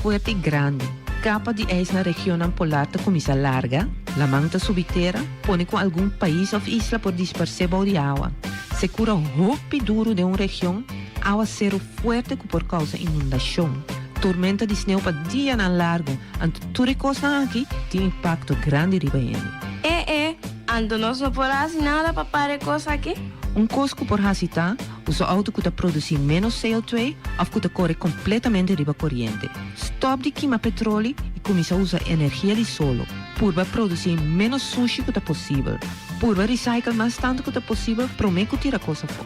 fuerte i grandi. Kapa di ijs na regionnan polar ta kuminsá larga, laman ta subi tera, pone ku algun pais òf isla por disparsé bou di awa. Sekura hopi duru den un region, awaseru fuerte ku por kousa inundashon, tormenta di sneu pa dianan largu, anto tur e kosnan aki tin impakto grandi riba hende. E e, anto nos no por hasi nada pa para e kos aki? Un kos ku por hasi ta usa outo ku ta produsí ménos CO2 òf ku ta kore kompletamente riba koriente. Stòp di kima petroli i kuminsá usa energia di solo. Purba produsí ménos sushi ku ta posibel. Purba recycle mas tantu ku ta posibel promé ku tira kos afó.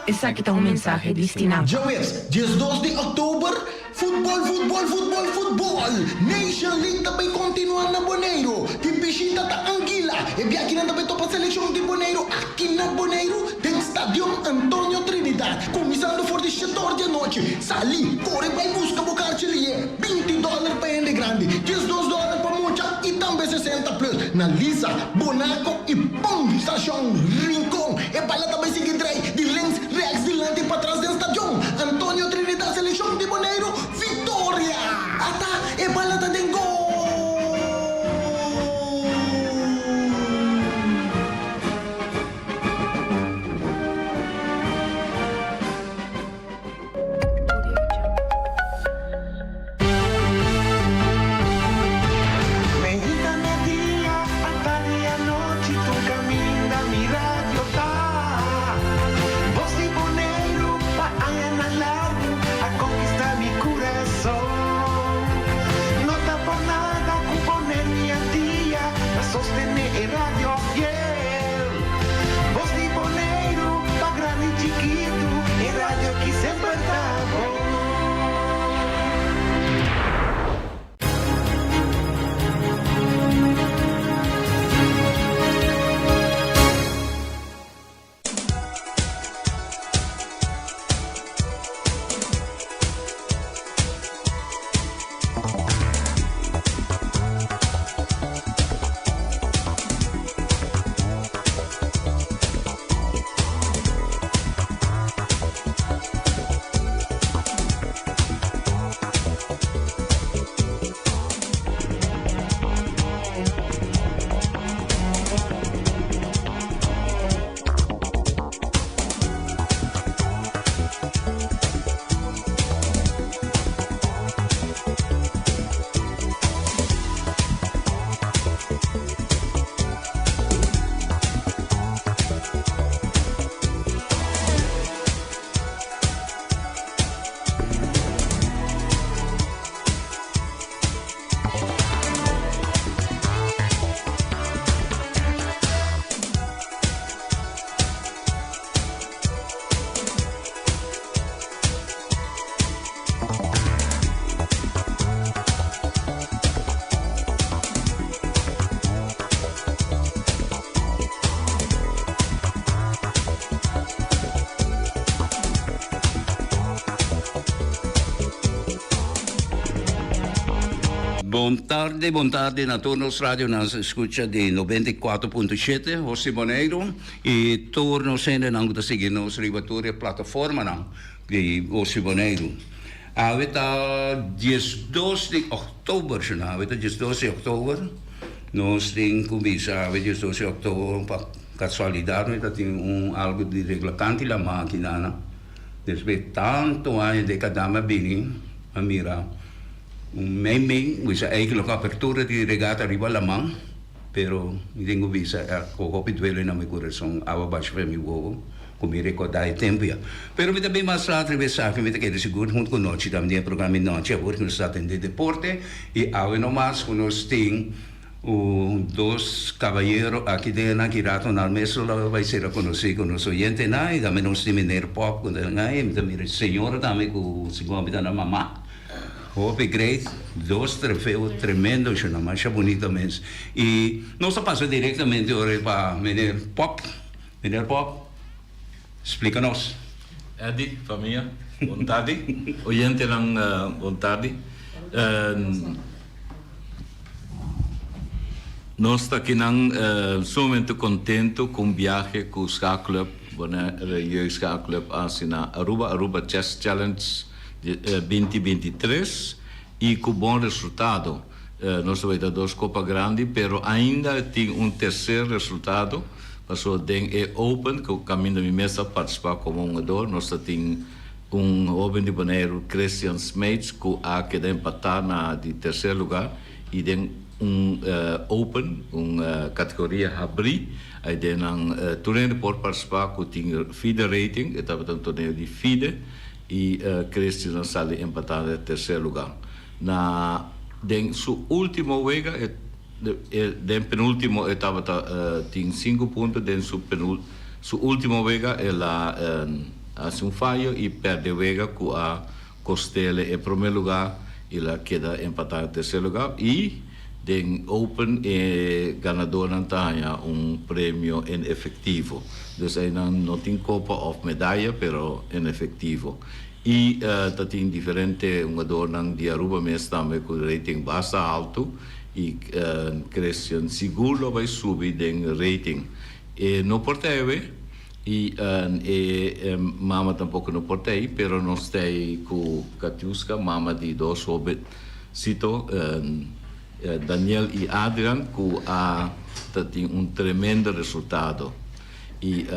Esaki ta un mensahe di Stinapa. Djaweps, 12 di òktober, Futbòl, futbòl, futbòl, futbòl! Nation League ta bay kontinuá na Boneiru. Di bishita ta Anguila. E biakinan ta bay topa selekshon di Boneiru aki na Boneiru den Stadion Antonio Trinidad. Kuminsando for di shetor di anochi. Sali, kore bai buska bo karchi lié. 20 dòler pa hende grandi, 12 dòler pa mucha i tambe 60 plus. Na Lisa, Bonaco i Pom Stashon Rincon. E bala ta bai sigui drai di links, rechts, dilanti i patras den stadion. Antonio Trinidad Selekshon di Boneiru, viktoria! Ata e bala ta den gol! Meinta merdia, atardi anochi tur caminda mi radio ta. Bos di Boneiru pa añanan largu a conquista mi curason. No ta por nada cu Boneiru y Antia ta sostene e radio fiel. Bos di Boneiru pa grandi y chikitu e radio ki semper ta bon. Bon tarde, bon tarde na tur nos radionan escucha di 94.7 José Boneiru y tur nos hendenan cu ta sigui nos riba tur e plataformanan di José Boneiru. Awe ta 12 di october, awe ta 12 di october. Nos tin cu bisa awe 12 di october pa casualidad mi ta tin un algo di regla canti la maquina despues tanto aña decada mi a bini a mira Un mei mei bisa eigenlijk apertura di regata riba laman, pero mi tin ku bisa ku hopi duele na mi kurason, awa basha fen mi wowo ku mi rekordá e tempu ya. Pero mi ta bin mas laat riba esaki, mi ta kere sigur huntu ku Nochi tambe den e programa di Nochi awor ku nos ta atendé deporte i awe nomas ku nos tin un dos kabayero aki den nan ki rato nan mes lo laga bai sera konosí ku nos oyentenan i tambe nos tin meneer Pop ku ta i mi ta mira e señora tambe ku segun mi ta nan mama. Hopi great, dos trofeo tremendo shona, masha bunito mes. Y nos a pasa directamente ora pa meneer Pop. Meneer Pop, splica nos. Eddy, famia, bon tardi. Oyentenan, bon tardi. Nos ta akinan sumamente contento cu un biahe cu Schaakclub. Bonaire Jeugdschaakclub a hasi na Aruba, Aruba Chess Challenge binti binti tres y cu bon resultado. Nos ta weta dos copa grandi pero ainda tin un tercer resultado pasobra den e Open cu caminda mi mes a participa como hungador nos ta tin un hoben di Boneiru Christian Smeets cu a keda empata na di tercer lugar y den un Open un categoria habri ay den nan tur hende por participa cu tin FIDE rating e tabata un torneo di FIDE y Christian a sali empata na tercer lugar. Na den su ultimo wega e den penultimo e tabata tin sinku punto den su penul su ultimo wega el a hasi un fayo y perde wega cu a costele e prome lugar y el a keda empata na tercer lugar y den open e ganadornan ta haña un premio en efectivo dus eynan no tin copa of medaya pero en efectivo. Y ta tin diferente hungadornan di Aruba mes tambe cu rating basta halto y Christian sigur lo bay subi den rating. E no por ta ewe y e mama tampoco no por ta ey pero nos ta ey cu Katiuska, mama di dos hobencito Daniel y Adrian cu a ta tin un tremendo resultado. Y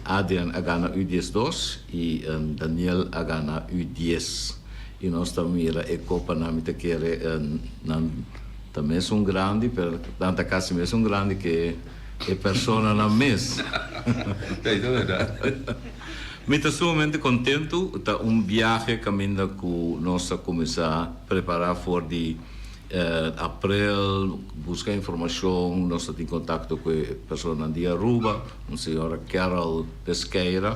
Adrian a gana U diesdos y Daniel a gana U dies. Y nos ta mira e copanan, mi ta kere nan ta mesun grandi, pero nan ta casi mesun grandi ke e personanan mes. Ta berdad. Mi ta sumamente contento, ta un biahe caminda cu nos a cuminsa prepara for di. April, busca informacion, nos ta tin contacto cu e personanan di Aruba, un señora Carol Pesqueira,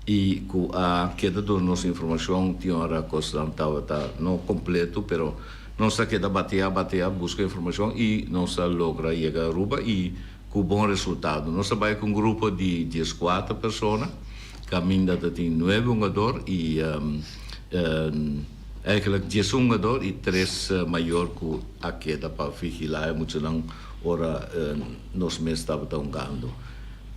y cu a keda duna nos informacion, tin ora cosnan tabata no completo, pero nos a keda batea, batea, busca informacion y nos a logra yega Aruba y cu bon resultado. Nos a bay cu un grupo di diescuater persona, caminda ta tin nuebe hungador y. Eigenlijk diesun hungador y tres mayor cu a keda pa vigila e muchanan ora nos mes tabata hungando.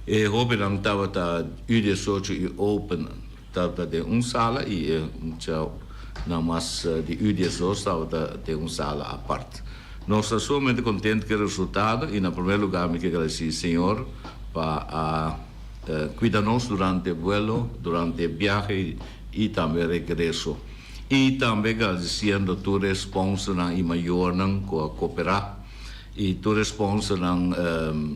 E hobennan tabata U diesocho y Open tabata den un sala y e muchanan mas di U diesdos tabata den un sala apart. Nos ta sumamente contento cu e resultado y na primer lugar mi ke agradeci Señor pa a cuida nos durante e vuelo, durante e biahe. y tambe regreso. Y tambe gradiciendo tur e sponsornan y mayornan cu a coopera. Y tur e sponsornan,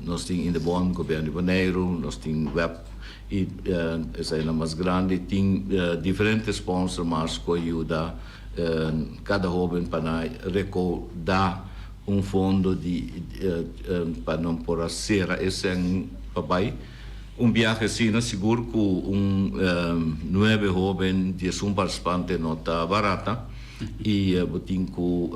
nos tin Indebon, Gobierno di Boneiru, nos tin web y esainan mas grandi. Tin diferente sponsor mas cu a yuda cada hoben pa nan recauda un fondo di pa nan por a cera e cen pa bay. Un biahe asina sigur ku un nuebe hoben diesun partisipante no ta barata i bo tin ku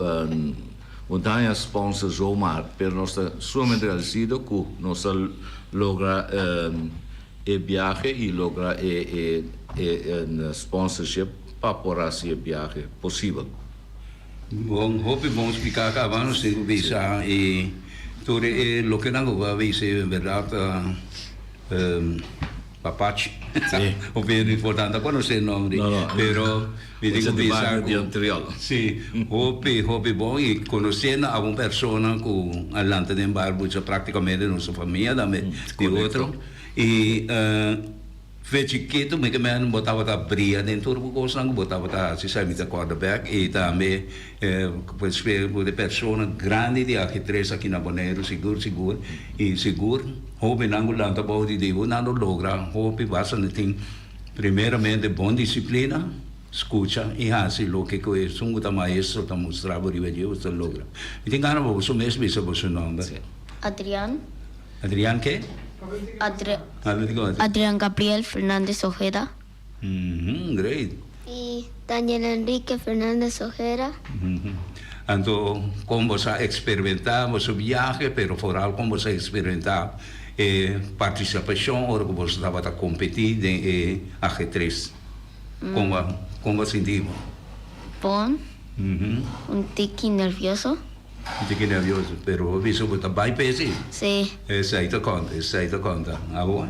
bo ta haña sponsor zomaar pero nos ta sumamente agradesido ku nos a logra e biahe i logra e e sponsorship pa por hasi e biahe posibel. Bon, hopi bon spliká kaba, nos tin ku bisa i tur e lokenan ku bo a bisa en bèrdat ta papachi. Hopi hende importante a konosé nomber, pero mi tin ku bisa ku si, hopi hopi bon i konosiendo a un persona ku a lanta den Barbucha praktikamente nos famia tambe di otro i. Fe chikitu mi ke men bo tabata bria den tur bo kosnan ku bo tabata hasi sa mi ta kòrda bèk i tambe pues fe ku e persona grandi di ajedres aki na Boneiru sigur sigur i sigur hobennan ku lanta bou di dibu nan lo logra hopi basta nan tin primeramente bon disiplina skucha i hasi loke ku esun ku ta maestro ta mustra bo riba dje bo ta logra mi tin gana pa boso mes bisa boso nòmber. Adrian. Adrián ke? Adrián Gabriel Fernández Ojeda. Great. Y Daniel Enrique Fernández Ojeda. Anto kon bo sa experimenta boso biahe, pero foral kon bo sa experimenta e partisipashon ora ku boso tabata kompetí den e ajedres? Kon bo kon bo a sinti bo? Bon, un tiki nervioso. Mi ta keda nervioso, pero bo bisa bo ta bai p'e si? Si. Esei ta konta, esei ta konta. Abo?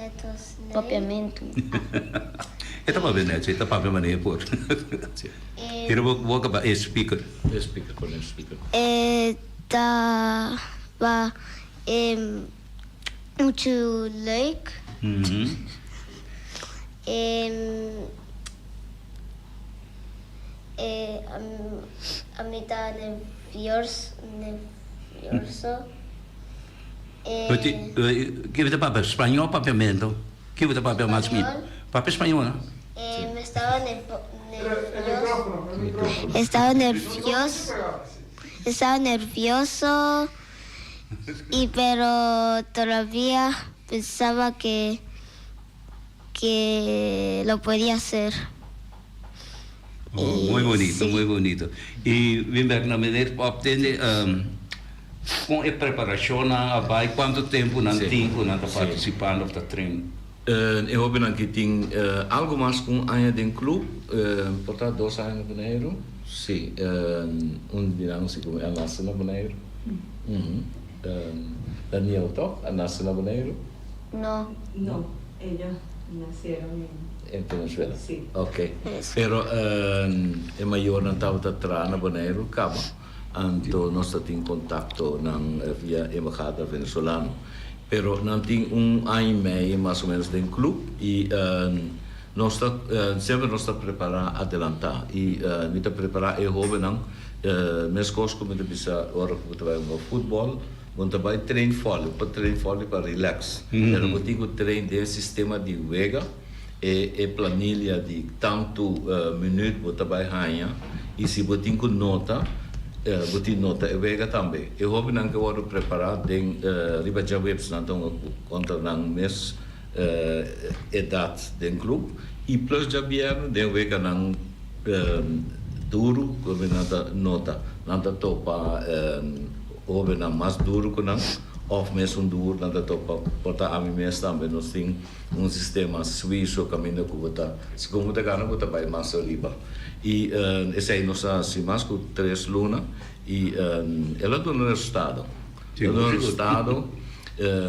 Het was leuk. Papiamento. E ta papia net, e ta papia manera por. Pero bo bo kaba e speaker. E speaker, pone e speaker. E taba em mucho leuk. Em e ami ta nerviors nervioso. E. Kico ta papia? Spañol o papiamento? Kico ta papia mas mi? Papia spañol, no? Em estaba nervioso. Estaba nervioso. Estaba nervioso y pero todavía pensaba que que lo podía hacer. Oh, muy bonito, muy bonito. Y bin bek na meneer Pop tende um, con e preparacionnan a bai, cuanto tempo nan tin cu nan ta participando of ta train? E hobennan ki tin algo mas cu un aña den club, por ta dos aña na Boneiru, si, un di nan si como a nace na Boneiru, Daniel toch a nace na Boneiru? No. No, ellos nacieron en. En Venezuela? Sí. Ok. Pero e mayornan tabata traha na Boneiru caba, anto nos ta tin contacto nan via embahada venezolano. Pero nan tin un aña y medio mas o menos den club y nos ta semper nos ta prepara adelanta y mi ta prepara e hobennan mescos cu mi ta bisa ora cu bo ta bay hunga futbol, Bo no ta bai train fòli, bo por train fòli pa relax, pero bo tin ku train den e sistema di wega, e e planilia di tantu minüt bo ta bai haña i si bo tin ku nota, bo tin nota e wega tambe. E hóbennan ke wòrdu prepará den riba djaweps nan ta hunga kontra nan mes edat den klup i plus djabièrnè den weganan duru ku nan ta nota, nan ta topa. Hobennan mas duru ku nan òf mesun dur nan ta topa. Por ta ami mes tambe nos tin un sistema suizo kaminda ku bo ta segun bo ta gana bo ta bai mas ariba. I esei nos a hasi mas ku tres luna i el a duna resultado. El a duna resultado.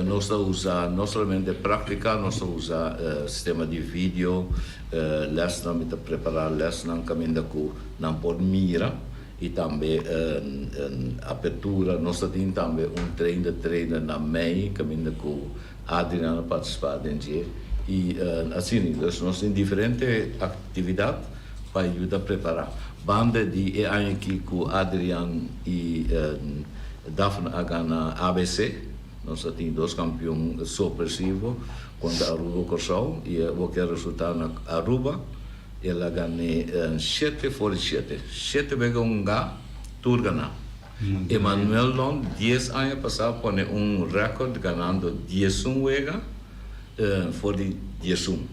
Nos ta usa no solamente práktika, nos ta usa sistema di video, lèsnan, mi ta prepará lèsnan kaminda ku nan por mira. I tambe un apertura. Nos ta tin tambe un train de trainer na mei kaminda ku Adrian a partisipá den dje i asina. Dus nos tin diferente aktividat pa yuda prepará. Banda di e aña aki ku Adrian i Daphne a gana ABC, nos a tin dos kampion sorpresivo kontra Aruba Kòrsou i awor ke resultá na Aruba. El a gané shete for di shete. Shete wega un ga, tur ganá. Emanuel Lon dies aña pasá a pone un rèkòrt ganando diesun wega for di diesun.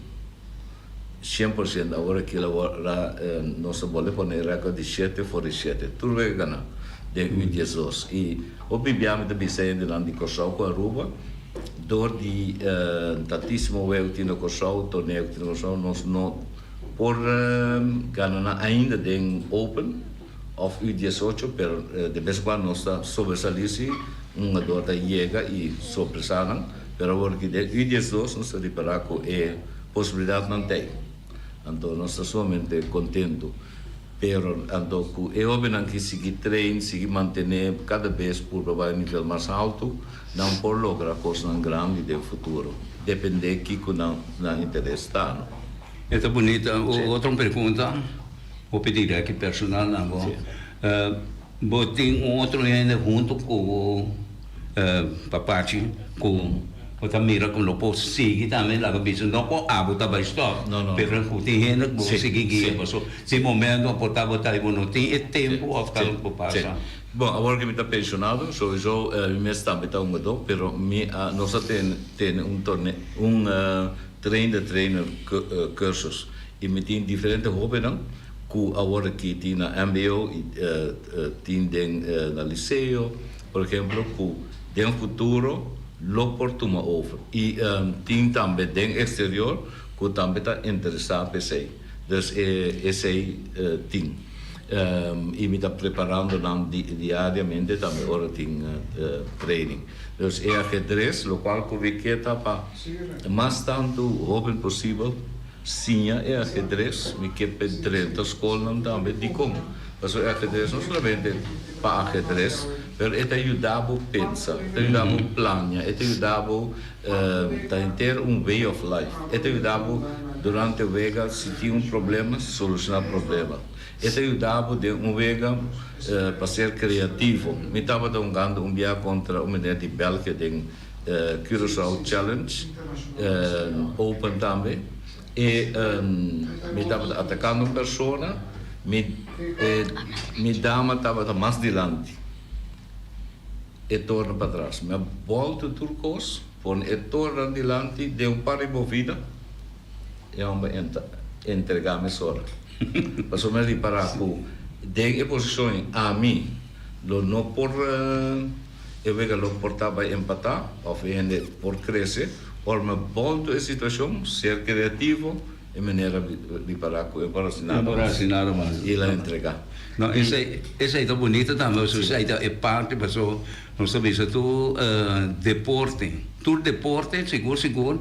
100%. Awor aki la nos a bolbe pone e rèkòrt di shete for di shete. Tur wega ganá den U 12. I hopi bia mi ta bisa hendenan di Kòrsou ku Aruba Dor di tantísimo wega ku tin na Kòrsou, torneo ku tin na Kòrsou, nos no por gana nan ainda den Open òf U 18, pero de bes en kuando nos ta sobresalí si un hungador ta yega i sorpresá nan. Pero awor aki den U 12 nos ta ripará ku e posibilidatnan ta ei. Anto nos ta sumamente kontentu. Pero anto ku e hobennan ki sigui train, sigui mantené kada bes purba bai un nivel mas haltu, nan por logra kosnan grandi den futuro, dependé kiko nan nan interes ta, no. E ta bunita. Otro pregunta, hopi dirèk i personal na bo. Bo tin un otro hende hunto ku bo papachi ku bo ta mira ku lo por sigui tambe laga bisa no ku abo ta bai stop pero ku tin hende ku bo por sigui guia paso si momento por ta bo ta bo no tin e tempo of ta loke por pasa. Bon awor ku mi ta pensionado souiso mi mes tambe ta hungadó pero mi a nos a tene un torneo un train the trainer cursus i mi tin diferente hobennan ku awor aki tin na mbo i tin den na liceo por ehemplo ku den futuro lo por tuma over i tin tambe den exterior ku tambe ta interesa p'esei dus esei tin. I mi ta preparando nan diariamente tambe ora tin training. Dus e ahedres, locual cu mi ke ta pa mas tanto hoben posibel siña e ahedres, mi ke p'e drenta scolnan tambe. Dicon? Pasobra e ahedres no solamente pa ahedres, pero e ta yuda bo pensa, e ta yuda bo plania, e ta yuda bo ta henter un way of life. E ta yuda bo durante wega si tin un problema, soluciona problema. E ta yuda bo den un wega pa ser creativo. Mi tabata hungando un bia contra un meneer di België den Curaçao Challenge Open tambe. E mi tabata atacando un persona, mi mi dama tabata mas dilanti. E torna patras. Mi a bolto tur cos, pone e tornan dilanti den un par di movida. E homber entrega mesora. Pasobra mi a ripara ku den e posishon ei ami lo no por e wega lo por ta bai empatá òf e hende por krese. Ora mi a bolto e situashon, ser kreativo, e manera ripara ku e por hasi nada mas i el a entrega. No, esei esei ta bunito tambe, pasobra esei ta e parti pasobra nos ta bisa tur deporte, tur deporte sigur sigur.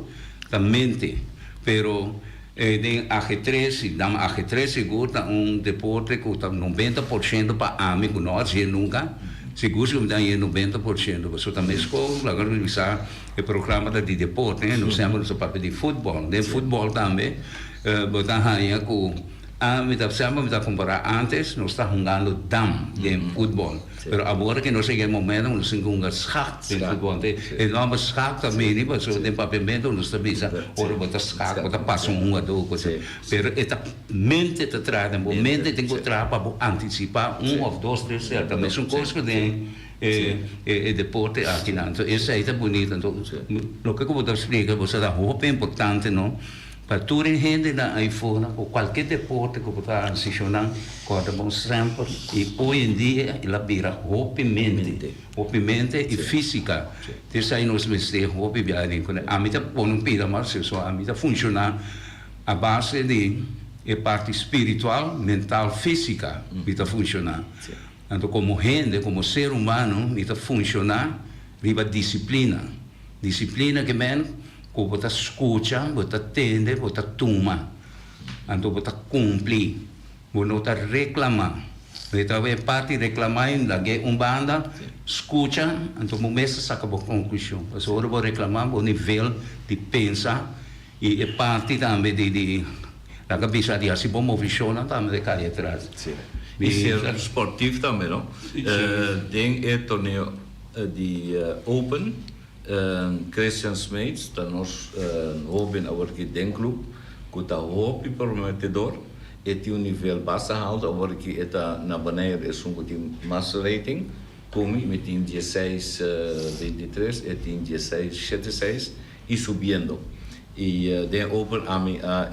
Ta mente, pero den ajedrez, si dam ajedrez sigur ta un deporte cu ta 90% pa ami cu no hacié nunca, sigur si mi ta hañé 90%, pasobra ta mescos laga nos bisa e programa ta di deporte, nos semper nos ta papia di futbol, den futbol tambe bo ta haña cu ami ta semper mi ta compara antes nos ta hungando dam den futbol. Pero awor ke nos a yega e momento ku nos tin ku hunga schak den futbol. Te e nomber schak ta bini pasobra den papiamento nos ta bisa ora bo ta schak bo ta pasa un hungadó ku otro. Pero e ta mente ta traha den bo mente tin ku traha pa bo antisipá un òf dos tres sèt. Ta mesun kos ku den e deporte akinan. Anto esei ta bunito. Anto loke ku bo ta splika bo sa ta hopi importante no. Pa tur e hendenan ei for ku kualke deporte ku bo ta ansishonan, kòrda bon semper i oy en dia el a bira hopi mente, hopi mente i físika. Esei nos mester hopi biaha den kuné. Ami ta pone un pida mas so ami ta funshoná a base di e parti spiritual, mental, físika mi ta funshoná. Anto komo hende, komo ser humano mi ta funshoná riba disiplina. Disiplina ke men Ku bo ta skucha, bo ta tende, bo ta tuma, anto bo ta kumpli. Bo no ta reklamá. Bo ta e parti reklamá i lag'é un banda, skucha, anto bo mes ta saka bo konklushon. Pasobra ora bo reklamá, bo nivel di pensa i e parti tambe di di laga bisa di hasi bo movishonnan tambe ta kai atras. Sí. I ser sportief tambe, no? Den e torneo di Open. Christian Smeets ta nos hoben awor aki den club cu ta hopi prometedor. E tin un nivel basta halto awor aki e ta na Bonaire esun cu tin mas rating cu mi. Mi tin dieseis 23 e tin dieseis shete seis y subiendo. Y den open ami a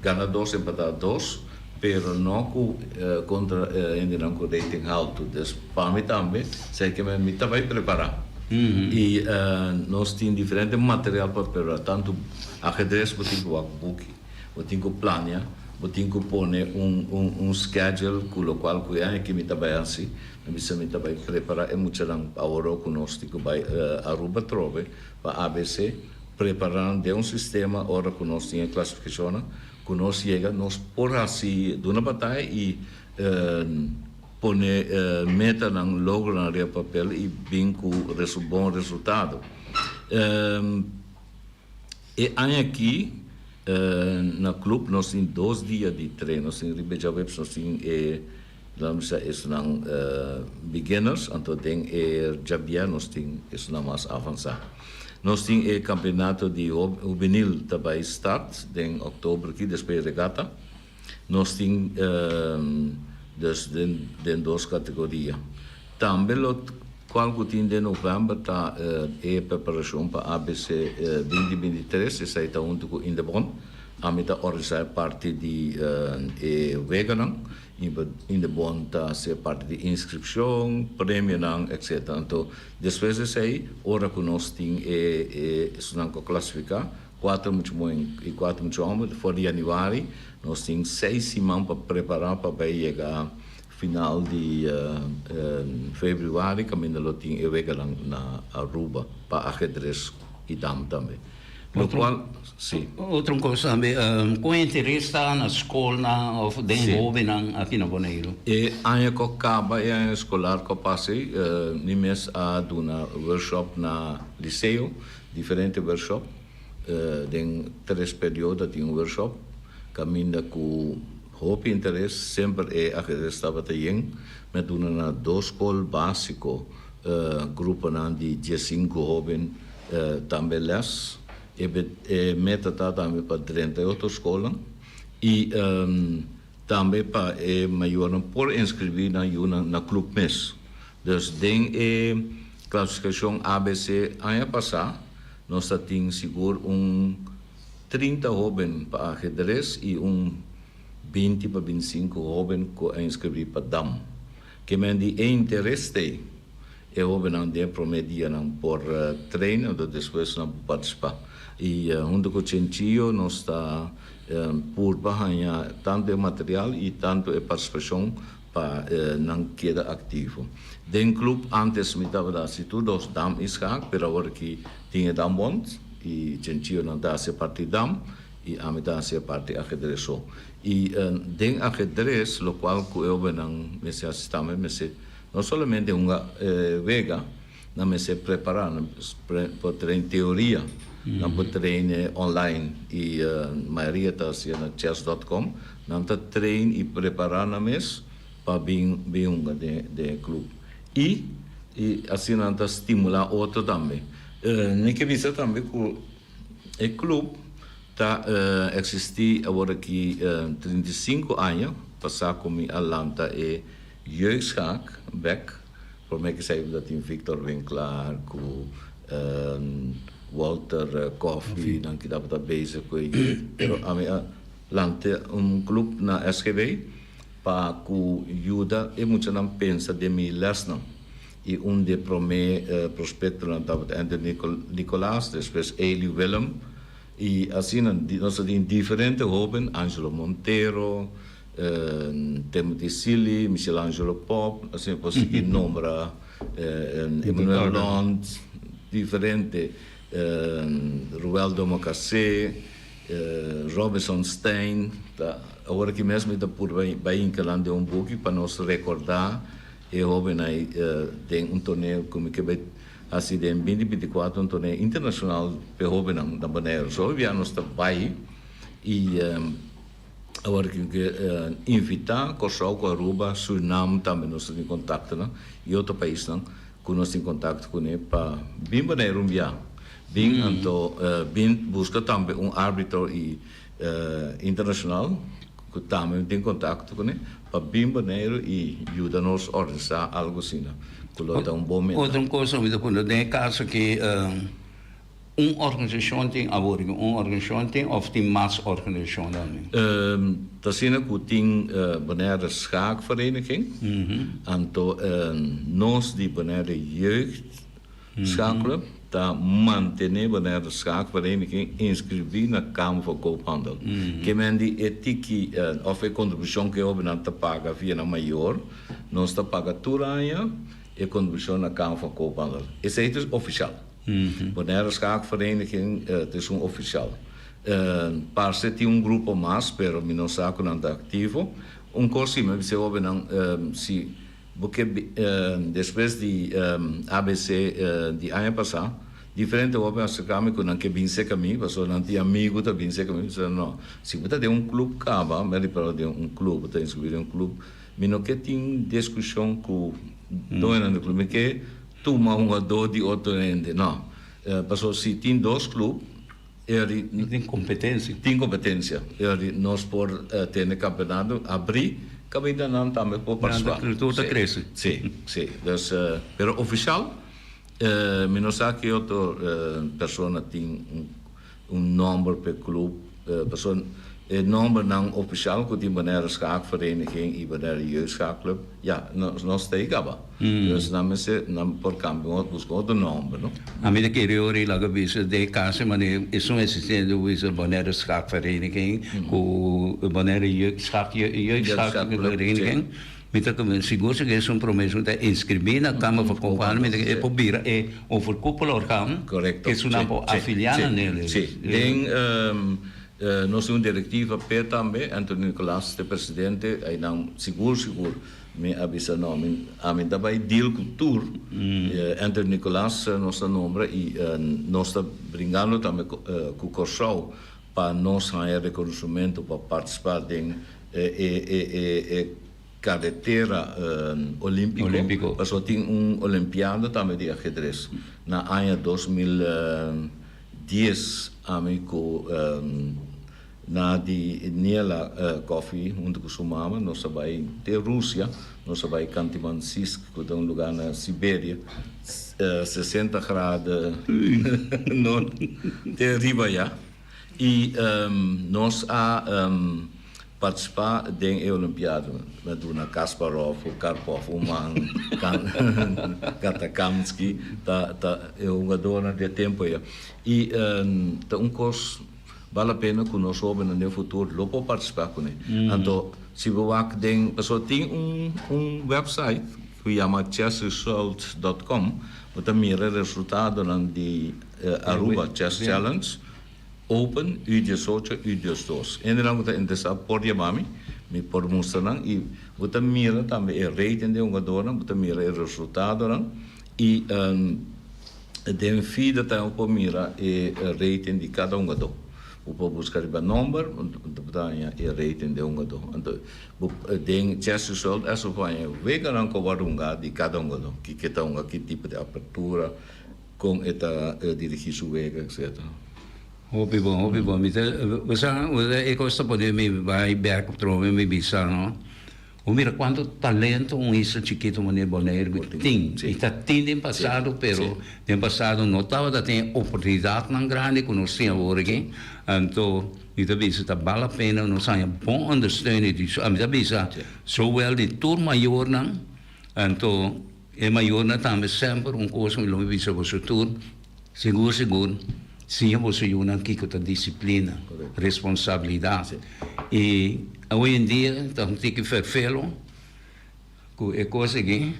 gana dos empata dos pero no cu contra hendenan cu rating halto. Dus pa mi tambe esey ke mi ta bay prepara. Y nos tin diferente material pa prepara tanto ajedrez bo tin cu wak buki, bo tin cu plania, bo tin cu pone un un schedule cu locual cu e aña aki mi ta bay haci. Mi bisa mi ta bay prepara e muchanan awor cu nos tin cu bay Aruba atrobe pa ABC. Prepará den un sistema ora ku nos tin e klasifikashonnan ku nos yega nos por hasi duna bataya i pone metanan logronan riba papel i bin ku bon resultado. E aña aki na club nos tin dos dia di tren nos tin riba djaweps nos tin e laat mi sa esnan beginners anto den e djabier nos tin esnan mas avansá. Nos tin e campeonato di hubenil ta bay start den october aki despues e regata. Nos tin dus den dos categoria. Tambe lo cual cu tin den november ta e preparacion pa ABC 2023 esey ta hunto cu Indebon. Ami ta organisa e parti di e weganan. Indebon ta haci e parti di inscripcion, premionan etc. Anto despues di esey ora cu nos tin e esunnan cu a clasifica, cuater mucha muhe y cuater mucha homber, for di januari nos tin seis siman pa prepara pa bay yega. final di februari kaminda lo tin e weganan na Aruba pa ahedres i dam tambe. Lokual si. Otro kos tambe, kon interes ta na skolnan òf den hóbennan aki na Boneiru? E aña ku a kaba, e aña eskolar ku a pasa ei, mi mes a duna workshop na liseo, diferente workshop. Den tres periodo tin un workshop kaminda ku hopi interes, semper e ajedres tabata yen. Mi a duna na dos skol básiko gruponan di diesinku hóben tambe lès. E meta ta tambe pa drenta e otro skolnan i tambe pa e mayornan por inskribí nan yunan na klup mes. Dus den e klasifikashon ABC aña pasá nos ta tin sigur un 30 hóben pa ahedres i un 20 pa 25 hóben ku a inskribí pa dam. Ke men di e interes t'ei e hóbennan den e promé dianan por train anto despues nan por partisipá. I huntu ku Chenchillo nos ta purba haña tantu e material i tantu e partisipashon pa nan keda aktivo. Den club antes mi tabata hasi tur dos dam i schaak, pero awor aki tin e dambond i Chenchio nan ta hasi e parti dam i ami ta hasi e parti ahedres so. I den ahedres lokual ku e hobennan mester hasi tambe mester no solamente hunga wega, Nan mester prepará, nan por train teoria, nan por train online i mayoria ta hacié na chess dot com. Nan ta train i prepará nan mes pa bin bin hunga den den e club. I i asina nan ta stimulá otro tambe. Mi ke bisa tambe ku e club ta existí awor aki 35 aña pasá ku mi a lanta e jeugdschaak bek. Promé ke esei ta tin Victor Winklaar ku Walter Koffie nan ki tabata bezig ku e jeugd. Pero ami a lanta un club na SGB pa ku yuda e muchanan pensa den mi lèsnan. I un di e promé prospectonan tabata Anthony Nicolaas, despues Eli Willem. I asina nos a tin diferente hoben, Angelo Montero, Timothy Sealy, Michelangelo Pop, asina por sigui nombra Emmanuel Lont, diferente, Ruel Domacassé, Robinson Stein, ta awor aki mes mi ta purba bai hinca nan den un buki pa nos recorda e hobennan ei den un torneo cu mi ke bai haci den binti 24, un torneo internacional p'e hobennan na Boneiru. So hopi bia nos ta bai y. Awor ki ke invitá Kòrsou ku Aruba, Surinam tambe nos ta tin kontaktonan i otro paisnan ku nos tin kontakto kuné pa bin Boneiru un bia. Bin anto bin buska tambe un árbitro i internashonal ku tambe mi tin kontakto kuné pa bin Boneiru i yuda nos organisá algu asina ku lo ta un bon meta. Otro kos mi ta puntra den e kaso ki Un organisashon tin awor ku un organisashon tin òf tin mas organisashon tambe? Ta asina ku tin Bonaire Schaakvereniging, anto nos di Bonaire Jeugd Schaakclub ta mantené Bonaire Schaakvereniging inskribí na Kamer van Koophandel. Ke men di e tiki òf e kontribushon ku e hóbennan ta paga via nan mayor, nos ta paga tur aña e kontribushon na Kamer van Koophandel. Esei ta ofishal. Bonaire Schaakvereniging ta esun ofisial. Parse tin un grupo mas pero mi no sa ku nan ta aktivo. Un kos si mi a bisa e hobennan si bo ke despues di ABC di aña pasá diferente hoben a aserká mi ku nan ke bin serka mi pasobra nan tin amigu ta bin serka mi. Mi bisa no si bo ta den un club kaba mi a ripara den un club bo ta inskribí den un club mi no ke tin diskushon ku doñonan di club mi ke Tuma hungadó di otro hende, no. Pasobra si tin dos club, e ri. Tin competencia. Tin competencia. E ri nos por tene campeonato abrí, caminda nan tambe por participá. Nan tur ta crece. Sí, sí. Dus, pero oficial, mi no sa ki otro persona tin un. Un nomber p'e club, pasobra e nombernan oficial cu tin Bonaire Schaakvereniging y Bonaire Jeugd Schaakclub, ya, nos ta ei caba. Dus nan mester, nan por cambia un otro, busca otro nomber, no? Ami ta kere ora i laga bisa den e caso manera esun existente cu bisa Bonaire Schaakvereniging cu Bonaire Jeugd Schaak, Jeugd Schaakvereniging. Mi ta sigur si ku esun promé esun ta inskribí na Kamer van Koophandel, mi ta e por bira e overkoepelorgaan ku esunnan por afiliá na nel. Sí, den nos tin un direktiva p'e tambe, Anthony Nicolaas ta e presidente, einan sigur sigur mi a bisa no, mi ami ta bai deal ku tur, Anthony Nicolaas nos ta nombra i nos ta bringando tambe ku Kòrsou pa nos haña rekonosementu pa partisipá den e karetera olímpiko, pasobra tin un olimpiada tambe di ahedres. Na aña 2010 ami ku Nadi Niela Coffie huntu ku su mama nos a bai te Rusia, nos a bai Khanty-Mansiysk ku ta un lugá na Siberia, 60 grado no te riba ya. I nos a partisipá den e Olimpiada. Mi a duna Kasparov, Karpov un man, Katakamsky ta ta e hungadornan di e tempu aya. I ta un kos bal la pena ku nos hóbennan den futuro lo por partisipá kuné. Anto si bo wak den, pasobra tin un un wèpsait ku yama chessresults dòt kòm, bo ta mira resultadonan di Aruba Chess Challenge Open U 18 U 12. Hendenan ku ta interesá por yama mi, mi por mustra nan i bo ta mira tambe e rating di e hungadornan, bo ta mira e resultadonan i den FIDE tambe bo por mira e rating di kada hungadó. Bo por buska riba nomber, bo ta haña e rating di e hungadó. Anto bo den Chess Result esta bo por haña weganan ku a wòrdu hungá di kada hungadó, kiko e ta hunga, ki tipo di apertura. Kon e ta dirigí su wega, etc. Hopi bon, hopi bon. Mi ta, bo sa, e kos ta pone mi bai bek trobe mi bisa, no? Bo mira kuantu talento un isla chikitu manera Boneiru tin. I ta tin den pasado, pero den pasado no tabata tin e oportunidatnan grandi ku nos tin awor aki. Anto mi ta bisa ta bal la pena nos haña bon ondersteuning di, mi ta bisa zowel di tur mayornan, anto E mayornan tambe semper un kos mi lo mi bisa boso tur, sigur sigur siña boso yunan kiko ta disiplina, responsabilidat. I awe en dia ta un tiki ferfelo ku e kos aki,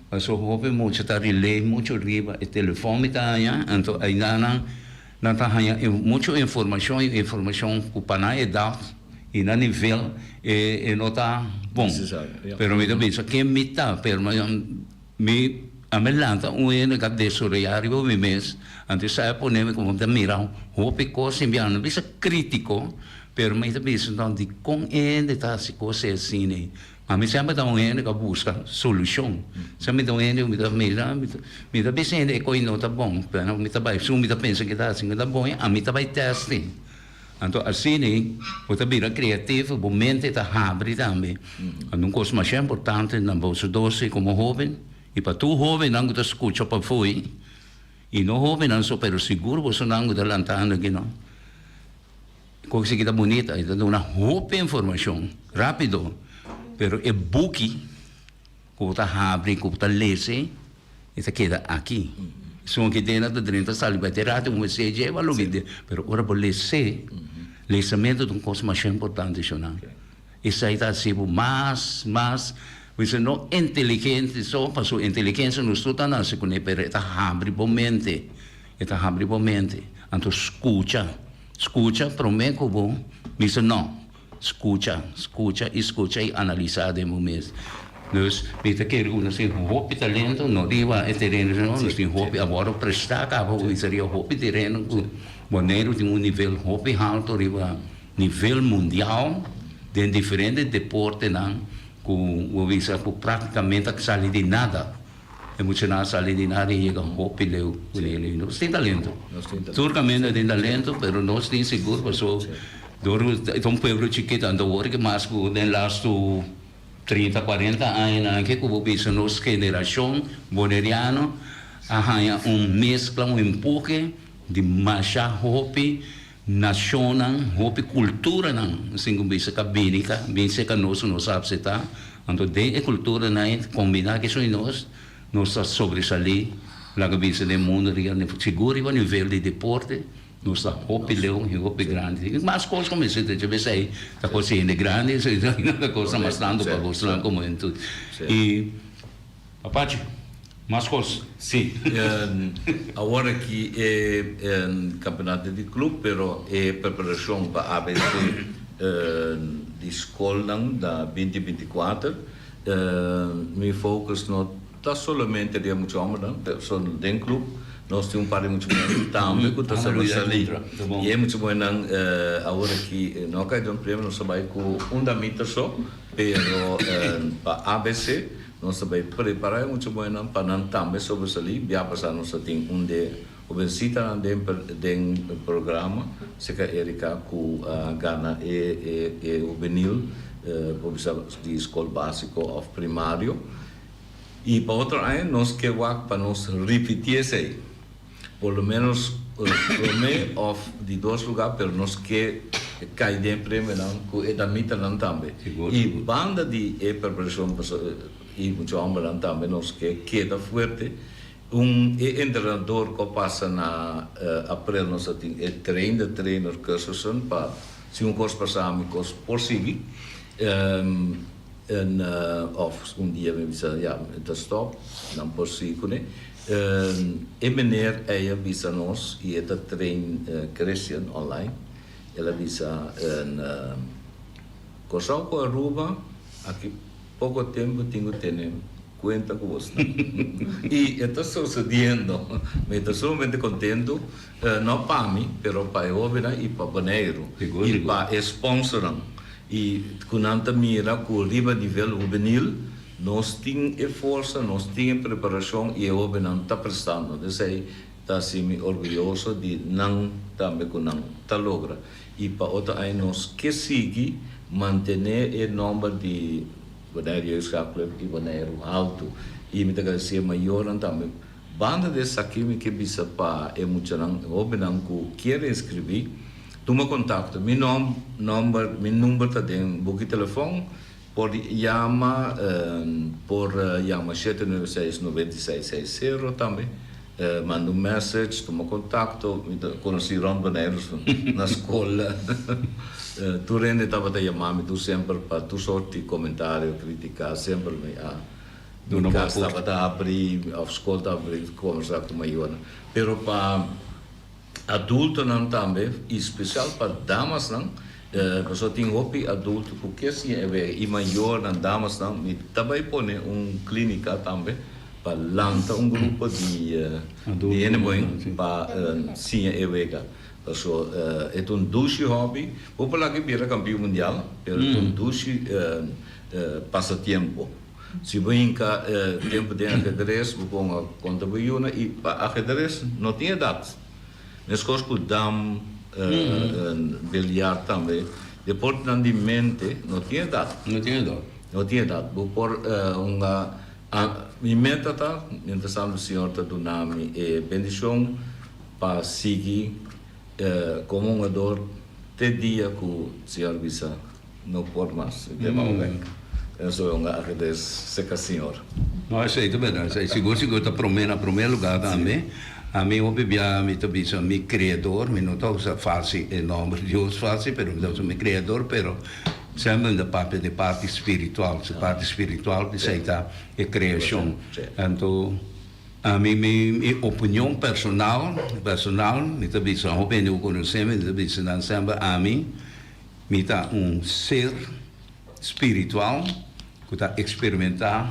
pasobra hopi mucha ta relay muchu riba e telefòn mi ta haña, anto aynan nan ta haña muchu informashon i informashon ku pa nan edat i nan nivel e no ta bon. Pero mi ta bisa ken mi ta, pero mi a mi lanta un hende ku a desaroyá riba mi mes, anto esei a pone mi komo mi ta mira hopi kos sin biaha, no bisa kritiko, pero mi ta bisa dikon e hende ta hasi kos asina. Ami semper ta un hende ku a buska solushon. Semper mi ta un hende ku mi ta mira, mi ta bisa hende e kos no ta bon, pero mi ta bai, segun mi ta pensa ku ta hasi ku ta bon, ami ta bai tèsti. Anto asina bo ta bira kreativo, bo mente ta habri tambe. Anto un kos masha importante na boso dos komo hóben, i pa tur hóbennan ku ta skucha pafó ei, i no hóbennan so pero sigur bosonan ku ta lantando aki no, Kos aki ta bunita, e ta duna hopi informashon rápido, pero e buki ku bo ta habri, ku bo ta lesa, e ta keda aki. Esun aki den ta drenta sali bai te rato bo mester dje bo a lubida, pero ora bo les'é, lesamentu ta un kos masha importante shona. Esei ta hasi bo mas, mas, bo bisa no inteligente so, pasobra inteligensia nos tur ta nase kuné, pero e ta habri bo mente, e ta habri bo mente. Anto skucha. Skucha promé ku bo bisa no. Skucha, skucha i skucha i analisá den bo mes. Dus, mi ta kere ku nos tin hopi talento, no riba e tereno no, nos tin hopi a wòrdu prestá kaba ku seria hopi tereno ku Boneiru tin un nivel hopi haltu riba nivel mundial den diferente deportenan ku bo bisa ku práktikamente a sali di nada. E muchanan a sali di nada i yega hopi leu ku nel. Nos tin talento. Tur kaminda tin talento, pero nos tin sigur paso dor ku ta un pueblo chikito, anto wor ke mas ku den lastu 30, 40 añanan ke ku bo bisa nos generashon boneriano a haña un meskla, un empuhe di masha hopi nashonnan, hopi kulturanan, sin ku bisa ka bini ka bin serka nos ku nos a apseptá. Anto den e kulturanan ei kombiná ku esun di nos, nos ta sobresalí laga bisa den mundu riba sigur riba nivel di deporte. Nos ta hopi leu i hopi grandi. I mas kos ku mester ta dje esei ta kos di hende grandi, esei ta kosnan mas tantu pa bosnan komo hende. I Apache, mas kos. Sí, awor aki e kampeonato di club, pero e preparashon pa ABC di skolnan na binti 24. Mi focus no ta solamente riba mucha hombernan, pero so den club nos tin un par di mucha muhernan tambe cu ta sobresalí. Y e mucha muhernan awor aki no a cay den un premio, nos a bay cu un damita so, pero pa ABC nos ta bay prepara e mucha muhernan pa nan tambe sobresalí. Bia pasa nos a tin un de hobencitanan den den programa, cerca Erika, cu a gana e e hubenil por bisa di scol basico of primario. Y pa otro aña nos ke wak pa nos ripiti esey. Por lo menos prome of di dos lugar, pero nos ke cay den premionan cu e damitanan tambe. Y banda di e preparacion y mucho hombernan tambe nos ke keda fuerte. Un e entrenador cu a pasa na april nos a tin e train the trainer cursussen pa si un cos pasa mi cos por sigui. En of un dia mi bisa ya mi ta stop, nan por sigui kuné. E meneer ei a bisa nos y e ta train Christian online, el a bisa en Kòrsou ku Aruba aki poko tempu tin ku tene kuenta ku bosnan. Y e ta sosediendo. Mi ta sumamente kontentu, no pa mi, pero pa e hobennan y pa Boneiru y pa e sponsornan. I ku nan ta mira ku riba nivel hubenil nos tin e forsa, nos tin e preparashon i e hobennan ta prestando. Esei ta hasi mi orguyoso di nan tambe ku nan ta logra. I pa otro aña nos ke sigui mantené e nòmber di Boneiru Jeugd Schaakclub i Boneiru haltu. I mi ta gradesé mayornan tambe. Banda di esaki mi ke bisa pa e muchanan, hobennan ku kier inskribí, Tuma kontakto. Mi nom, nomber, mi number ta den buki telefòn. Por yama, por yama shete nuebe seis 96 seis sero tambe. Manda un message, tuma kontakto. Mi ta konosí rònt Boneiru na skol. Tur hende tabata yama mi tur semper pa tur sort di komentario, kritika, semper mi a mi kas tabata habrí òf skol ta habrí kombersá ku mayornan. Pero pa Adultonan tambe y special pa damasnan, pasobra tin hopi adulto cu ke siña e wega y mayornan, damasnan, mi ta bay pone un clinica tambe pa lanta un grupo di di hende moe pa siña e wega. Pasobra e ta un dushi hobby, bo por laga bira campeon mundial, pero e ta un dushi pasatiempo. Si bo hinca tempo den ajedrez, bo ponga contra bo yuna y pa ajedrez no tin edad. Mescos cu dam, biljar tambe, deportenan di mente no tin edad. No tin edad. No tin edad. Bo por hunga, mi meta ta, mientras tanto Señor ta duna mi e bendicion pa sigui como hungador te dia cu Señor bisa. No por mas. E tema un bek. Eso e un ajedrez seca señor. No, esey ta berdad. Esey sigur sigur ta prome na prome lugar tambe. Ami hopi bia mi ta bisa mi creador, mi no ta usa fácil e nomber Dios fácil, pero mi ta usa mi creador, pero semper mi ta papia di parti spiritual. Su parti spiritual p'esey ta e creacion. Anto ami mi mi opinion personal, personal, mi ta bisa hopi hende ku konosé mi, mi ta bisa nan semper ami. Mi ta un ser spiritual ku ta eksperimentá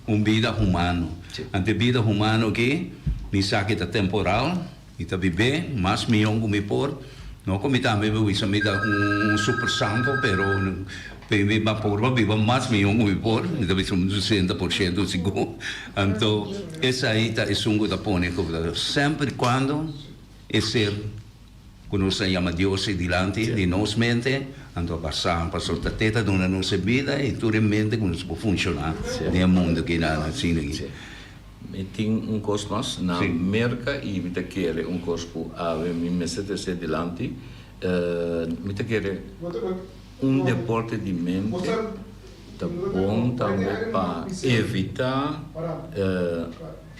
un bida humano. Anto e bida humano aki mi sa ki ta temporal, mi ta bib'é mas mihó ku mi por. No ku mi tambe mi bisa mi ta un super santo, pero mi a purba biba mas mihó ku mi por, mi ta bisa un 60% sigur. Anto esei ta esun ku ta pone ku semper i kuando e ser. Ku nos ta yama Dios e dilanti di nos mente, anto a pasa pasobra ta te ta duna nos e bida i tur e mente ku nos por funshoná den e mundu aki na asina aki. Mi tin un kos mas na Merka i mi ta kere un kos ku awe mi mester trese dilanti. Mi ta kere un deporte di mente ta bon tambe pa evitá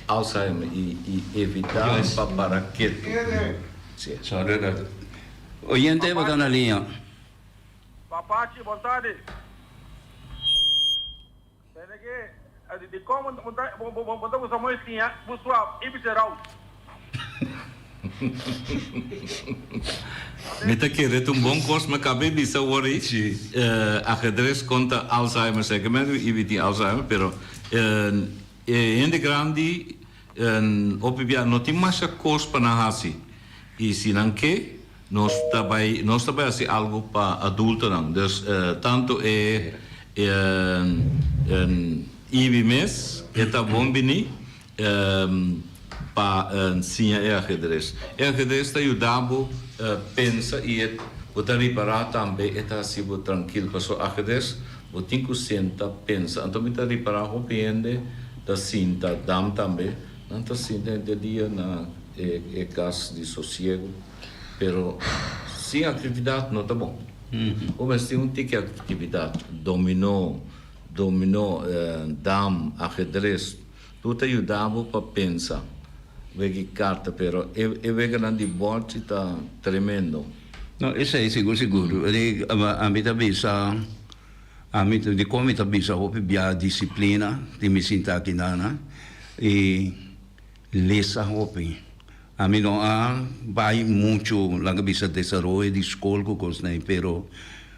Alzheimer i evitá pa para ketu. Sorry dat. Oyente bo ta na liña. Papachi bon tardi. Tene ke di kon bo ta usa moe siña bu swap i bisa rou. Mi ta kere ta un bon kos, mi kaba e bisa awor ei, ahedres konta Alzheimer, seke men i tin Alzheimer, pero e hende grandi hopi bia no tin masha kos pa nan hasi i si nan ke nos ta bai nos ta bai hasi algu pa adultonan, dus tantu e Ibi mes e ta bon bini pa siña e ahedres. E ahedres ta yuda bo pensa i e bo ta ripará tambe e ta hasi bo trankil. Pasobra ahedres bo tin ku senta pensa. Anto mi ta ripará hopi hende ta sinta dam tambe, nan ta sinta henter dia na e kas di sosiego, pero sin aktividat no ta bon. Bo mester tin un tiki aktividat, dominó, dominó, dam, ahedres. Tur ta yuda bo pa pensa. Wega karta pero e weganan di bòrchi ta tremendo. No, esei sigur sigur. Ami ta bisa, ami dikon mi ta bisa hopi bia disiplina di mi sinta aki nana i lesa hopi. Ami no a bai muchu laga bisa desaroyo di skol ku kosnan ei pero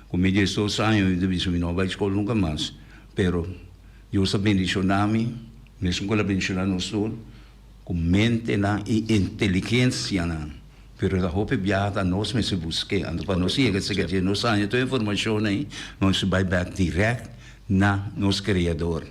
ku mi diesdos aña mi ta bisa mi no a bai skol nunka mas pero Dios a bendiciona mi, mesun cu el a bendiciona nos tur, cu mentenan y inteligencianan. Pero ta hopi biaha ta nos mester busque. Anto pa nos yega cerca dje, nos haña tur e informacion ey, nos mester bay bek direct na nos Creador.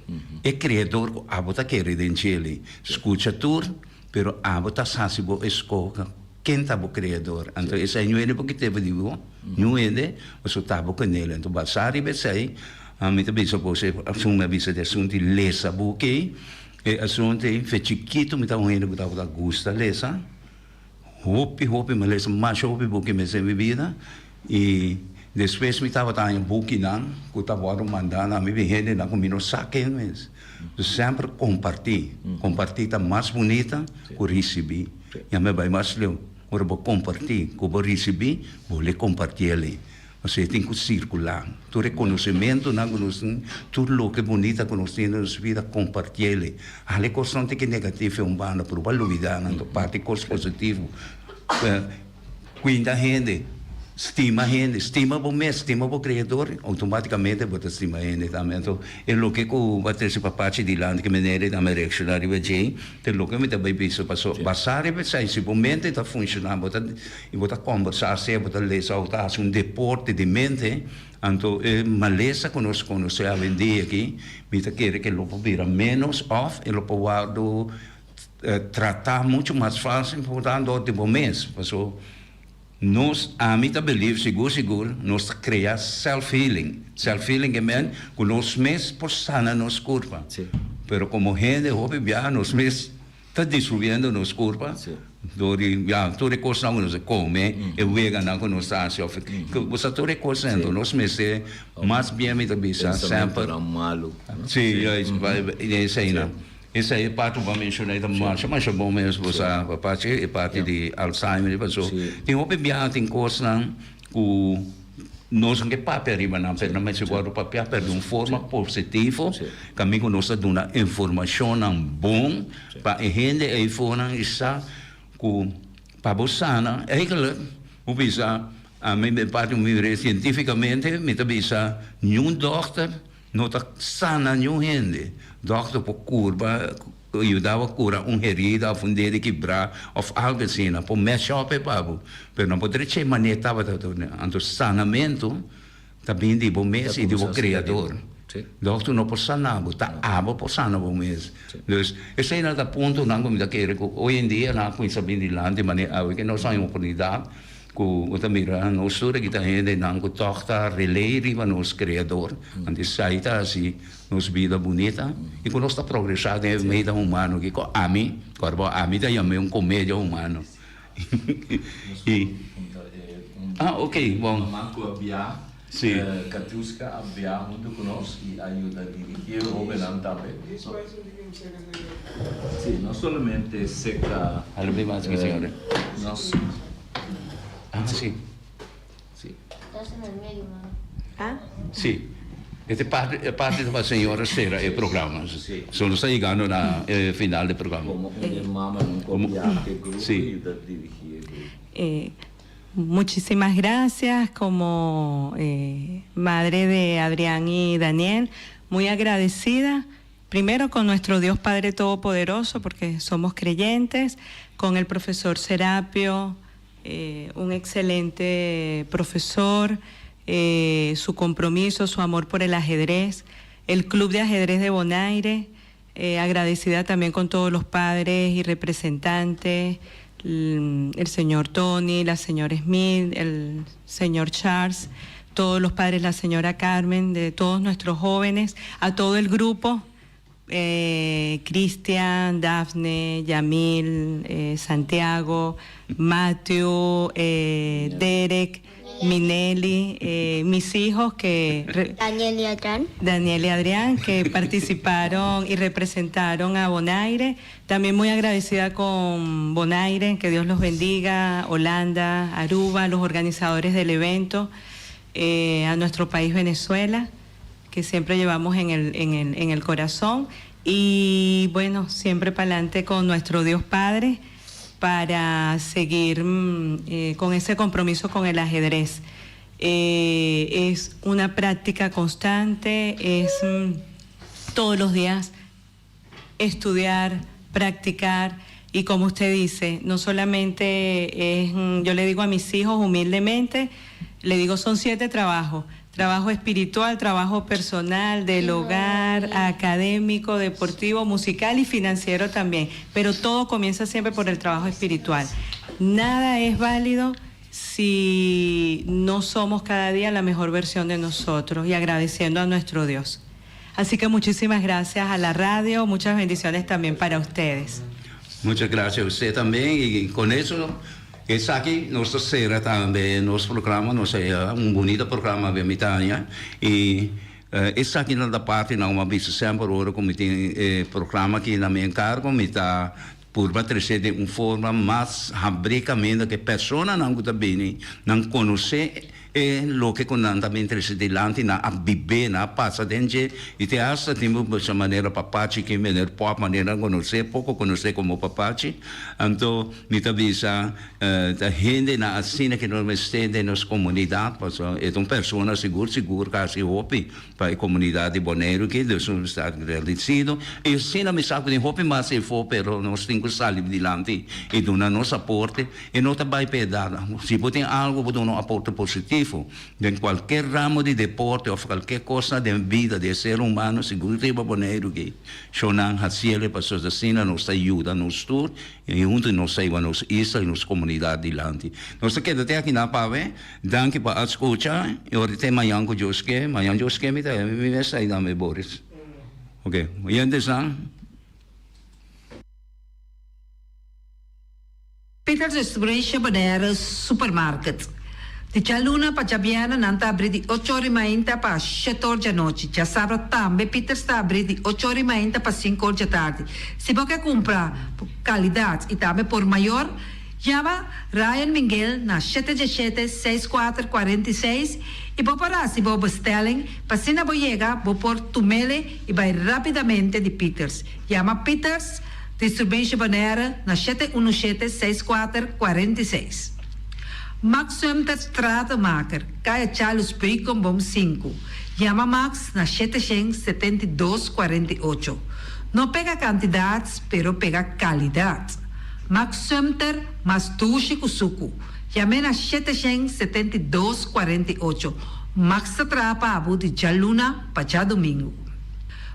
E Creador cu abo ta kere den djele. Scucha tur, pero abo ta haci bo escoge ken ta bo Creador. Anto esey no hende por kit'e di bo, niun hende, pasobra ta bo kenel. Anto basa riba esey, Ami ta bisa bo e asun mi a bisa di asuntu di lesa buki, e asuntu ei fe chikitu mi ta un hende ku tabata gusta lesa, hopi hopi mi a lesa masha hopi buki mes den mi bida i despues mi tabata haña bukinan ku ta wòrdu manda na mi di hendenan ku mi no sa ken mes. Semper kompartí, kompartí ta mas bunita ku risibí. I ami a bai mas leu, ora bo kompartí ku bo risibí bo le kompartí elei. Pasobra e tin ku sirkulá. Tur e konosementunan ku nos tin, tur loke bunita ku nos tin den nos bida, kompartiel. Hala e kosnan tin ki negativo e un banda, pruba lubidá nan, ta parti kos positivo. Kuinda hende, stima hende, stima bo mes, stima bo Kreador, outomátikamente bo ta stima hende tambe. Anto e loke ku bo a trese pa pachi dilanti ku manera e tambe reakshoná riba dje, ta e loke mi ta bai bisa. Pasobra basá riba esei, si bo mente ta funshoná, bo ta. I bo ta kòmbersá sea bo ta lesa òf ta hasi un deporte di mente, anto e malesa ku nos konosé awendia aki, mi ta kere ku e lo por bira ménos òf e lo por wòrdu tratá muchu mas fásil por tanto di bo mes. Pasobra nos, ami ta believe sigur sigur, nos ta krea self healing. Self healing ke men ku nos mes por sana nos kurpa. Pero komo hende hopi biaha nos mes Ta destruyendo nos kurpa dor di ya tur e kosnan ku nos ta kome, e weganan ku nos ta hasi òf bo sa tur e kosnan enton nos mester mas bien mi ta bisa semper si eseinan esei e parti ku bo a menshoná ta masha masha bon mes bo sa pachi e parti di Alzheimer paso tin hopi biaha tin kosnan ku nos no ke papia riba nan, pero nan mester wòrdu papiá, pero di un forma positivo, kaminda ku nos ta duna informashonnan bon pa e hende eifonan i sa ku pa bo sana, eigenlijk bo bisa, ami den parti mi mira sientífikamente mi ta bisa niun dòkter no ta sana niun hende, dòkter por kurba. Yuda bo kura un herida of un dede kibrá of algo asina. Por mèsh òp e pa bo. Pero no por drecha e manera tabata duna. Anto sanamentu ta bin di bo mes i di bo Kreador. Dòkter no por sana bo, ta abo por sana bo mes. Dus eseinan ta puntonan ku mi ta kere ku hoy en dia nan a kuminsá bin dilanti manera awe ke nos haña oportunidat Ku bo ta mira nos tur aki ta hendenan ku tòg ta relei riba nos Kreador. Anto esei ta hasi nos bida bunita i ku nos ta progresá den e media humano aki ku ami, ku ora bo ami ta yam'é un komedia humano. I, ah ok, bon. Mama ku a bia, Sí. Katiuska a bia huntu ku nos i a yuda dirigí e hóbennan tambe. Sí, no solamente seka. Algo mas, señores. Nos. Ah, si. Si. Si. E ta parti, e parti pa señora cera e programa. Si. So nos ta yegando na e final di e programa. Como un e mama nan Como, copia e grupo si. y ta dirigi e grupo. Eh, muchísimas gracias como eh, madre de Adrián y Daniel, muy agradecida primero con nuestro Dios Padre Todopoderoso, porque somos creyentes, con el profesor Serapio, eh, un excelente profesor, eh, su compromiso, su amor por el ajedrez, el Club de Ajedrez de Bonaire, eh, agradecida también con todos los padres y representantes, el señor Tony, la señora Smith, el señor Charles, todos los padres, la señora Carmen, de todos nuestros jóvenes, a todo el grupo, eh, Cristian, Dafne, Yamil, eh, Santiago, Matthew, eh, Derek, Minelli, eh, mis hijos que... re- Daniel y Adrián. Daniel y Adrián, que participaron y representaron a Bonaire. También muy agradecida con Bonaire, que Dios los bendiga, Holanda, Aruba, los organizadores del evento, eh, a nuestro país Venezuela, que siempre llevamos en el, en el, en el corazón. Y bueno, siempre para adelante con nuestro Dios Padre para seguir mm, eh, con ese compromiso con el ajedrez. Eh, es una práctica constante, es mm, todos los días estudiar, practicar y como usted dice, no solamente es, mm, yo le digo a mis hijos humildemente, le digo son siete trabajos, trabajo espiritual, trabajo personal, del hogar, académico, deportivo, musical y financiero también, pero todo comienza siempre por el trabajo espiritual. Nada es válido si no somos cada día la mejor versión de nosotros y agradeciendo a nuestro Dios. Así que muchísimas gracias a la radio, muchas bendiciones también para ustedes. Muchas gracias a usted también y con eso esaki nos ta cera tambe nos programa, nos a un bunita programa be mitania y esaki nan ta parti nan a bisa semper ora cu mi tin e programa aki na mi encargo mi ta purba trece den un forma mas habri caminda cu e personanan cu ta bini nan conoce E loke ku nan ta bin trese dilanti nan a bibé, nan a pasa den dje, i te asta tin bo bisa manera Papachi ki meneer Pop manera nan konosé, poko konosé komo Papachi. Anto mi ta bisa ta hendenan asina ku nos mester den nos komunidat pasobra e ta un persona sigur sigur ku a hasi hopi pa e komunidat di Boneiru aki, dus nos mester agradesido. I asina mi sa ku tin hopi mas efo pero nos tin ku sali dilanti i duna nos aporte. E no ta bai pa e dada. Si bo tin algo bo duna un aporte positivo den cualkier ramo di deporte of cualkier cosa den bida di e ser humano sigur riba Boneiru ki shownan haciele pasobra asina nos ta yuda nos tur y hunto nos ta hiba nos isla y nos comunidad dilanti. Nos ta keda te aki na pawe. Danki pa a scucha y ora te mañan cu Dios ke. Mañan Dios ke mi ta mi mes ta ayuda mi Boris. Ok. Oyentesnan. Peter Distribution Bonaire Supermarket. Di djaluna pa djabièrnè nan ta abrí di ocho or i mainta pa shete or djanochi. Djasabra tambe Peters ta abrí di ocho or i mainta pa sinku or djatardi. Si bo ke kumpra por kalidat i tambe por mayor, yama Ryan Minguel na shete djeshete, seis kuater, kuarenta i seis i bo por hasi bo bestelling pa asina bo yega bo por tumele i bai rapidamente di Peters. Yama Peters. Distribution Bonaire na shete unu shete seis kuater kuarenta i seis. Max Sumter Stratenmaker, Kaya Charles Beukenboom sinku. Yama Max na shete shen 72 48. No pega kantidat, pero pega kalidat. Max Sumter mas dushi ku suku. Yam'é na shete shen 72 48. Max ta traha pa abo di djaluna pa djadumingu.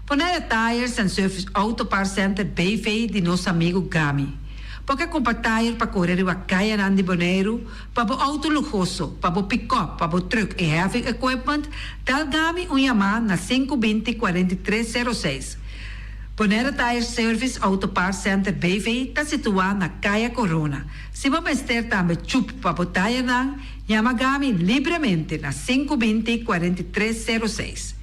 Bonaire Tires and Service Auto Parts Center BV di nos amigu Gami. Bo ke kumpra tire pa kore riba kayanan di Boneiru, pa bo outo luhoso, pa bo pikòp, pa bo trùk i heavy equipment, dal Gami un yamá na sinku binti 43 sero seis. Bonaire Tire Service Auto Parts Center BV ta situá na Kaya Corona. Si bo mester tambe chup pa bo tirenan, yama Gami libremente na sinku binti 43 sero seis.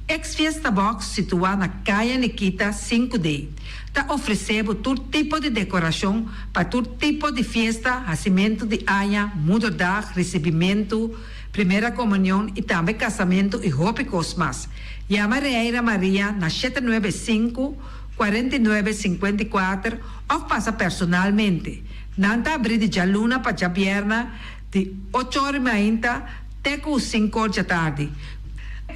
Ex Fiesta Box situá na Kaya Nikita 5D ta ofresé bo tur tipo di dekorashon pa tur tipo di fiesta, hasimentu di aña, moederdag, risibimentu, primera komunion i tambe kasamentu i hopi kos mas. Yama Reira Maria na 795, 49 54 òf pasa personalmente. Nan ta abrí di djaluna pa djabièrnè di ocho or mainta te ku sinku or djatardi.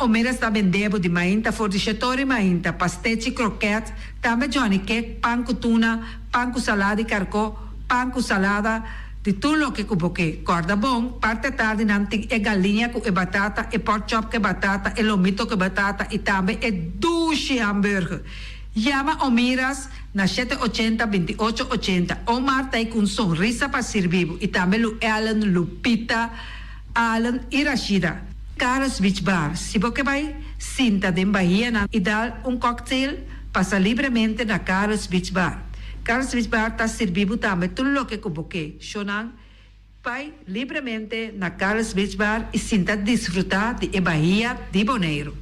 Omeras ta bende bo di mainta for di shetor i mainta, pastechi, kroket, tambe johnny cake, pan ku tuna, pan ku salada di karkó, pan ku salada, di tur loke ku bo ke. Kòrda bon, parti atardi nan tin e galiña ku e batata, e pork chop ku e batata, e lomito ku e batata i tambe e dushi hamburger. Yama Omiras na shete ochenta, 28 ochenta. Omar ta ei ku un sonrisa pa sirbi bo i tambe Lu Ellen, Lupita, Allen i Rashida. Carlos Beach Bar, Si bo ke bai sinta den bahianan i dal un cocktail, pasa libremente na Carlos Beach Bar. Carlos Beach Bar ta sirbi bo tambe tur loke ku bo ke. Shownan, bai libremente na Carlos Beach Bar i sinta disfruta di e bahia di Boneiru.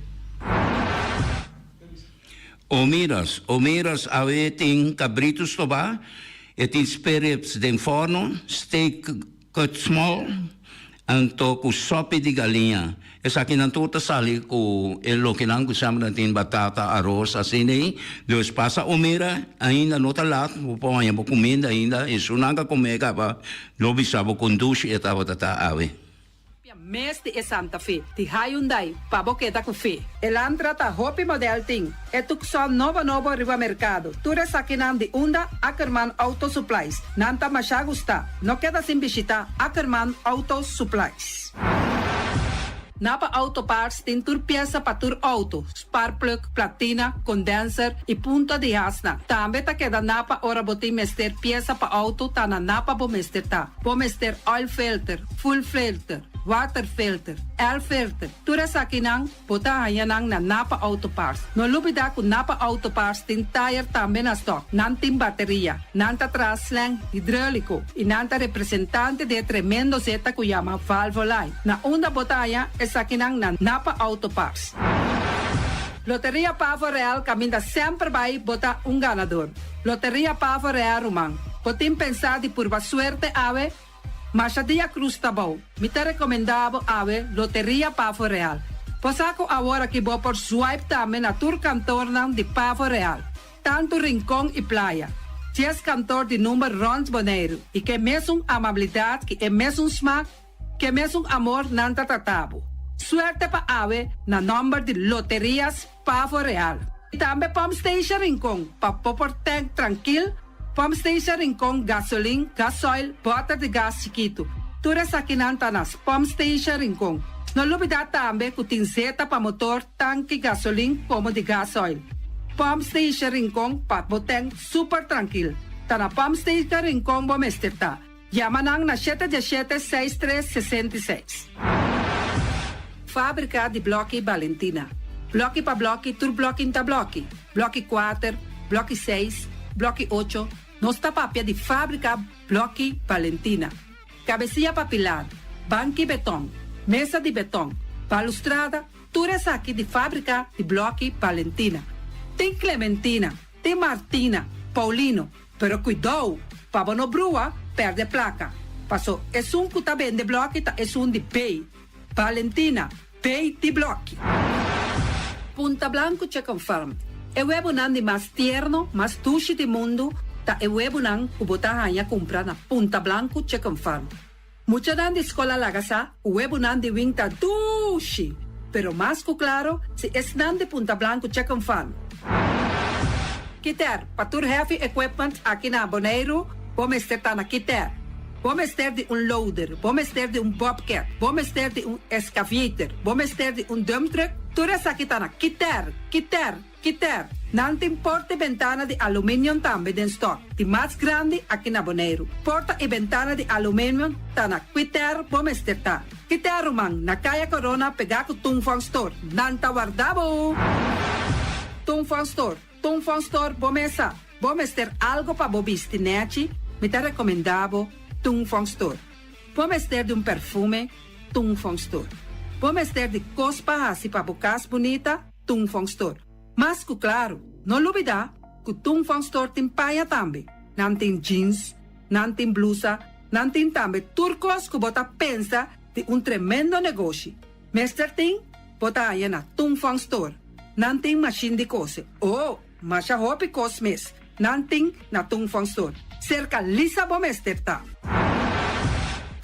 Omiras, Omiras awe tin kabritu stobá, e tin sperrips den fòrnu, steak cut small, anto ku sòpi di galiña. Esakinan tur ta sali ku e lokenan ku semper nan tin batata, aros, asina ei. Dus pasa Omira, ainda no ta lat, bo por haña bo kuminda ainda. Esunnan ka kome kaba lo bisa bo kon dushi e tabata ta awe. Papia mes di e Santa Fe di Hyundai pa bo keda ku fe. Elantra ta hopi model tin e Tucson nobo nobo riba merkado. Tur esakinan di unda Ackerman Auto Supplies. Nan ta masha gusta. No keda sin bishita Ackerman Auto Supplies. Napa Auto Parts tin tur piesa pa tur auto, sparkplug, platina, condenser y punta di hasnan. Tambe ta keda Napa ora bo tin mester piesa pa auto ta na Napa bo mester ta. Bo mester oil filter, fuel filter, water filter, air filter, tur esakinan bo ta haña nan na Napa Auto Parts. No lubida ku Napa Auto Parts tin tayer tambe na stock. Nan tin bateria, nan ta traha slang hidreulico y nan ta representante di e tremendo zeta ku yama Valvoline. Na unda bo ta haña esakinan na Napa Auto Parts. Loteria Pavo Real kaminda semper bai bo ta un ganador. Loteria Pavo Real ruman, bo tin pensá di purba suerte awe? Masha dia cruz ta bou. Mi ta recomendá bo awe Loteria Pavo Real. Bo sa cu awor aki bo por swipe tambe na tur kantornan di Pavo Real, tantu Rincon y Playa. Dies kantor di number rond Boneiru y ke mesun amabilidad ki e mesun smaak, Ke mesun amor nan ta trata bo. Suerte pa awe na nomber di Loterias Pavo Real. Y tambe Pump Station Rincon pa bo por tank trankil, Pump Station Rincon gasolin, gasoil, boter di gas chikitu. Tur esakinan ta na Pump Station Rincon. No lubida tambe cu tin zeta pa motor, tanki gasolin como di gasoil. Pump Station Rincon pa bo tank super trankil. Ta na Pump Station Rincon bo mester ta. Yama nan na shete diashete seis tres 66. Fábrika di blòki Balentina. Blòki pa blòki tur blòki n'ta blòki. Blòki kuater, blòki seis, blòki ocho, nos ta papia di fábrika blòki Balentina. Kabesia pa pilar, banki betòn, mesa di betòn, balustrada, tur esaki di fábrika di blòki Balentina. Tin Clementina, tin Martina, Paulino, Pero kuidou, pa bo no brua, pèrdè plaka. Paso esun ku ta bende blòki ta esun di B. Valentina, B di blòki. Punta Blanco Chicken Farm, E webonan di mas tierno, mas dushi di mundu ta e webonan ku bo ta haña kumpra na Punta Blanco Chicken Farm. Muchanan di skol a laga sa ku webonan di wing ta dushi, pero mas ku klaro si esnan di Punta Blanco Chicken Farm. Kiter, pa tur heavy equipment aki na Boneiru, bo mester ta na Kiter. Bo mester di un loader, bo mester di un bobcat, bo mester di un excavator, bo mester di un dump truck, tur esaki ta na Kiter, Kiter. Kiter, nan tin porta i bentana di aluminium tambe den stock, di mas grandi aki na Boneiru. Porta i bentana di aluminium ta na Kiter bo mester ta. Kiter ruman, na Kaya Corona pegá ku Tung Fong Store. Nan ta warda bo! Tung Fong Store, Tung Fong Store bo mesa. Bo mester algo pa bo bisti nechi? Mi ta rekomendá bo Tung Fong Store. Bo mester di un perfume? Tung Fong Store. Bo mester di kos pa hasi pa bo kas bunita? Tung Fong Store. Mas ku klaru, no lubidá ku Tung Fong Store tin paña tambe. Nan tin jeans, nan tin blusa, nan tin tambe tur kos ku bo ta pensa di un tremendo negoshi. Mester tin, bo ta haña na Tung Fong Store. Nan tin mashin di kose. Oh, masha hopi kos mes nan tin na Tung Fong Store. Serka Lisa bo mester ta.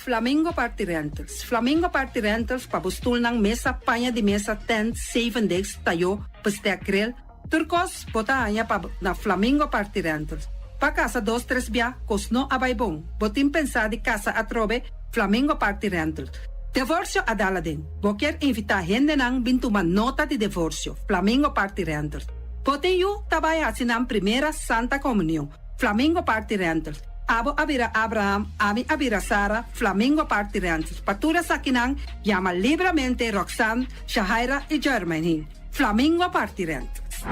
Flamingo Party Rentals Flamingo Party Rentals pa bo stulnan, mesa, paña di mesa, tent, zevendegs, tayó, bestek, grill, tur kos bo ta haña pa na Flamingo Party Rentals. Pa kasa dos tres bia, kos no a bai bon. Bo tin pensá di kasa atrobe? Flamingo Party Rentals. Devorsio a dal aden. Bo kier invitá hendenan bin tuma nota di devorsio? Flamingo Party Rentals. Bo tin yu ta bai hasi nan primera Santa Komunion? Flamingo Party Rentals. Abo a bira Abraham, ami a bira Sara, Flamingo Party Rentals. Pa tur esakinan, yama libramente Roxanne, Shahaira i Jermaine. Flamingo Party Rentals.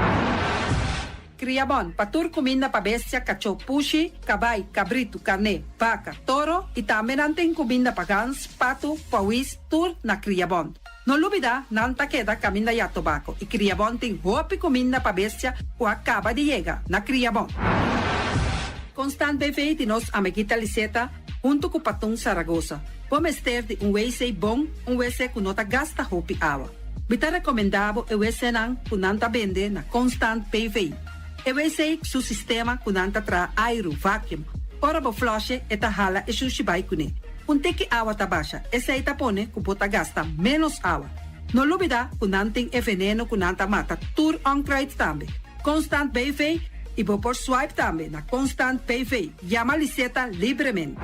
Kriabon, pa tur kuminda pa bestia, kachó, pushi, kabai, kabritu, karné, baka, toro i tambe nan tin kuminda pa gans, patu, pawis, tur na Kriabon. No lubidá, nan ta keda kaminda ya tobako i Kriabon tin hopi kuminda pa bestia ku a kaba di yega na Kriabon. Constant BV di nos amiguita Liseta huntu ku Patun Saragosa. Bo mester di un wc bon, un wc ku no ta gasta hopi awa. Mi ta rekomendá bo e wcnan ku nan ta bende na Constant BV. E wc su sistema ku nan ta traha airu, vacuum. Ora bo flush'e e ta hala e shushi bai kuné. Un tiki awa ta basha, esei ta pone ku bo ta gasta ménos awa. No lubidá ku nan tin e veneno ku nan ta mata tur onkruid tambe. Constant BV i bo por swipe tambe na Constant BV. Yama Liseta libremente.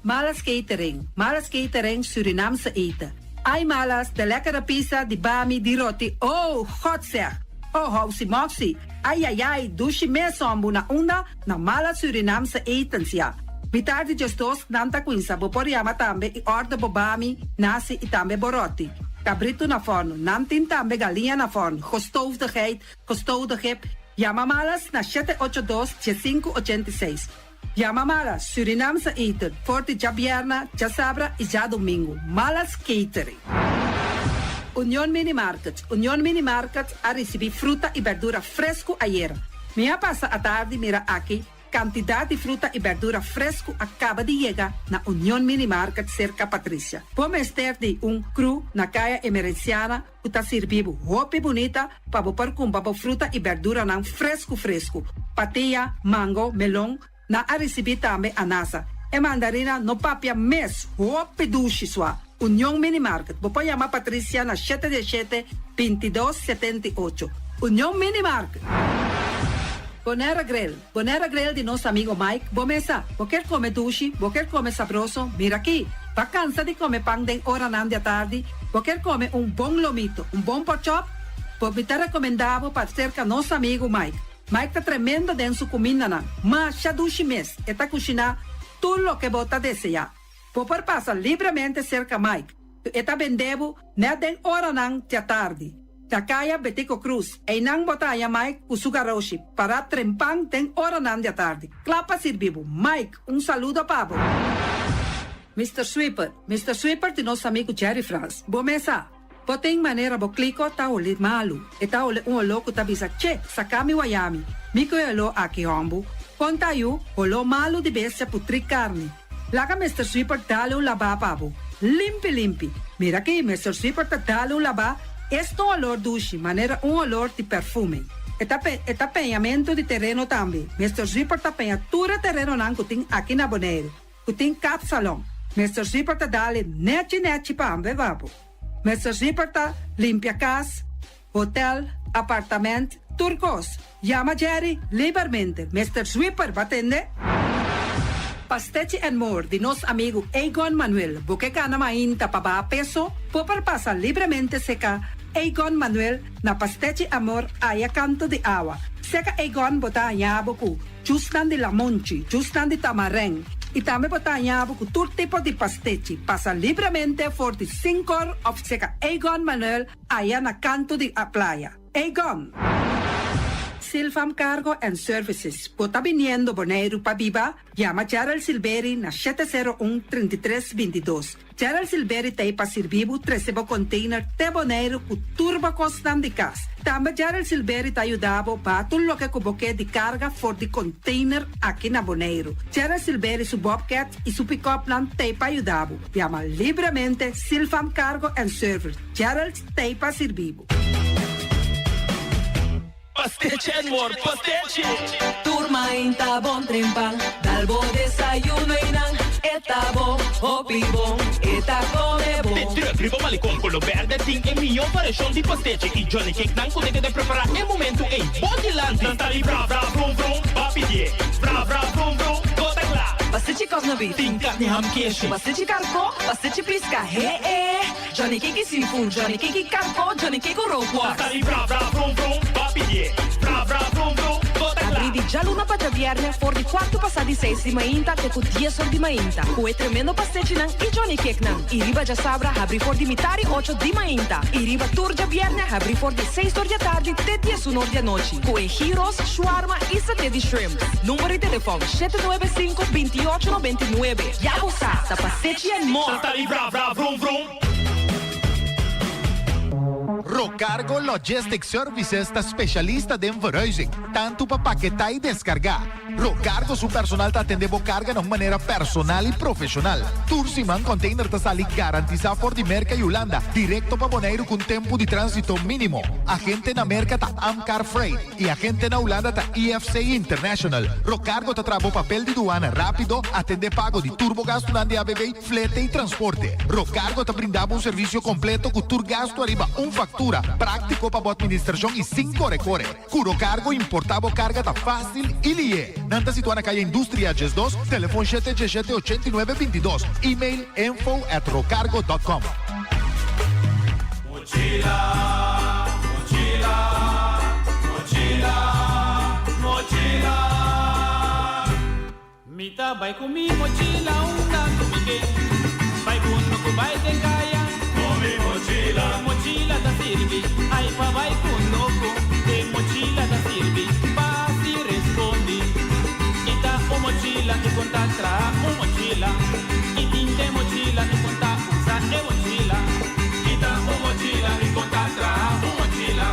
Malas Catering, Malas Catering Surinaamse eten. Ai Malas, de lekkere pizza, di bami, di roti, oh, God zeg! Oh, housi moxi, ai ai ai, dushi mes hombu na unda? Na Malas Surinaamse etens ya. Mitar di djesdos nan ta cuinsa, bo por yama tambe y order bo bami, nasi y tambe bo roti. Cabrito na forno, nan tin tambe galiña na forno, gestoofde geit, gestoofde kip. Yama Malas na shete ocho dos, diesinku ochenta i seis. Yama Malas Surinaamse eten for di djabierna, djasabra y djadomingo. Malas Catering. Union Mini Market Union Mini Market a ricibi fruta y berdura fresco ayera. Mi a pasa atardi mira aki cantidad di fruta y berdura fresco a caba di yega na Union Mini Market cerca Patricia. Bo mester di un cru na Caya Emerenciana cu ta sirbi bo hopi bunita pa bo por cumpra bo fruta y berduranan fresco fresco. Patia, mango, melon, nan a ricibi tambe anasa. E mandarina no papia mes, hopi dushi sua. Union Mini Market, bo por yama Patricia na shete diesshete, bintidos, setenta i ocho. Union Mini Market. Bonaire Grill, Bonaire Grill di nos amigo Mike, bo mesa, bo kier come dushi, bo kier come sabroso, mira aki. Bo a cansa di come pan den oranan di atardi, bo kier come un bon lomito, un bon porkchop, bo mi ta recomenda bo pa cerca nos amigo Mike. Mike ta tremendo den su cumindanan, masha dushi mes, e ta cushina tur loke bo ta desea. Bo por pasa libremente cerca Mike, e ta bende bo net den oranan di atardi. Na Caya Betico Croes, einan bo ta haya Mike cu su garoshi, para trempan den oranan di atardi. Cla pa sirbi bo. Mike, un saludo pa bo. Mister Sweeper, Mister Sweeper di nos amigo Jerry Frans. Bo mesa, bo tin manera bo kliko ta hole malu. E ta hole un oló ku ta bisa, Che, saka mi wayami. Mi ku e oló aki hòmbu. Kon ta yu, holó malu di bestia putrí karni. Laga Mister Sweeper dale un labá pa bo. Limpi limpi. Mira aki, Mister Sweeper ta dale un labá, esta un olor dushi, manera un olor di perfume. E ta pe, e ta peñamentu di tereno tambe. Mister Sweeper ta peña tur e terenonan ku tin aki na Boneiru, ku tin kapsalon. Mister Sweeper ta dale nechi nechi pa ambe pa bo. Mister Sweeper ta limpia kas, hotel, apartament, tur kos. Yama Jerry libermente. Mister Sweeper, bo a tende? Pastechi and More di nos amigu Egon Manuel. Bo ke gana mainta pa baha peso? Bo por pasa libremente seka Egon Manuel na Pastechi Amor aya kanto di awa. Seka Egon bo ta haña bo ku jusnan di lamonchi, jusnan di tamarèn i tambe bo ta haña bo ku tur tipo di pastechi. Pasa libremente for di sinkor òf seka Egon Manuel aya na kanto di playa. Egon! Silvam Cargo and Services. Bo ta biniendo Boneiru pa biba? Yama Gerald Silberi na 701 33 22. Gerald Silberi ta ei pa sirbi bo trese bo container te Boneiru ku tur bo kosnan di kas. Tambe Gerald Silberi ta yuda bo baha tur loke ku bo ke di karga for di container aki na Boneiru. Gerald Silberi su bobcat i su pick-upnan ta ei pa yuda bo. Yama libremente Silvam Cargo and Service. Gerald ta ei pa sirbi bo. Pastechi and more, pastechi! Tur mainta bon trempan, dal bo desayuno y nan e ta bo, hopi bon, e ta come bon. De truck riba Malecon Colo Berde tin e mihó variashon di pastechi y Johnny Cake nan cu ta keda prepara e momento ey bo dilanti. Nan ta di bra bra vrum vrum, ba pidié. Bra bra vrum vrum, bo ta cla. Pastechi kòs na beef. Tin carni ham keshi. Pastechi karkó, pastechi pisca, he e. Johnny Cake i seafood, Johnny Cake i karko, Johnny Cake ku rookworst. Ta sali bra bra vrum vrum, ba pidié. Bra bra vrum vrum, bo ta kla. Abrí di djaluna pa djabièrnè for di kuartu pasá di seis di mainta te ku dies or di mainta ku e tremendo pastechinan i Johnny Cakenan. I riba djasabra habrí for di mitar i ocho di mainta. I riba tur djabièrnè habrí for di seis or di atardi te diesun or di anochi ku e gyros, shawarma i saté di shrimp. Number di telefòn, 795 28 99. Ya bo sa, ta pastechi and more! Ta sali bra bra vrum vrum. Rocargo Logistic Services ta specialista den verhuizing, tanto pa paketá y descargá. Rocargo su personal ta atendé bo carga na un manera personal y profesional. Tur siman container ta sali garantisa for di Merca y Hulanda directo pa Boneiru cu un tempo di transito minimo. Agente na Merca ta Amcar Freight. Y agente na Hulanda ta IFC International. Rocargo ta traha bo papel di duana rapido, atende pago di tur bo gastunan di ABV, flete y transporte. Rocargo ta brinda bo un servicio completo cu tur gastu ariba un factura, practico pa bo administracion y sin core core. Cu Rocargo importa bo carga ta facil y lihe. Nan ta situa na Calle Industria 12, telefon shete diesshete ochenta i nuebe bintidos, email info at rocargo dot com. Mochila, mochila, mochila, mochila. Mi ta bai ku mi mochila unda ku mi ke. Bai kuno ku bai den kaya. Ku mi mochila. E mochila ta sirbi ai pa bai kuno ku. E mochila ta sirbi pa si respondi. I ta un mochila i kon ta traha un mochila. I tin den mochila i kon ta usa e mochila. Kita un mochila y con ta traha un mochila.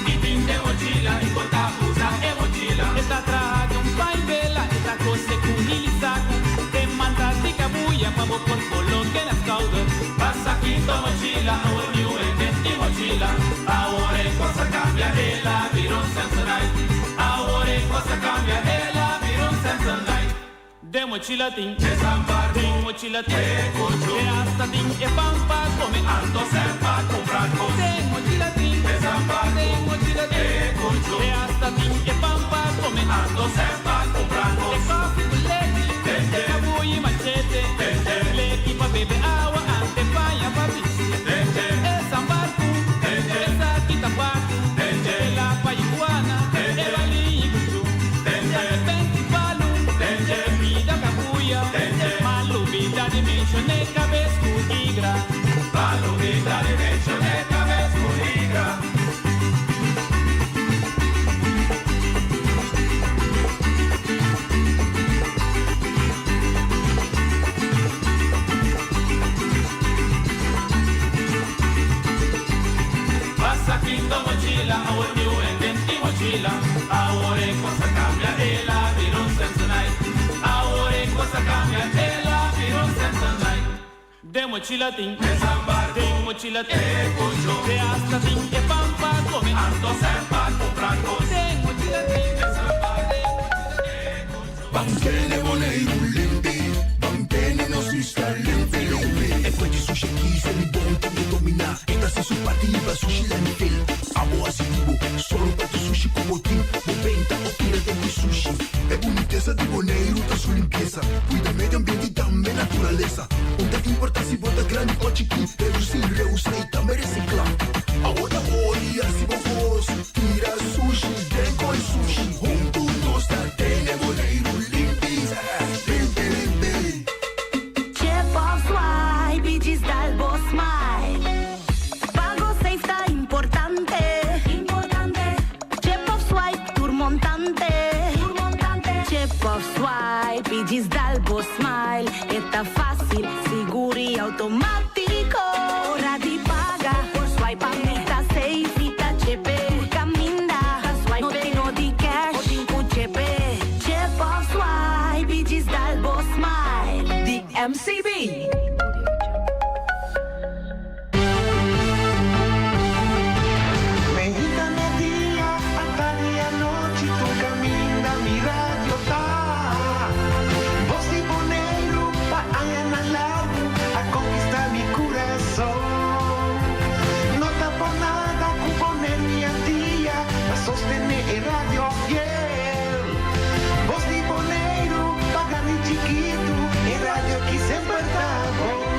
Y tin den mochila y con ta usa e mochila. E ta traha di un pain bela, e ta cose cu hili sacu. E manta di cabuya pa bo por coloke na schouder. Pasa quinto mochila, awor new en den di mochila. Awor e cos a cambia, el a bira un Samsonite. Awor e cos a cambia, el a bira un Samsonite. Den mochila tin Den mochila tin Te hasta tin e pan pa come Anto sen pa cumpra cos Den mochila tin Den mochila tin Te hasta tin e pan pa come Anto sen pa cumpra cos E koffie cu lechi E cabuyi machete Leki pa bebe awa Ante paña pa bisti E sambarcu Esaki ta pacu E lapa iguana E baliñi cu chu. Serpenti palu, bida kabuya, ma lubida di menshoné kabes ku igra. Ma lubida di menshoné kabes ku igra. Pasa quinto mochila, awor niu en den ti mochila. Awor e cos a cambia, el a bira un Samsonite. Awor e cos a cambia, el a bira un Samsonite. Den mochila tin, den mochila tin, te hasta tin e pan pa come. Den mochila tin, den mochila tin. Ban tene Boneiru limpi, ban tene nos isla limpi limpi. E fuente sushi aki se mi bon tin di dominá. E ta hasi su parti hiba sushi landfill. Abo hasi di bo, solo pa tu sushi ku bo tin. Bo benta o tira den ku sushi. E bunitesa di Boneiru ta su limpiesa. Kuida medio ambiente i tambe naturalesa. Un ta importá si bo ta grandi o chikí. Redusí, reusa i tambe resiklá. Abo ta ori hasi bo kos. Tira sushi den koi sushi. Huntu nos ta tene Boneiru limpi, limpi, limpi. Chip of swipe y djis dal bo smile. Pago safe ta importante. Chip of swipe tur. MCB. Meinta media, atardi anochi, tur caminda mi radio ta. Bos di Boneiru pa añanan largu a conquista mi curason. No ta por nada cu Boneiru y Antia ta sostene e radio fiel. Bos di Boneiru pa grandi chikitu, e radio aki semper ta bon.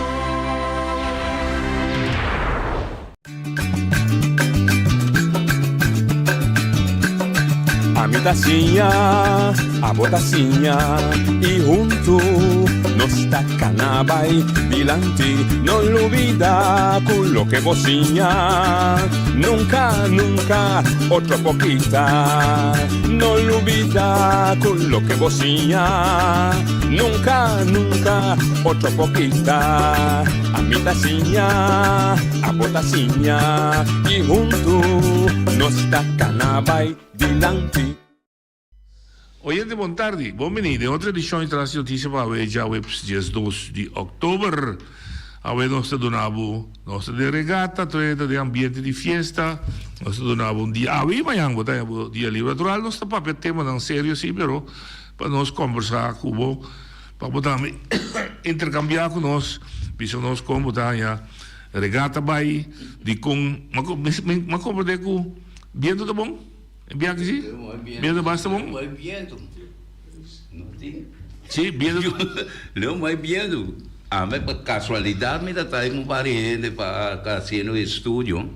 Ami ta siña, abo ta siña y huntu nos ta cana bay dilanti. No lubida cu loke bo siña nunca, nunca otro por kita. No lubida cu loke bo siña nunca, nunca otro por kita. Ami ta siña, abo ta siña y huntu nos ta cana bay dilanti. Oyente bon tardi, bon bini den otro edicion di Tras di Noticia pa awe djaweps 12 di october. Awe nos ta duna bo, nos ta den regata, todavia ta den ambiente di fiesta, nos ta duna bo un dia, awe y mañan bo ta haña bo dia libre. Natural nos ta papia temanan serio si, pero pa nos combersa cu bo. Pa bo tambe interkambiá ku nos, bisa nos kon bo ta haña regata bai, dikon mi a komprendé ku bientu ta bon? E biaha si? Bientu basta bon? Si, bientu. Leo mai bientu. Ami pa kasualidat mi ta trae un par di hende pa hasiendo estudio.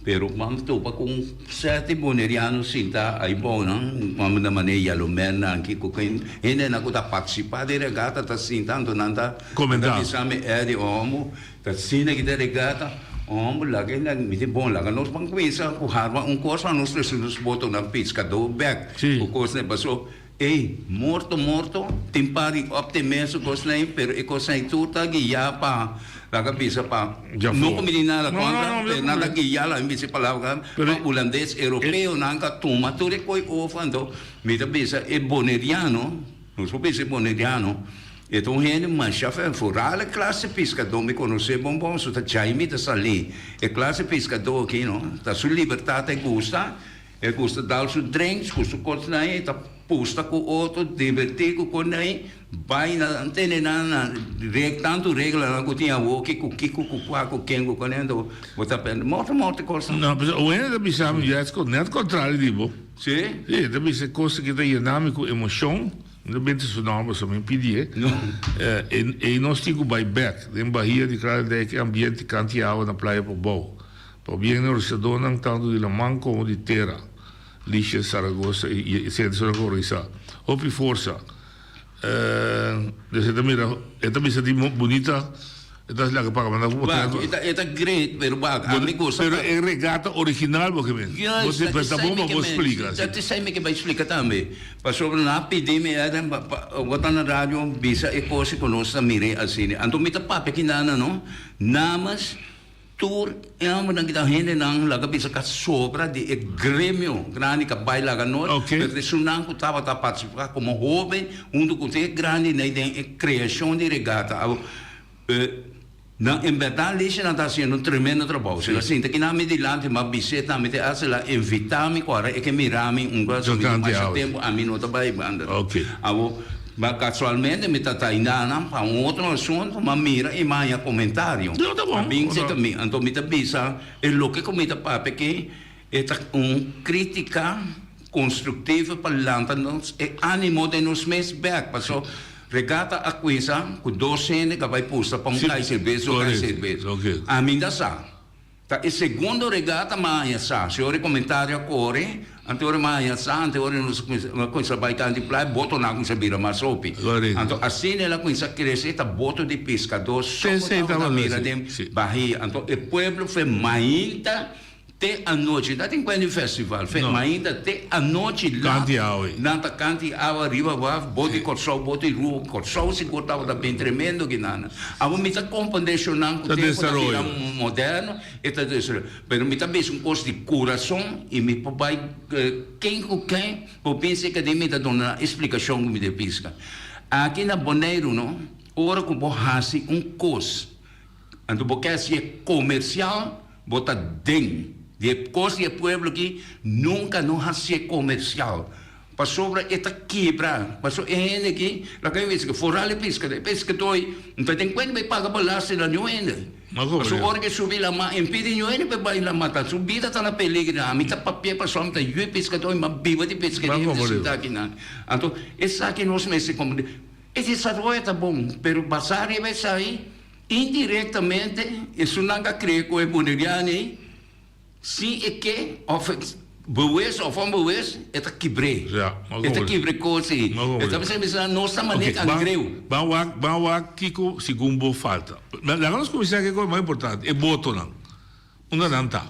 Pero mami topa ku un sèt di boneriano sintá aibou nan, mami ta manera yalomernan ki ku ken hendenan ku ta partisipá den regata ta sinta anto nan ta Komentá. bisa mi Eddie omo ta asina ki ta regata omo laga e nan mi di bon laga nos ban kuminsa ku harma un kos pa nos trese nos botonan piskadó bèk ku kosnan paso Ey, morto morto, tin par di op te mes su kosnan ey, pero e kosnan ey tur ta guia pa, laga bisa pa, no ku mi di nada kontra, pero nan ta guia, laga mi bisa e palabra, pa hulandes, europeonan ka tuma tur e koy over, anto mi ta bisa e boneriano, nos por bisa e boneriano, e ta un hende masha fen, foral e klase piskadó, mi konosé bon bon, su ta djai mi ta salí, e klase piskadó aki no, ta su libertat e gusta. E gusta dal su drinks ku su kosnan ei, ta pusta ku otro, divertí ku kosnan ei, bai na tene nan na reg tantu reglanan ku tin awoki ku kiko ku kua ku ken ku kone anto bo ta pende morto morto kosnan. No, pues un hende ta bisa mi Jetsko net kontrario di bo. Si? Si, e ta bisa e kos aki ta yena mi ku emoshon, mi ta binti su nòmber so mi pidié. No. E ei nos tin ku bai bèk den bahia di Kralendijk e ambiente kanti awa na playa Pabou. Pabien na organisadónan tantu di laman komo di tera, Licia Zaragoza i e sentronan ku organisá. Hopi forsa. Dus e ta mira, e ta bisa di bunita, e ta laga paga manda ku Wak, e ta e ta great, pero wak, ami gusta Pero e regata original bo ke men. Juist, Bo si dat ta esei bon mi pa ke bo men. splika, si. Dat esei mi ke bai splika tambe. Pasobra nan a pidi mi Eden pa pa bo ta na radio bisa e kos ku nos ta mir'é asina. Anto mi ta papia kinana no, namas. Tur e hombernan ki ta hendenan laga bisa ka sobra di e gremio grandi ka bai laga nos, pero esunnan ku tabata partisipa komo hoben huntu ku e grandinan den e kreashon di regata. Awor, nan en bèrdat Lisha nan ta hasiendo un tremendo trabou. Si nan sinta kinan mi dilanti m'a bis'é tambe te hasta el a invitá mi ku ora e ke mira mi un kos mi tin masha tempu ami no ta bai banda. Awor, Ma casualmente mi ta taina nan pa un otro asunto, m'a mira y m'a haña comentario. No, ta bon. A bin cerca mi. Anto mi ta bisa e loke cu mi ta papia aki e ta un critica constructivo pa lanta nos e animo den nos mes bek. Paso regata a cuinsa cu dos hende ca bay pusta pa un cay cerveza o cay cerveza. Ami ta sa. Ta e segundo regata m'a haña sa. Si ora e comentario a core, anto ora m'a haña sa, anto ora nos a cuminsa bai tanti playa, botonan a cuminsa bira mas hopi. Anto asina el a cuminsa crece, ta boto di piscador so cu tabata mira den bahia. Anto e pueblo fe mainta te anochi, no tin cuenta di festival, fe mainta te anochi lat nan ta canti awa riba waf, boto di Corsou, boto di Rua, Corsou sigur tabata bin tremendo kinan. Awor mi ta comprende eshonan cu tempo ta bira moderno e ta desaroya. Pero mi ta bisa un cos di curason y mi por bay ken cu ken por bin cerca di mi ta duna nan explicacion cu mi ta pisca. Aki na Boneiru no. Ora ku bo hasi un kos, anto bo ke hasié komersial, bo ta den di e kos di e pueblo aki, nunka no hasié komersial. Pasobra e ta kibra, pasobra e hende aki, laga mi bisa, foral e piskadó, e piskadó ei no ta den kuenta pa e paga belasting na niun hende. Pasobra ora ku e subi lamá, e pidi niun hende pa e bai lamá, ta su bida ta na peligro. Ami ta papia pasobra mi ta yu e piskadó i mi a biba di peskeria i mi ta sinta akinan. Anto esaki nos mester komprendé. E desaroyo ta bon, pero basá riba esei, indirektamente esunnan ku a krea ku e boneriano ei, Si e ke, of bewes of onbewes, e ta kibr'é. E ta kibra e kos ei. E ta bisa bisa nos ta manera angreu. Ban wak, ban wak kiko segun bo falta. Laga nos kuminsá ku e kos mas importante, e botonan. Unda nan ta?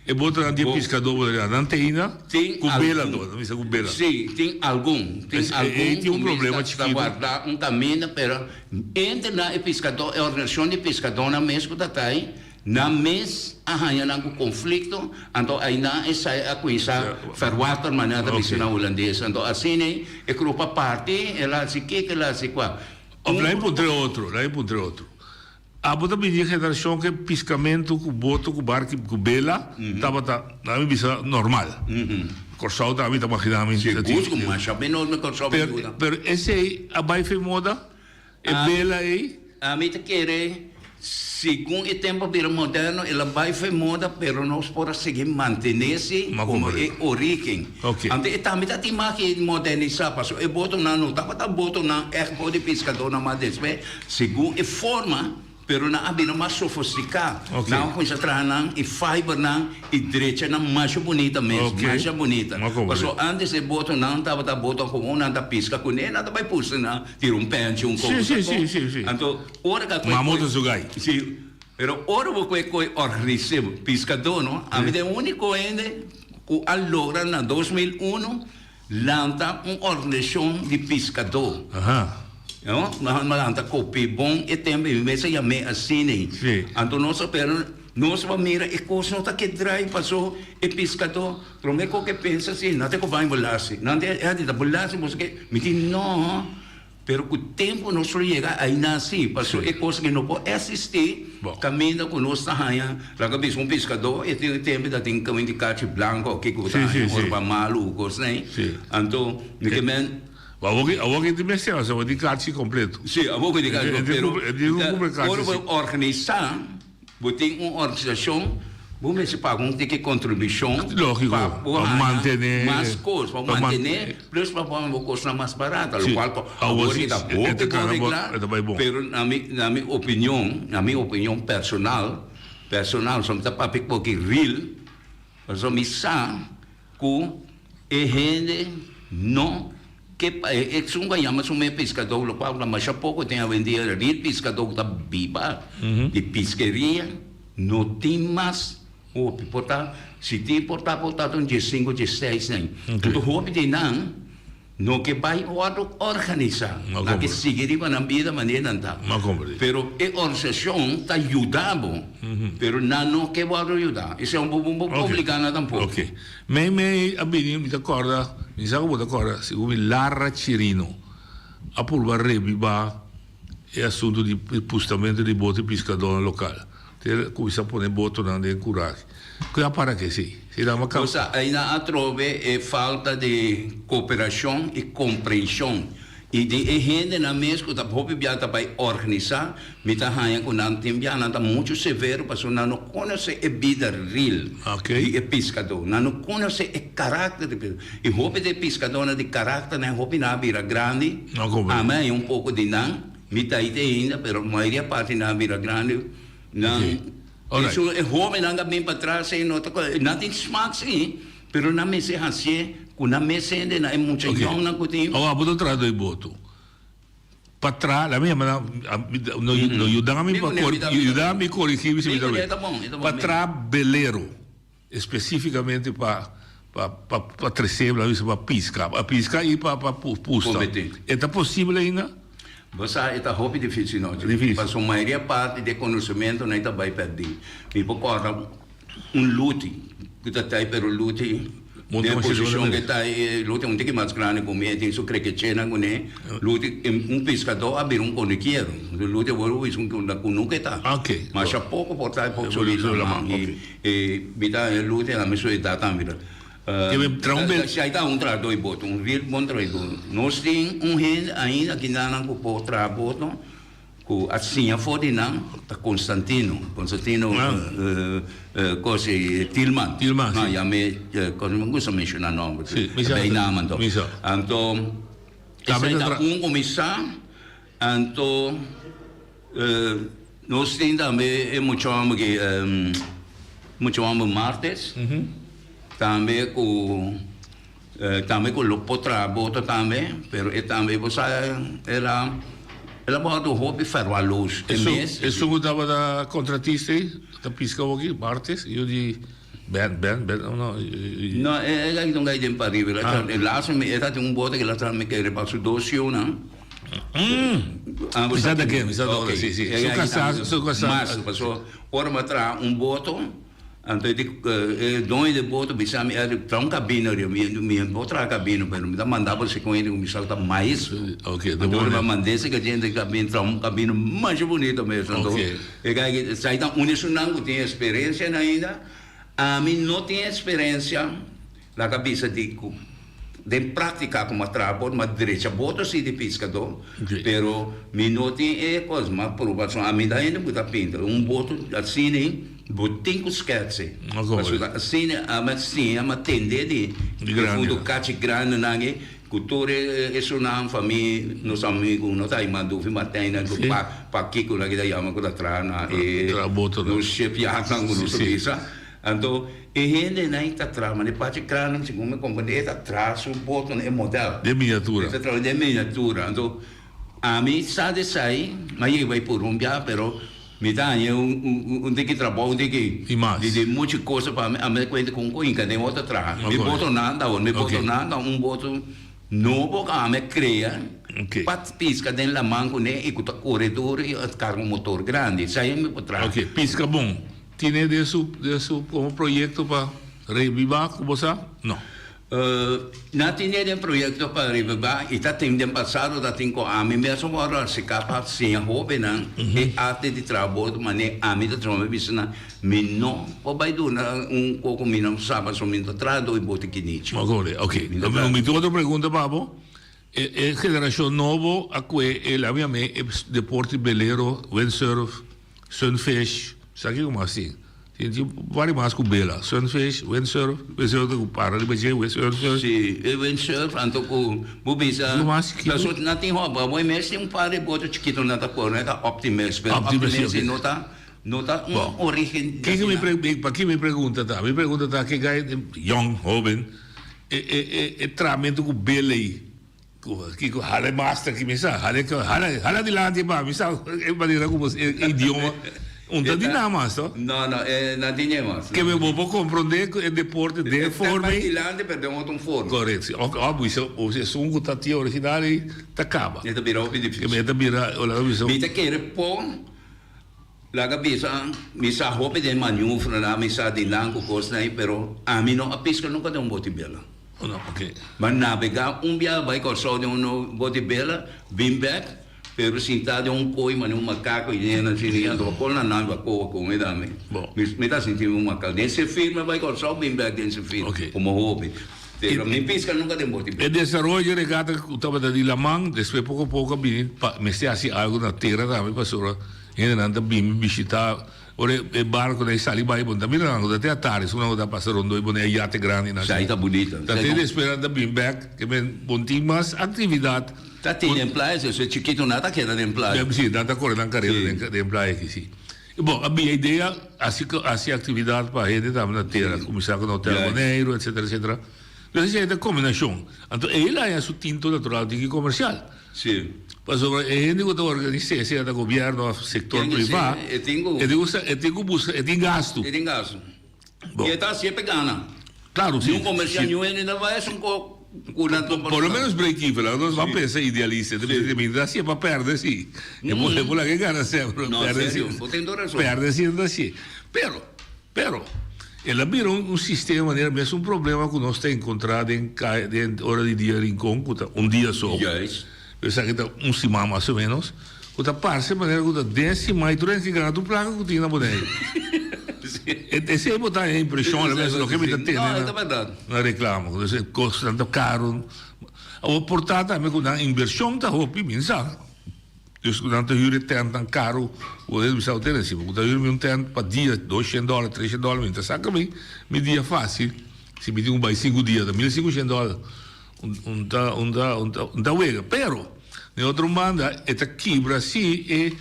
E botonan di e piskadó bo ta riba. Nan ta ainda? Tin Ku bela anto, nan bisa ku bela. Si, tin algun. Tin algun tin un ku problema mester ta chikitu. warda un kaminda, pero entre nan e piskadó, e organisashon di piskadónan mes ku ta ta ei, Nan mes a haña nan ku konflikto, anto ainan esei a kuminsá verwater manera ta bisa na hulandes. Anto asina ei e grupo a parti, el a hasi kiko, el a hasi kua. Of la'i puntra e otro, la'i puntra e otro. Abo ta bini e generashon ku e piskamentu ku boto, ku barki, ku bela tabata, laga mi bisa, normal. Kòrsou tambe ta magina mi. Sigur ku masha menos na Kòrsou pa yuda. Pero esei a bai fe moda? E bela ei? Ami ta kere, segun e tempo a bira moderno, el a bai fo'i moda, pero nos por a sigui mantené si komo e origen. Anto e tambe ta tin mas ke modernisá, pasobra e botonan no tabata botonan ègt for di piskadónan, mas despues, segun e forma, Pero nan a bira mas sofostiká. Nan a kuminsá traha nan e fibernan i drecha nan masha bunita mes, masha bunita. Pasobra ántes e botonan tabata boto komun, nan ta piska kuné, nan ta bai pusta nan, tira un pènchi, un kos asina. Anto ora ku a kue kue, si, pero ora bo kue kue organis'é piskadó no, ami ta e úniko hende ku a logra na 2001 Lanta un organisashon di piskadó. No? Nan a lanta kopi bon e tempu ei. Mi mester yam'é asina ei. Anto nos a pera, nos a mira e kos no ta ke drai paso e piskadó promé ku ke pensa si nan ta ku bai bolasi. Nan ta e di ta bolasi boso ke. Mi di no. Pero ku tempu nos lo yega ainan si, pasobra e kos aki no por eksistí kaminda ku nos ta haña, laga bisa un piskadó e tin e tempu ta tin kaminda di kachi blanku o kiko ku ta haña ora pa malu ku kosnan ei. Anto mi ke men. Awor ki awor ki tin mester awor tin kachi kompleto. Si, awor ki tin kachi kompleto, pero ora bo organisá. Bo tin un organisashon, bo mester paga un tiki kontribushon pa bo haña mas kos, pa mantené, plus pa pone bo kosnan mas barata, lokual ku awor ki ta hopi bon reglá, pero na mi na mi opinion, na mi opinion personal, personal, so mi ta papia ku aki real, pasobra mi sa Ku e hende no ke pa e esun ku a yama su mes piskadó, lokual ku ta masha poko tin awendia, real piskadó ku ta biba di piskeria no tin mas hopi. Por ta si tin por ta por ta un diesinku, diesseis nan. Anto hopi di nan No ke bai wòrdu organisá. Nan ke sigui riba nan bida manera nan ta. Pero e organisashon ta yuda bo, pero nan no ke wòrdu yudá. Esei un bo bo por obligá nan tampoko. Ok. Mei mei a bini, mi ta kòrda, mi sa ku bo ta kòrda, segun mi Lara Chirino a purba rebibá e asuntu di pustamentu di boto di piskadónan lokal. Te a kuminsá pone botonan den kurashi. Ku a para ke esei? Si nan a kaba. Cosa, einan atrobe e falta di koperashon i komprenshon i di e hendenan mes ku ta hopi bia ta bai organisá, mi ta haña ku nan tin bia nan ta muchu severo pasobra nan no konosé e bida real di e piskadó, nan no konosé e karakter di e piskadó. I hopi di e piskadónan di karakternan hopi nan a bira grandi, ami a haña un poko di nan. Mi ta ite ainda, pero mayoria parti nan a bira grandi. Nan, esun e hobennan ta bin patras ei no ta, nan tin smak si, pero nan mester hacié cu nan mes hende, nan e mucha yongnan cu tin. Awor abo ta traha doi boto. Pa traha, laat mi yama nan, no no yuda mi pa yuda mi corigi mi si mi ta wet. Pa traha belero. Específicamente pa pa pa pa trece la bisa pa pisca pa pisca y pa pa pusta e ta posible ainda? Bo sa e ta hopi dificil no dje pasobra mayoria parti di e conocimento nan ta bay perdi mi por corda un luti cu ta tay pero luti. Den posishon ku ta e lo tin un tiki mas grandi ku mi, e tin su krekechenan kuné. Lo tin un piskadó a bira un konekiero. Lo tin awor wis un na kunuku e ta. Masha poko por ta e por subi laman. I mi ta lo tin ami su edat tambe. Si ai ta un trahadó di boto, un real bon trahadó. Nos tin un hende ainda akinan ku por traha boto. Ku a siña for di nan ta Constantino, Constantino kos e Tilman. Tilman, si. Ya me kos mi gusta menshoná nòmber. Si, mi sa. Bay naam anto. Mi sa. Anto esei ta un kuminsá, anto nos tin tambe e mucha hòmber ki mucha hòmber Martes, tambe ku Tambe cu lo por traha boto tambe, pero e tambe bo sa el a el a wordo hopi verwaarloos e mes. Esun cu tabata contratista ey ta pisca awoki, Martes, yu di Ben, Ben, Ben, no. No, e e ta un gay den pariba, el a traha, e laatste mi e ta tin un boto cu el a traha mi kere pa su dos yunan. Mi sa ta ken, mi sa ta ora, si, si. Su casa, su casa. Mas, pasobra ora mi a traha un boto. Anto e di, E doño di boto bisa mi, Eric, traha un cabina riba mi. Mi no por traha cabina, pero mi ta manda bo si con hende cu mi sa cu ta maestro. Anto ora mi a manda ese cachente di cabina, traha un cabina masha bunito mes. Anto e guy ki, esaki ta un esunnan cu tin experiencia ainda. Ami no tin experiencia, laga bisa di cu den practica como a traha boto, mi a drecha boto si di piscador, pero mi no tin e cos, mi a proba, ami ta hende cu ta pinta un boto asina. Bo tin cu sketsi. Pasobra asina ami a siña, mi a tende di difunto cachi grandenan ei, cu tur esunnan fami, nos amigo no ta Ayman Dufi Martijn cu Pakico nan kita yama cu ta traha na e nos shipyardnan cu nos ta bisa. Anto e hendenan ei ta traha, manera Pachi Cranen segun mi comprende e ta traha su botonan e model. Den miniatura. E ta traha den miniatura. Anto ami sa di esai, mi a yega bai por un biaha pero. Mi ta haña un tiki trabou, un tiki di muchu cosa pa mi, a mi cuenta con cu hinca den otro traha. Mi boto nan ta awor, mi boto nan ta un boto nobo cu ami a crea pa pisca den laman cune y cu ta core duro y a carga un motor grandi. Esai mi por traha. Ok, pisca bon. Tine den su den su como proyecto pa reviva cu bo sa? No. Na tin den proyekto pa revivá i ta tin den pasado ta tin ku ami mesun wòrdu aserká pa siña hóbennan e arte di traha boto manera ami ta traha mi bisa nan mi no por bai duna un koko mi no sa pasobra mi no ta traha dor boto kinichi. Ok, mi tin otro pregunta pa bo. E generashon nobo a kue e laga mi yam'é e deporte belero, windsurf, sunfish, sa kiko mas tin? Tin tin vari mas ku bela, sunfish, windsurf, windsurf ta ku para riba dje, windsurf. Si, e windsurf anto ku bo bisa pasobra nan tin hòbi, abo e mes tin un par di boto chikito nan ta kore, nan ta optimist, pero optimist no ta no ta un origen di asina. Paki mi pregunta ta? Mi pregunta ta ke gai yòn, hoben. E e e e tramentu ku bel ei, ku kiko hala e master aki mi sa, hala e hala hala dilanti pa mi sa e manera ku bo e idioma un ta di nan mas to. No no e nan tin e mas. Ke bo por komprondé ku e deporte den e forma ei. E ta dilanti pero den otro forma. Korekto si òf òf bo bisa esun ku ta tin original ei ta kaba. E ta bira hopi difisil. E ta bira ora bisa. Mi ta kere pon. Laga bisa, mi sa hopi den maniufranan, mi sa di nan ku kosnan ei, pero ami no a piska nunka den un boti bela. Oh no, oke. Mi a nabegá un biaha bai Kòrsou den un boti bela, bin bèk, pero sintá den un koi manera un makako i nena asina, i anto kol na nan bakoa kon e dami. Mi ta sinti mi un makako. Den sefir mi a bai Kòrsou, bin bèk den sefir, komo hopi. Pero mi piska nunka den boti bela. E desaroyo di regata ku tabata di laman, despues poko poko a bini pa mester hasi algu na tera tambe pasobra. Hendenan ta bin bishita ora e barconan e sali bai bo no ta mira nan ta te atari su nan ta pasa rondó i pone e yate grandinan Sa ta bunita. Ta te despues nan ta bin bek ke men bon tin mas actividad. Ta tin den playa si e chikitonan ta keda den playa. Si nan ta kore nan karera den playa aki si. Bon a bin e idea hasi hasi actividad pa hende tambe na tera kuminsá ku hotel Boneiru etcetera etcetera. Entonces esei ta kombinashon anto e la haña su tinto natural tin ki komersial. Sí. Pasobra e hende ku ta organis'é, sea ta gobièrnu òf sektor privá, e tin ku. E tin ku buska, e tin gastu. E tin gastu. I e ta hasié pa e gana. Klaro, si. Niun komersial, niun hende ta bai esun ku ku nan ta. Por lo ménos break even, laga nos ban pensa idealista. E ta bisa mi ta hasié pa pèrdè sí. E por e por laga e gana sèmpre, No, pèrdè sí. serio, bo tin tur rason. Pèrdè sí no ta hasié. Pero, pero. El a bira un sistema manera mes un problema ku nos ta enkontrá den kaya den ora di dia Rincon ku ta un dia so. Juist. Pero esaki ta un siman mas o menos ku ta parse manera ku ta den siman i tur hende ke gana tur plaka ku tin na Boneiru. Esei bo ta haña impreshon a la bes loke mi ta tende na reklamo. Entonces e kosnan ta karu. Awor por ta tambe ku nan invershon ta hopi mi no sa. Dus ku nan ta hür e tèntnan karu, bo ta bisa hotel si bo ta hür mi un tènt pa dia doshent dòler, treshent dòler, mi ta saka mi mi dia fásil. Si mi tin ku bai sinku dia ta mil sinkushent dòler. Un ta un ta un ta un ta wega. Pero den otro banda e ta kibra si e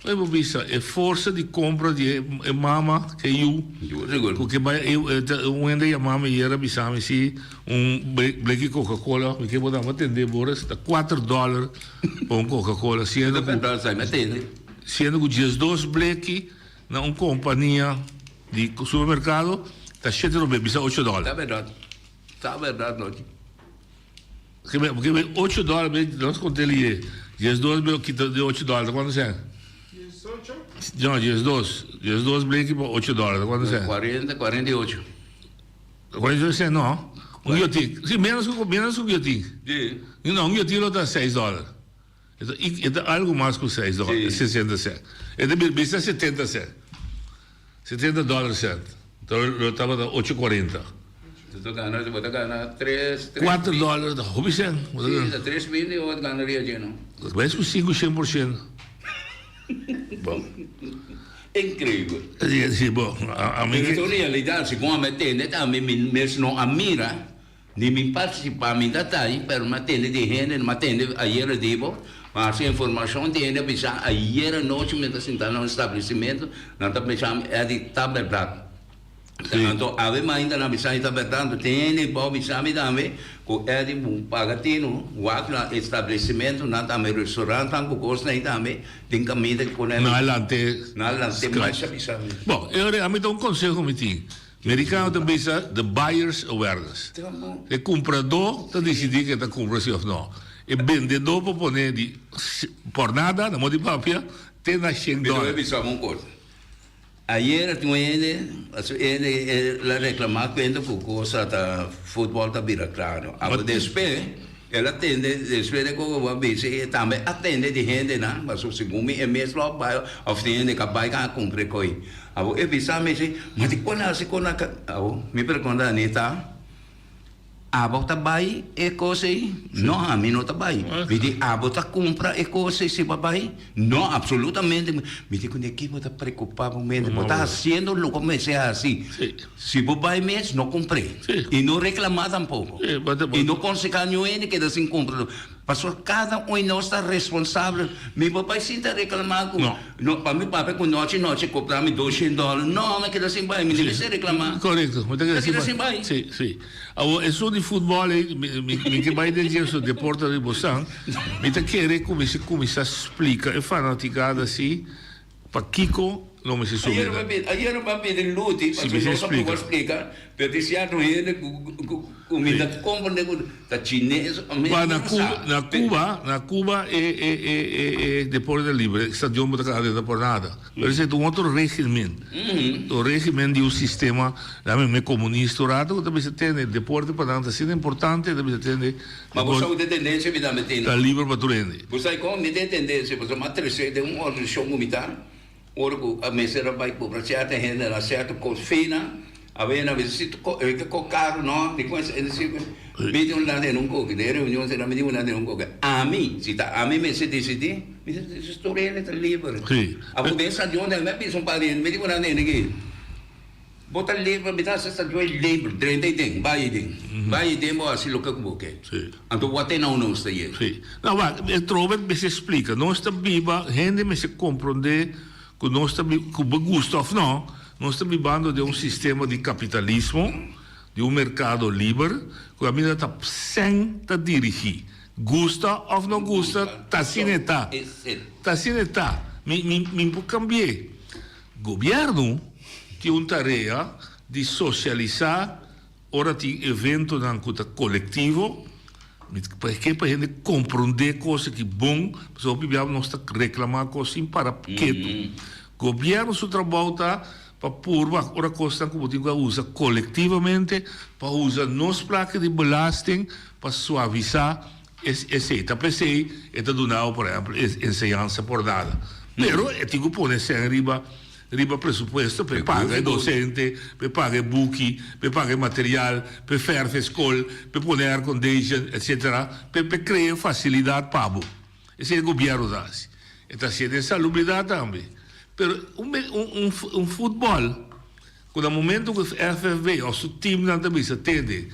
kon e por bisa e forsa di kompra di e e mama ku e yu ku ke bai un hende yama mi ayera bisa mi si un bleki coca cola mi ke bo dam a tende Boris ta kuater dòler. Pa un Coca Cola siendo ku siendo ku diesdos bleki na un kompania di supermerkado ta shete rubé bisa ocho dòler. Ta bèrdat ta bèrdat Lochi. Ke be ke ocho dòler be nos konta el ye diesdos be kita di ocho dòler ta kuantu sèn? Diesocho? No diesdos diesdos bleki pa ocho dòler ta kuantu sèn? Kuarenta kuarenta i ocho. 48 cent no. Un guillotin. Si, menos ku menos ku guillotin. Si. No, un guillotin lo ta seis dòler. E ta e ta algu mas ku seis dòler, Si. 60 cent. E ta bisa 70 cent. 70 dòler cent. Enton lo tabata ocho kuarenta. Bo ta gana, bo ta gana tres, tres Kuater dòler ta hopi cent. Bo ta Si, gana. ta tres mil bo ta gana ria dje no. Bes ku sinku shen por shento. Bon. Increibel. Si, si, bon, a mi Pero ta un realidad, segun ami a tende tambe mi mes no a mira, ni mi participa, mi ta ta ahi, pero mi a tende di hende, mi a tende ayer di bo, mi a haci informacion di hende a bisa ayer anochi mi ta sinta na un establecimento, nan ta bisa mi Eddy ta berdad. Anto awe mainta nan bisa mi ta berdad, anto tin hende bo bisa mi tambe cu Eddy bo paga tino wak na establecimento nan tambe restaurantnan cu cosnan ahi tambe. Den caminda cu pone Na lante Na lante masha bisa mi. Bon, e ora ami ta un conseho mi tin. Mericano ta bisa the buyer's awareness. E cumprador ta dicidi ke ta cumpra si of no. E bendedor por pone di por nada, na modo di papia, te na shen Mi ta dòler. bisa bo un cosa. Ayera tin un hende, pasobra e hende el a reclama cuenta cu cosa ta futbol ta bira caro. Abo despues el a tende, despues de cu bo a bisa e tambe a tende di hendenan, pasobra segun mi e mes lo a bay of tin hende cu a bay cu a cumpra e coy. Abo e bisa mi si, ma di con a haci con a Abo mi pregunta Anita. Abo ta bai e kos ei? No, ami no ta bai. Mi di, abo ta kumpra e kos ei si bo a bai? No, absolutamente. Mi di, kuné ki bo ta preokupá bo mente? Bo ta hasiendo loke bo mester hasi. Si bo bai mes, no kumpr'é. I no reklamá tampoko. I no konsehá niun hende keda sin kumpra. Pasobra kada un di nos ta responsabel. Mi bo bai sinta reclama cu no pa mi papia cu nochi nochi cobra mi doshen dollar. No, mi keda sin bai. Mi no mester reclama. Correcto. Mi ta keda sin bai. Si, si. Awor esun di futbol ey, mi mi ke bai den dje su deporte di bosan. Mi ta kere cu mi si cuminsa splica e fanaticada si Pakiko lo mester subi Ayer mi a ayer mi a pidi Luti Si pasobra mester nos a splika. proba splika, pero tin sierto hende ku ku ku mi ta komprende ku ta chines mi Ba na no Cuba sa. na Cuba na Cuba e e e e e deporte ta libre e stadion bo ta keda adentro por nada pero esei ta un otro regimen un regimen di un sistema lami me komunista un rato ku ta bisa tende deporte pa nan ta asina importante ta bisa tende Ma bo sa ku ta e tendensia mi tambe tin. Ta liber pa tur hende. Bo sa kon mi ta e tendensia pasobra mi a trese den un organisashon ku mi ta ora ku a mester a bai kubra sierto hende na sierto kos fina a wena a bisa si e ta ko karu no di kon esei si mi di un lado den un koki den e reunion sera mi di un lado den un koki ami si ta ami mester disidi mi ta disidi tur hende ta liber abo den stadion mi a bisa un par di hende mi di un lado den aki. Bo ta liber, mi ta hasi esta djoe liber, drenta ei den, bai ei den. Bai ei den bo hasi loke ku bo ke. Anto bo a tene aun nos ta yega. Sí. No, wak, e trobe mester splika. Nos ta biba, hende mester komprondé ku nos ta biba, ku bo gusta òf no, nos ta bibando den un sistema di kapitalismo, di un merkado liber, ku kaminda ta sèn ta dirigí. Gusta òf no gusta, ta asina e ta. Ta asina e ta. Mi, mi, mi por kambi'é. Gobierno tin un tarea di socialisa ora tin eventonan cu ta colectivo, pa ke pa hende compronde cos aki bon, pasobra hopi bia nos ta reclama cos sin para ketu. Gobierno su trabou ta. pa purba ora kosnan ku bo tin ku a usa kolektivamente pa usa nos plaka di belasting pa suavisá esei. Ta p'esei e ta duna bo por ehèmpel e enseñansa por nada. Pero e tin ku pone sèn riba riba presupuesto pa e paga e dosente, pa e paga e buki, pa e paga e material, pa e fèrf e skol, pa e pone aircondition, etcetera, pa e krea fasilidat pa bo. Esei e gobièrnu ta hasi. E ta hasié den salubridat tambe. Pero un un un futbòl ku na momentu ku FFB òf su timnan ta bisa tende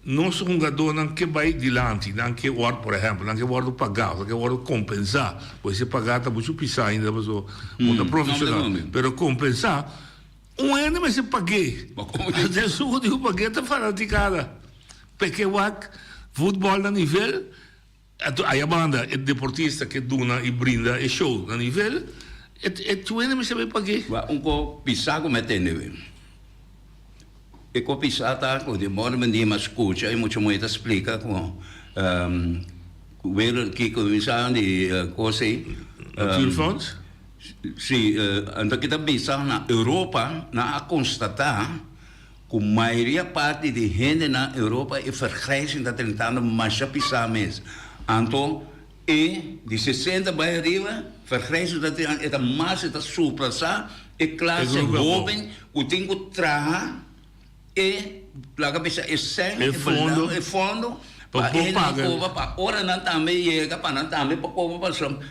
nos hungadónan ke bai dilanti, nan ke wòrdu por ehèmpel nan ke wòrdu pagá òf nan ke wòrdu kompensá, pues e pagá ta muchu pisá ainda pasobra bo ta profeshonal, pero kompensá un hende mester pag'é. Esun ku tin ku pag'é ta fanatikada. P'e wak futbòl na nivel. Anto aya banda e deportista ke duna i brinda e show na nivel, e e tuene mester bay pag'é. Wa un ko pisá ku mi a tende wen. E ko pisá ta ku di modo mi di mi a skucha e mucha muhé ta splika ku wereld kiko mi sa di kos ei. Natuurfonds? Si, anto kita bisa na Europa nan a konstatá. Ku mayoria parti di hende na Europa e vergrijzing ta drentando masha pisá mes. Anto e di sesenta bai ariba vergrijzing ta drentando e ta mas e ta suprasá e klase hoben ku tin ku traha e laga bisa e sèn e fondo e fondo pa e nan koba pa ora nan tambe yega pa nan tambe por koba pasobra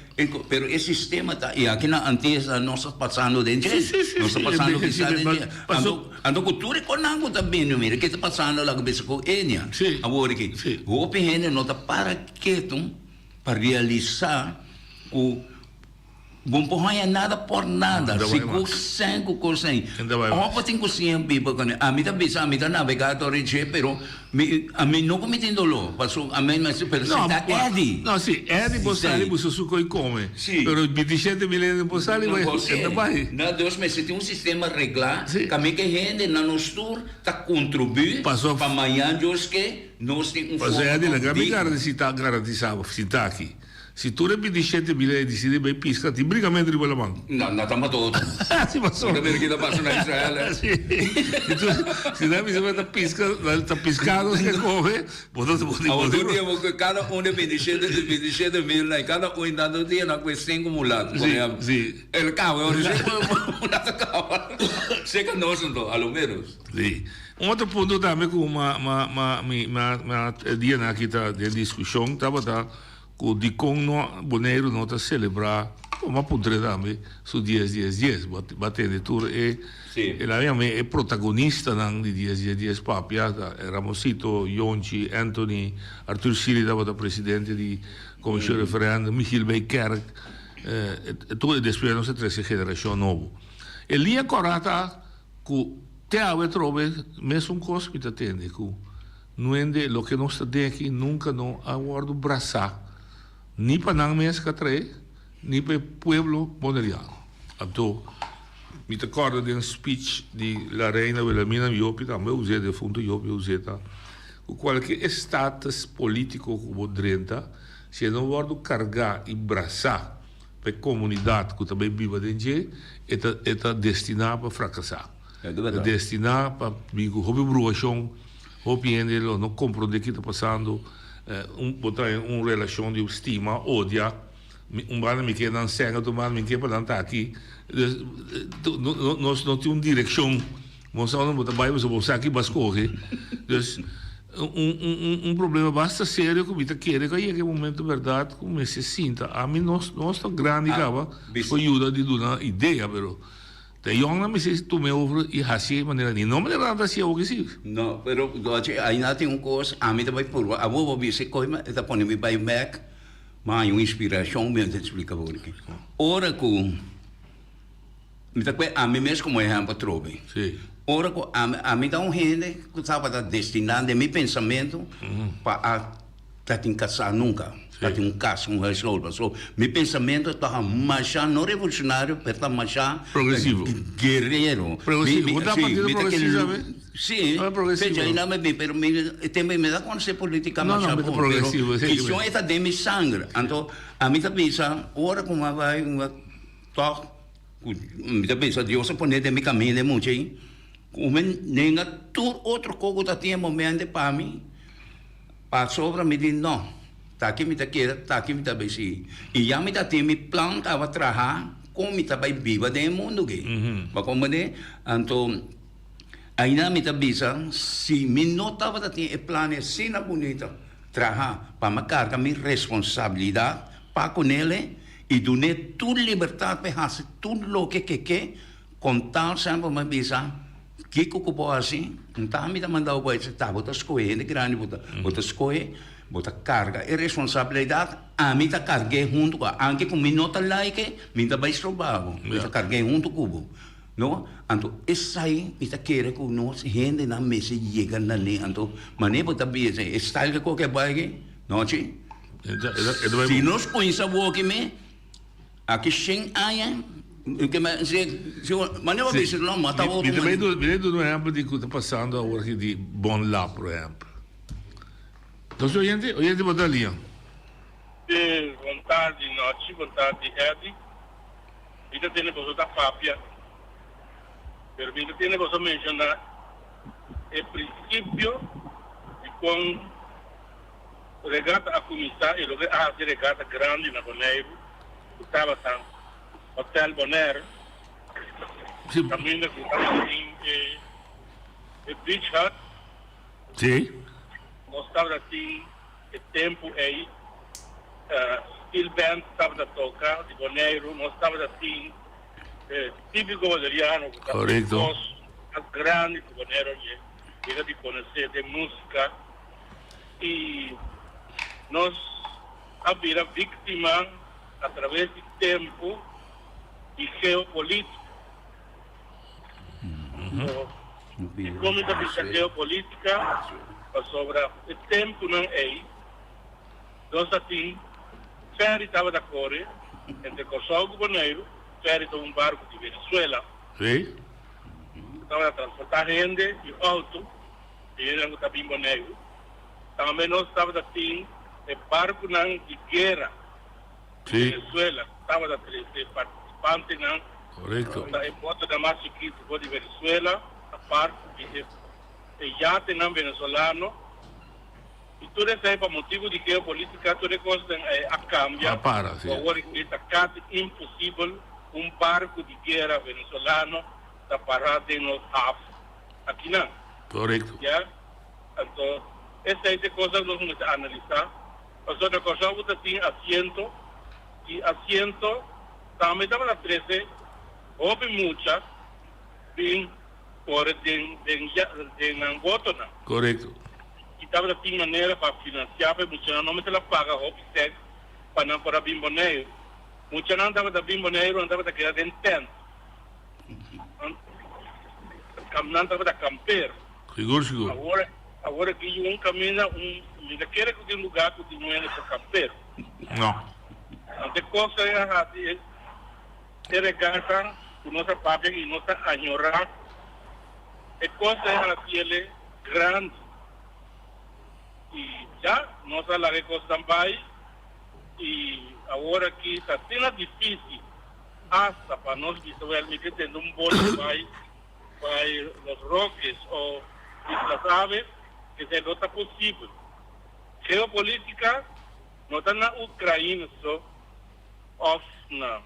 Pero e sistema ta, y aki na Antillas nos ta pasando den dje. Nos ta pasando kisa den dje. Anto, anto ku tur e konan ku ta bini, mira ke ta pasando laga bisa ku Enia. Awor aki, hopi hende no ta para ketu pa realisa ku bo no por haña nada por nada. Si ku sèn ku kos ei. Òf bo tin ku siña biba kuné. Ami ta bisa, ami ta nabegá dor di dje, pero Mi, ami no ku mi tin doló, paso ami mester, pero si ta Eddie. No, si Eddie por sali buska su koi kome. Si. Pero bintishete mil hende por sali bai, e ta bai. No, Dios mester tin un sistema reglá, kami ke hende na nos tur ta kontribuí pa mañan Dios ke nos tin un Paso forma Eddie, laga mi digno. garantisa, garantisa bo, sinta aki. Si tur e bintishete mil hende disidi bai piska, tin brigamento riba laman. No, no ta mató otro. Si pasó. Bo ta mira ki ta pasa na Israel, eh? Si. Si tur, si nan bisa bo ta piska, ta piskados ke kome, bo ta, bo Awor tur dia bo ku kada un di bintishete, bintishete mil nan, kada un nan tur dia nan kue sinku mulat, por ehempel. Si, si. El kawe, ora si mulat a kawa. Seka nos anto, a lo menos. Si. Un otro punto tambe ku ma, ma, ma, mi, ma, ma e dianan aki ta den diskushon tabata Ku dikon no Boneiru no ta selebrá bo a puntr'é tambe su dies dies dies bo a tende tur e el a yam'é e protagonistanan di dies dies dies papia ta Ramosito, Yonchi, Anthony, Arthur Sealy tabata presidente di komishon referèndum, Michiel Bijkerk tur e despues nos a trese generashon nobo. E liña kòrá ta ku te awe atrobe mesun kos mi ta tende ku. Nuende loke nos ta den aki nunka no a wòrdu brasá, ni pa nan mes ka trae, ni pa e pueblo boneriano. Anto, mi ta kòrda den speech di La Reina Wilhelmina Jopi tambe us'é, defunto Jopi us'é ta, ku kualke estatus polítiko ku bo drenta, si e no wòrdu kargá i brasá pa e komunidat ku ta bai biba den dje, e ta e ta destiná pa frakasá. E ta destiná pa bin ku hopi bruashon. Hopi hende lo no comprende ki ta pasando. Un bo ta den un relacion di stima, odia. Un banda mi ke nan sèn, otro banda mi ke pa nan ta aki. Dus nos no tin un direccion. Bo sa unda bo ta bai pasobra bo sa ki bo a scoge. Dus un un un problema basta serio ku mi ta kere ku a yega e momento berdad ku mester sinta. Ami nos nos ta grandi kaba por yuda di duna idea pero. Ta yongnan mester tuma e over i hasi e manera ni no manera nan ta hasi awo si. No, pero Gochi, aina tin un kos, ami ta bai purba, abo bo bisa e kos, e ta pone mi bai bek, ma haña un inspirashon, mi a splika bo aki. Ora ku mi ta kue ami mes komo ehèmpel atrobe. Ora ku ami, ami ta un hende ku tabata destiná den mi pensamentu pa a Ta tin kasá nunka. Ta tin un kas, un huishouden. Paso mi pensamentu ta masha no revolucionario, pero ta masha Progresivo. guerrero. Progresivo. Bo ta partido progresista be? Sí. Ah, progresivo. Fecha ainda me bin, pero mi tempo mi ta conoce politica No, no, masha mi ta bon, progresivo, pero sí, kision e ta den mi sangre. Anto ami ta bisa ora ku mi a bai, mi a tòg. Ku mi ta pensa Dios a pone den mi kaminda e mucha ei, ku mi nenga tur otro kos ku ta tin e momento pa mi, pasobra mi di no, ta aki mi ta keda, ta aki mi ta bai sigui. I ya mi ta tin mi plan kaba traha kon mi ta bai biba den e mundu aki. Bo a komprende? Anto ainda mi ta bisa si mi no tabata tin e plan asina bunita traha pa mi karga mi responsabilidat pa ku nele, I dun'é tur libertat p'e hasi tur loke k'e ke, kontal semper mi a bisa, Kiko ku bo hasi, nta mi ta manda bo bai, ta bo ta skohe, hende grandi bo ta, bo ta skohe, bo ta karga e responsabilidat, ami ta karg'é huntu ku bo, anke ku mi no ta like, mi ta bai stroba bo, mi ta karg'é huntu ku bo, no? Anto esei mi ta kere ku nos hendenan mester yega na ne, anto manera bo ta bisa e style ku ke bai aki, nochi. Si nos cuminsa woki me aki shen aña mane bo bisa lo mata otro Mi ta bay duna un ehempel di cu ta pasando awor aki di Bon Lab por ehempel. Nos oyente, oyente bo ta liña. Si, bon tardi nochi, bon tardi Eddy. Mi ta tende boso ta papia, pero mi ta tende boso menciona e principio di con. Regata a kuminsá i loke a hasi regata grandi na Boneiru ku tabata Hotel Bonaire, kaminda ku tabatin e beach hut. Nos tabata tin e tempu ei steel band tabata toka di Boneiru, nos tabata tin e típiko boneriano ku ta e kos mas grandi ku Boneiru a yega di konosé den músika. I nos a bira víktima a traves di tempu di geopolítika. Dikon mi ta bisa geopolítika? Pasobra e tempunan ei nos a tin fèri tabata kore entre Kòrsou ku Boneiru, fèri ta un barku di Venezuela ku tabata transportá hende i outo. Hende ku ta bin Boneiru. Tambe nos tabata tin e barkunan di guera di Venezuela ku tabata trese partisipantenan. Ta e botonan mas chikitu for di Venezuela, apart di e yatenan venezolano. I tur esei pa motibu di geopolitika tur e kosnan ei a kambia. Awor e ta kasi imposibel un barku di guera venezolano ta para den nos haf. Akinan. Korekto. Ya. Anto esei ta e kosnan ku nos mester analisá. Pasobra na Kòrsou bo ta tin asiento i asiento tambe tabata trese hopi mucha bin kore den den den nan botonan. Korekto. I tabata tin manera pa finansiá pa e muchanan no mester a paga hopi sèn pa nan por a bin Boneiru. Muchanan tabata bin Boneiru nan tabata keda den tènt. Nan tabata kamper. Sigur, sigur. Awor, awor aki yu un kaminda, un, mi ta kere ku tin lugá ku tin hende pa kamper. No. Anto e kos ei a hasi e, e regata ku nos a papia i nos ta añorá. E kos ei a hasi el grandi. I ya, nos a laga e kosnan bai i awor aki ta asina difísil. Hasta pa nos bisa wel mi ke tende un bote bai bai Los Roques o Islas Aves, esei no ta posibel. Geopolitica no ta na Ukraina so of na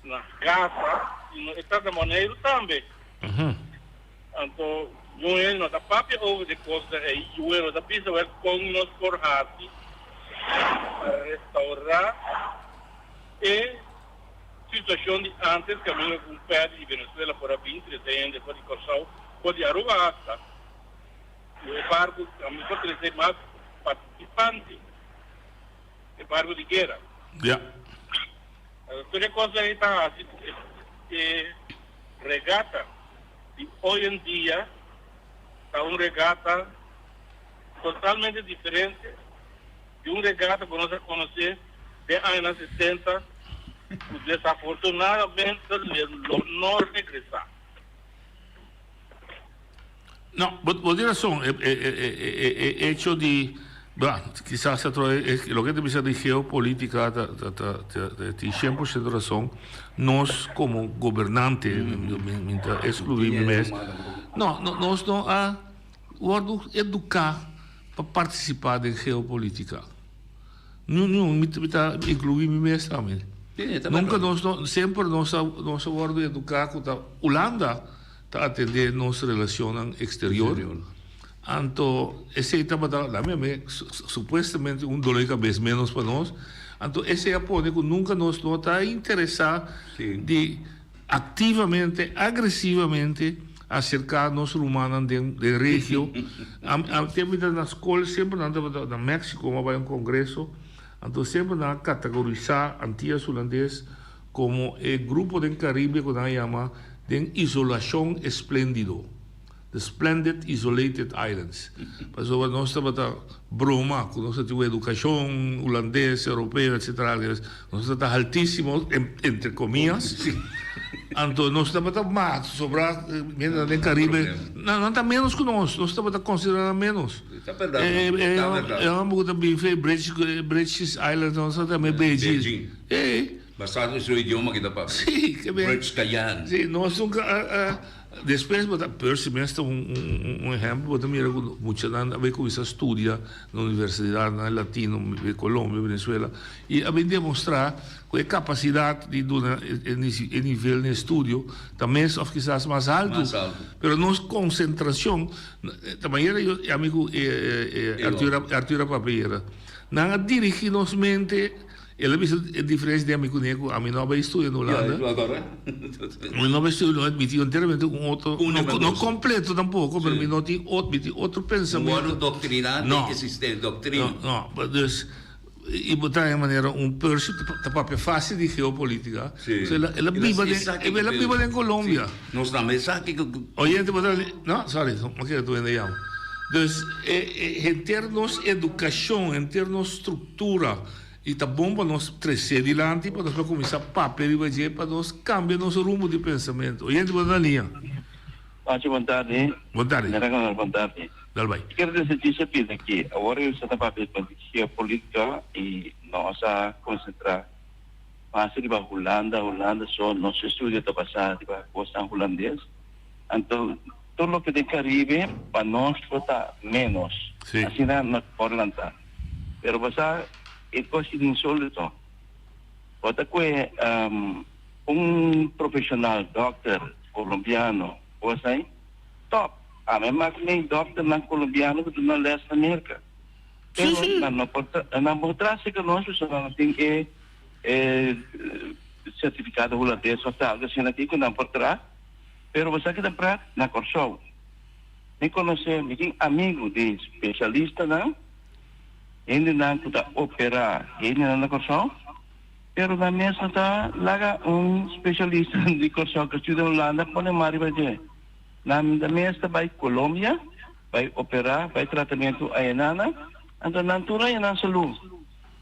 na Gaza, sino e ta na Boneiru tambe. Anto un hende no ta papia over di cosnan ei y un hende no ta bisa wel con nos por haci pa restaura E situacion di antes caminda cu un perde di Venezuela por a bin trece hende for di Corsou, for di Aruba hasta, cu e barco tambe por trece mas participante, e barco di guera. Ja. Tur e cosnan ey ta haci cu e regata di hoy en dia ta un regata totalmente diferente di un regata cu nos a conoce den añanan 60 cu desafortunadamente lo no regresa. No, bo, bo tin razon. E, e, e, e, e hecho di. Bah, kisas atrobe e loke ta bisa di geopolitica ta ta ta ta tin 100% rason. Nos como gobernante, mi ta exclui mi mes, no, nos no a wordo educa pa participa den geopolitica. Niun niun, mi ta inclui mi mes tambe. Nunca nos no, semper nos a nos a wordo educa cu ta Hulanda ta atende nos relacionnan exterior. Anto esey tabata la mi mi supuestamente un dolor di cabes menos pa nos. Anto esey a pone cu nunca nos no ta interesa di activamente, agresivamente acerca nos rumannan den den regio. A tempo mi ta na scol semper nan tabata na Mexico mi a bay un congreso anto semper nan a categorisa Antillas Hulandes como e grupo den Caribe cu nan a yama den isolacion esplendido. The Splendid Isolated Islands. Pasobra nos tabata broma ku nos a tin un edukashon hulandes, europeo, etsetera. Nos tabata haltísimo, entre komias. Anto nos tabata mas sobra mientras den Caribe. Nan nan ta ménos ku nos. Nos tabata konsiderá nan ménos. E hòmber ku ta bin fe British Islands nos tabata yam'é Beijing. Beijing. Basado su idioma ki ta papia. Sí, ke ben. British Guyana. Sí, nos nunka a. Despues bo ta Percy mes ta un ehempel bo ta mira ku muchanan a bin kuminsá studia na universidatnan latino di Colombia, Venezuela i a bin demostrá ku e kapasidat di duna e nivel na estudio ta mes òf kisas mas altu. Pero nos konsentrashon ta manera yo ami ku Arthur a papia ayera nan a dirigí nos mente. El a bisa e diferencia den ami cu ne cu ami no a bay studia na Hulanda. Mi no a bay studia na Hulanda, mi tin enteramente un otro, no completo tampoco, pero mi no tin otro, mi tin otro pensamento. Un wòrdu doctrina den e sistema, doctrina. No, no, dus, y bo ta haña manera un Percy ta papia facil di geopolitica. So el a biba den, el a biba den Colombia. Nos tambe sa kico. Oyente bo ta, no, sorry, no kere tur hende yama. Dus, henter nos educacion, henter nos structura. I ta bon pa nos tres'é dilanti pa nos por kuminsá papia riba dje pa nos kambia nos rumbo di pensamentu. Oyente bo ta na liña. Pachi bon tardi. Bon tardi. Señora Gonzalo bon tardi. Dal bai. Mi kier desití sa pida ki awor e sa ta papia di geopolitica i nos a konsentrá mas riba Hulanda, Hulanda so nos estudio ta basá riba kosnan hulandes. Anto tur loke den Caribe pa nos lo ta ménos. Asina nos por lanta. Pero bo sa e kos di insólito. Bo ta kue un profeshonal dòkter kolombiano bo sa ei? Tòp! Ami a mak mei dòkternan kolombiano ku ta duna lès na Merka. Pero nan no por nan por trase ku nos pasobra nan tin e e sertifikado hulandes òf algu asina aki ku nan por traha. Pero bo sa ki ta prat na Kòrsou. Mi konosé, mi tin amigu di spesialistanan, hendenan ku ta operá hendenan na Kòrsou, pero nan mes no ta laga un spesialista di Kòrsou ku a studia Hulanda pone man riba dje. Nan mes ta bai Colombia, bai operá, bai tratamentu ayanana, anto nan tur haña nan salú.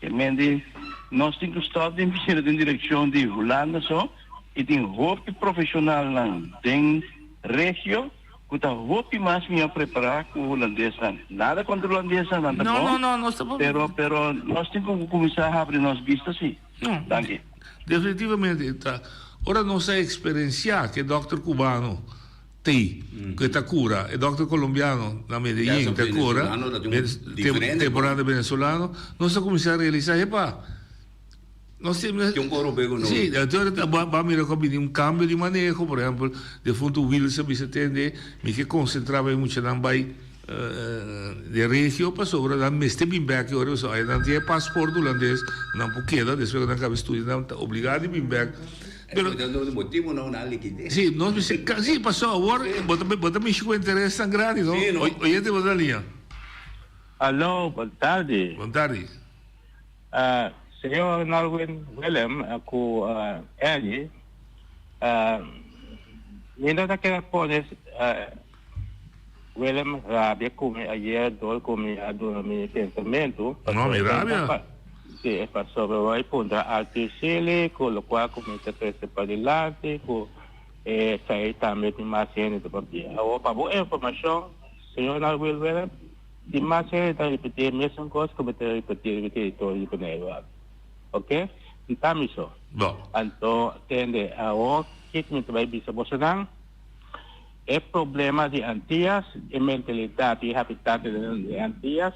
Ke men di nos tin ku stòp di mira den direkshon di Hulanda so i tin hopi profeshonalnan den regio ku ta hopi mas mihó prepará ku hulandesnan. Nada kontra hulandesnan, nan ta bon, pero pero nos tin ku kuminsá habri nos bista si. Danki. Definitivamente ta ora nos a eksperensiá ku e dòkter kubano Tei, ku e ta kura. E dòkter kolombiano na Medellin ta kura. Temporada venezolano. Nos a kuminsá realisá, epa, nos tin. Tin un koro bego nobo. Sí, anto bo a mira ku a bini un kambio di maneho. Por ehèmpel, defuntu Wills a bisa tende, mi ke konsentrá pa e muchanan bai den regio pasobra nan mester bin bèk e ora pasobra nan tin e pasport hulandes, nan por keda despues ku nan kaba e studia nan ta obligá di bin bèk. Pero motibo no na liquidez. Sí, nos mester ca, sí, paso awor bo ta bo ta mishi cu interes tan grandi, no? Sí, no. Oyente bo ta na liña. Aló, bon tardi. Bon tardi. Señor Norwin Willem cu Ellie, mi no ta kere pone Willem rabia cu mi ayer dor cu mi a duna mi pensamento. No, mi rabia? Si, pasobra bo a puntra Arthur Sealy cu locual cu mi ta trece padilanti cu esai tambe tin mas hende ta papia. Awor pa bo informacion, señor Norwin Willem. Tin mas hende ta ripití e mesun kos ku mi ta ripití riba e teritorio di Boneiru aki. Oke? N ta mi so. Bo. Anto, tende, awor kiko mi ta bai bisa bosonan? E problema di Antias, e mentalidat di e habitantenan di Antias,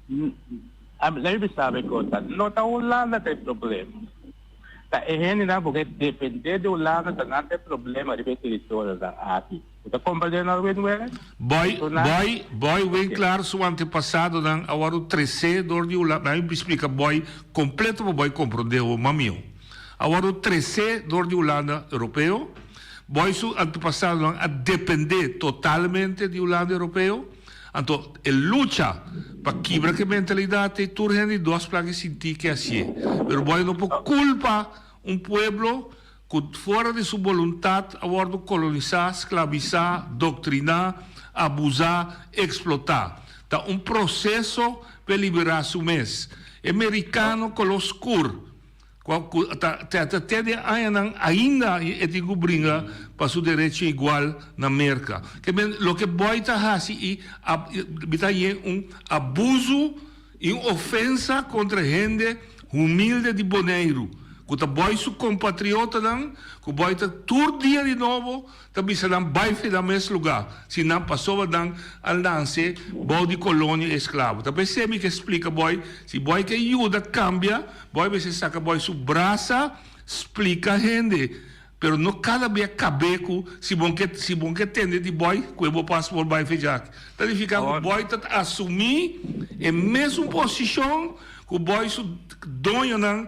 lei mi bisa bo e kos ta, no ta Hulanda ta e problema. Ta e hendenan ku ke depende di Hulanda ta nan ta e problema riba e teritorionan aki. Bo ta komprende no, Win Weren? Boy, boy, boy Winklaar su antepasadonan a wòrdu tresé dor di Hulanda. Mi splika boy kompleto pa boy komprende ho mamio. A wòrdu tresé dor di Hulanda Europeo. Boy su antepasadonan a dependé totalmente di Hulanda Europeo. Anto e lucha pa kibra ku e mentalidat ei tur hende di dos plak e sinti ke hasié. Pero boy no por kulpa un pueblo ku fuera di su boluntat a wòrdu kolonisá, sklabisá, doktriná, abusá, eksplotá. Ta un proseso p'e liberá su mes. E merikano koló skur ku ta ta te den añanan ainda e tin ku bringa pa su derecho igual na Merka. Ke men loke boy ta hasi i mi ta hañ'é un abuso i un ofensa kontra hende humilde di Boneiru ku ta boy su kompatriotanan ku boy ta tur dia di nobo Ta bisa nan bai fi nan mes lugá, si nan pasobra nan a nanse bou di kolonia esklabo. Ta p'esei mi ke splika boi, si boi ke yuda kambia, boi mester saka boi su brasa, splika hende, pero no kada bia kab'é ku si bon ke si bon ke tende di boi, ku e bo pasport bai fi djaki. Ta nifiká ku boi ta asumí e mesun posishon ku boi su doñonan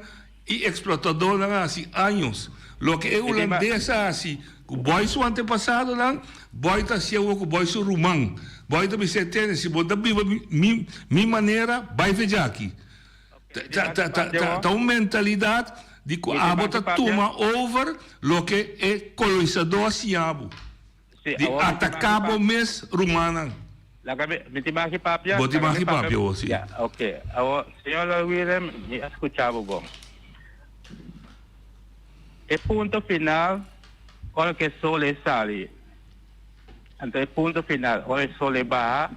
E eksplotadónan a hasi años loke e hulandes a hasi ku bòi su antepasadonan, bòi ta hasi awor ku bòi su ruman. Bòi ta bisa e tene, si bo ta biba mi mi manera, bai fe djaki. Ta ta ta ta ta un mentalidat di ku abo ta tuma over loke e kolonisadó a siña bo. Di ataká bo mes rumannan. Laga mi, mi tin maki papia? Bo tin maki papia awor, si. Ya, ok. Awor, señor Lord Willem, mi a skucha bo bon. E punto final, ora ku e sol e sali, anto e punto final, ora e sol e baha,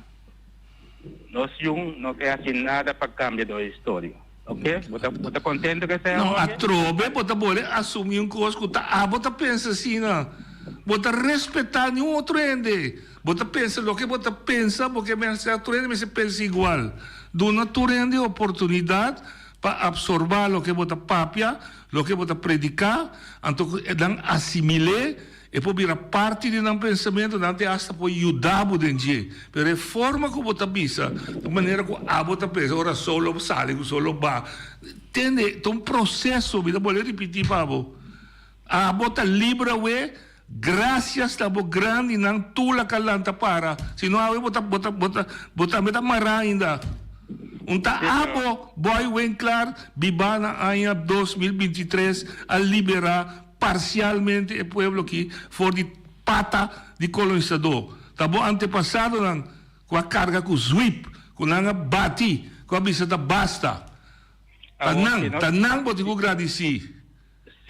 nos yun no ke hasi nada pa kambia nos historia. Ok? Bo ta, bo ta contento cu esei No, awor? atrobe bo ta bole asumi un cos cu ta abo ta pensa asina. Bo ta respeta niun otro hende. Bo ta pensa loke bo ta pensa, bo ke mester tur hende mester pensa igual. Duna tur hende oportunidad pa absorba loke bo ta papia, loke bo ta predica, anto cu nan asimile E por bira parti di nan pensamentu, nan te asta por yuda bo den dje. Pero e forma ku bo ta bisa, e manera ku abo ta pensa, ora solo sali ku solo ba. Tende, ta un proseso, mi ta bolbe ripití pa bo. Abo ta libre awe, grasias na bo grandinan tula ka lanta para. Si no awe bo ta, bo ta, bo ta, bo tambe ta mará ainda. Un ta abo, Boy Winklaar, bibá na aña 2023, a liberá Parsialmente e pueblo aki for di pata di kolonisadó. Ta bo antepasadonan ku a karga ku zwip, ku nan a bati, ku a bisa ta basta. Ta nan, ta nan bo tin ku gradisí.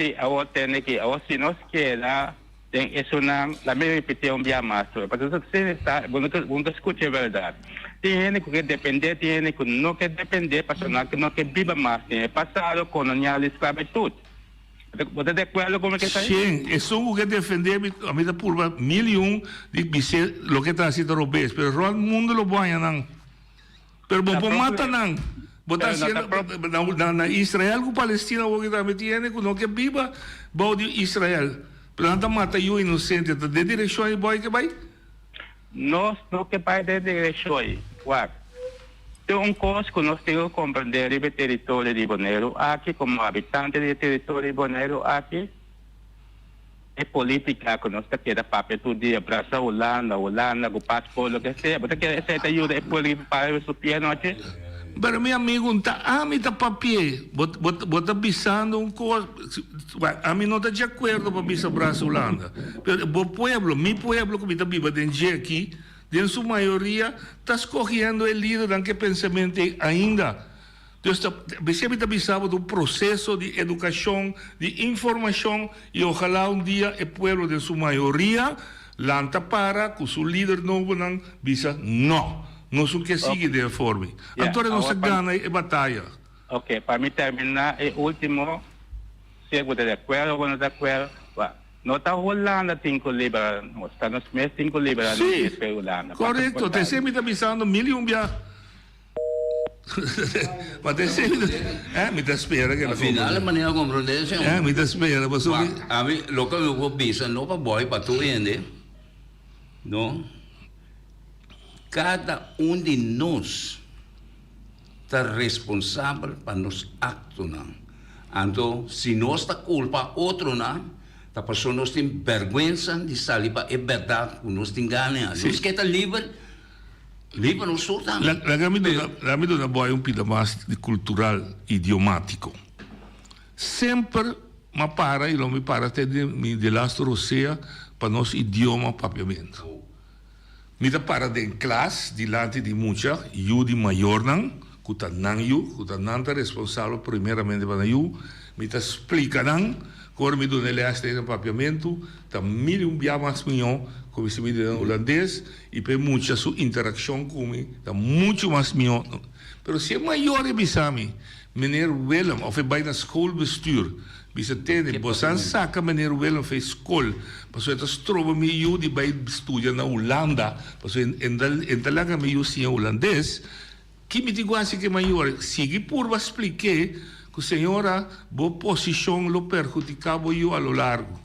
Sí, awor tende ki. Awor si nos keda den esunnan, la mi ripití un bia mas tur, pasobra si ta, bo no ta, bo no ta skucha e bèrdat. Tin hende ku ke dependé, tin hende ku no ke dependé pasobra nan no ke biba mas den e pasado kolonial di sklabitut. Bo ta di akuerdo ku mi ke esei? Shen, esun ku ke defendé mi, ami ta purba mil i un di bis'é loke ta hasi ta robes, pero rònt mundu lo bo haña nan. Pero bo por mata nan. Bo ta hasiendo na na Israel ku Palestina awor ki tambe tin hende ku no ke biba bou di Israel, pero nan ta mata yu inosente. Ta den direkshon ei boy ke bai? Nos no ke bai den direkshon ei. Wak, tin un kos ku nos tin ku komprendé riba e teritorio di Boneiru aki, komo habitante di e teritorio di Boneiru aki, e polítika ku nos ta keda papia tur dia, brasa Hulanda, Hulanda ku pasport, loke sea, bo ta kere esei ta yuda e pueblo di para riba su pia anochi? Pero mi amigu, n'ta ami ta papi'é. Bo, bo, bo ta bisando un kos, ami no ta di akuerdo pa bisa brasa Hulanda. Pero bo pueblo, mi pueblo ku mi ta biba den dje aki, den su mayoria ta skohiendo e lidernan ku e pensamentu ei ainda. Dus ta, p'esei mi ta bisa bo ta un proseso di edukashon, di informashon i ojalá un dia e pueblo den su mayoria lanta para ku su lider nobonan bisa no. Nos no ke sigui den e forma ei. Anto nos a gana e bataya. Ok, pa mi termina e ultimo, sea ku ta di akuerdo o no ta di akuerdo, no ta Hulanda tin ku libera nos, ta nos mes tin ku libera nos mes pa e Hulanda. Si, korekto, ta esei mi ta bisando mil i un bia. Ma ta esei mi ta, eh, mi ta spera ku el a Al final e manera a komprondé esei. Eh, mi ta spera pasobra. Ami, loke mi por bisa no pa bòi pa tur hende, no. Kada un di nos ta responsabel pa nos aktonan. Anto, si nos ta kulpa otronan, ta pasobra nos tin bèrgwensa di sali pa e bèrdat ku nos tin gana. Nos ke ta liber, liber nos tur tambe. Laga mi duna, laga mi duna bo un pida mas di kultural, idiomátiko. Semper m'a para i lo mi para te den mi delaster rosea pa nos idioma papiamentu. Mi ta para den klas dilanti di mucha yu di mayornan ku ta nan yu, ku ta nan ta responsabel primeramente pa nan yu. Mi ta splika nan ku ora mi duna e lès den papiamentu ta mil i un bia mas mihó ku mi si mi duna den hulandes i pa e mucha su interakshon ku mi ta muchu mas mihó. Pero si e mayor e bisa mi, Meneer Willem of e bai na schoolbestuur bisa tende bosan saka meneer Willem fei skol pasobra e ta stroba mi yu di bai studia na Hulanda pasobra e ta laga mi yu siña hulandes ki mi tin ku hasi ku e mayor sigui purba splik'é ku señora bo posishon lo perhudiká bo yu a lo largo.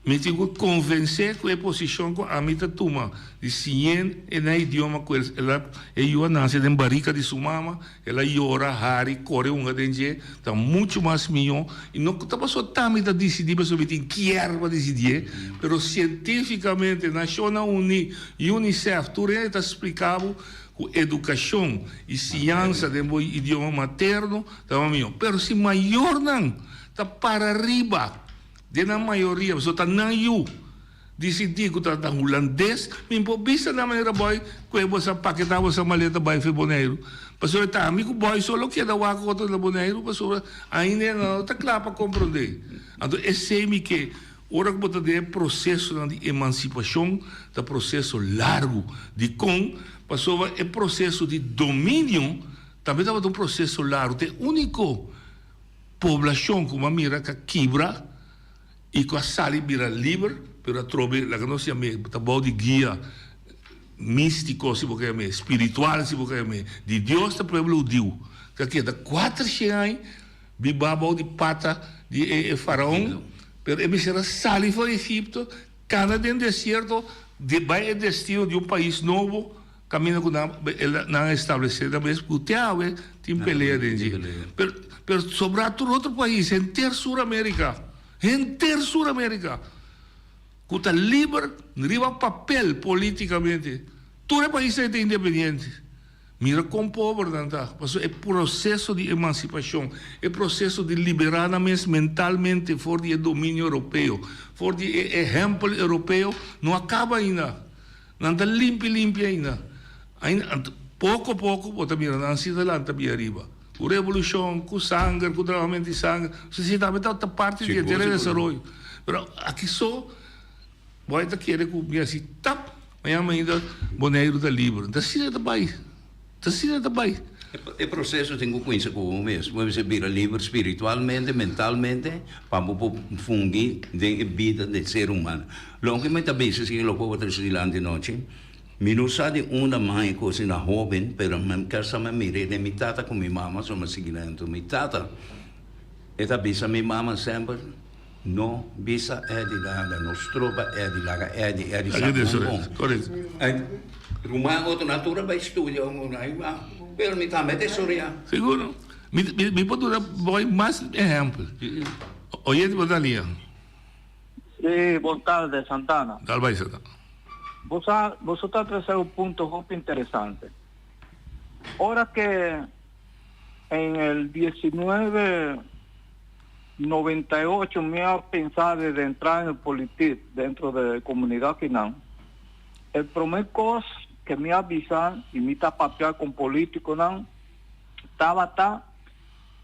Mi tin ku konvensé ku e posishon ku ami ta tuma di siñ'é e na idioma ku el a e yu a nase den barika di su mama, el a yora, hari, kore hunga den dje, ta muchu mas mihó. I no ku ta pasobra ta mi ta disidí pasobra mi tin kier pa disidié, pero sientífikamente Nashonnan Uní, UNICEF, tur hende ta splika bo ku edukashon i siñansa den bo idioma materno ta mas mihó. Pero si mayornan ta para riba. Den nan mayoria, pasobra ta nan yu disidí ku ta ta hulandes, mi por bisa nan manera boy ku e boso a paketá boso maleta bai for Boneiru. Pasobra ta ami ku boy so lo keda wak otro na Boneiru pasobra ainda nan no ta kla pa komprondé. Anto esei mi ke ora ku bo ta den e prosesonan di emansipashon ta proseso largu. Dikon? Pasobra e proseso di dominio tambe tabata un proseso largu. Ta e úniko. Poblacion cu a mira ca kibra y cu a sali bira liber, pero atrobe laga nos yam'e ta bao di guia mistico si bo ke yam'e, spiritual si bo ke yam'e, di Dios ta pueblo hudiu cu a keda cuatershen aña biba bao di pata di e faraon, pero e mester a sali for Egipto, cana den desierto bai e destino di un pais nobo. Kaminda ku nan nan a establesé nan mes ku te awe tin pelea den dje. Pero pero sobrá tur otro pais henter Sur Amerika, henter Sur Amerika ku ta liber riba papel politikamente, tur e paisnan ei ta independiente. Mira kon pober nan ta, pasobra e proseso di emansipashon, e proseso di liberá nan mes mentalmente for di e dominio europeo, for di e ehèmpel europeo no a kaba ainda. Nan ta limpi limpi ainda. Ainda poko poko bo ta mira nan si ta lanta bia riba. Ku revolushon, ku sanger, ku dramamentu di sanger. Si si tambe ta parti di henter e desaroyo. Pero aki so bo ta kere ku mi hasi tap mañana mainta Boneiru ta liber. Ta asina ta bai. Ta asina ta bai. E proseso tin ku kuminsa ku bo mes. Bo mester bira liber spiritualmente, mentalmente, pa bo por fungi den e bida di ser humano. Loke mi ta bisa si loke bo trese dilanti nochi, mi no sa di unda man e kos na hoben, pero mi kier sa mi mir'é den mi tata ku mi mama, so mi a sigui nan. Enton mi tata e ta bisa mi mama semper, No bisa Eddie nada, no stroba Eddie, laga Eddie, Eddie sa bon bon. Ruman otro nan tur a bai studia, pero mi tambe ta estudia. Seguro. Mi por duna boy mas ehempel. Oyente bo ta lia. Sí, bon tarde, Santana. Dal bai, Santana. Bo sa, boso ta trese un punto hopi interesante. Ora ke en el 19 98 mi a pensa de entra en el politic dentro de comunidad kinan. El prome cos que mi a bisa y mi ta papia con politiconan tabata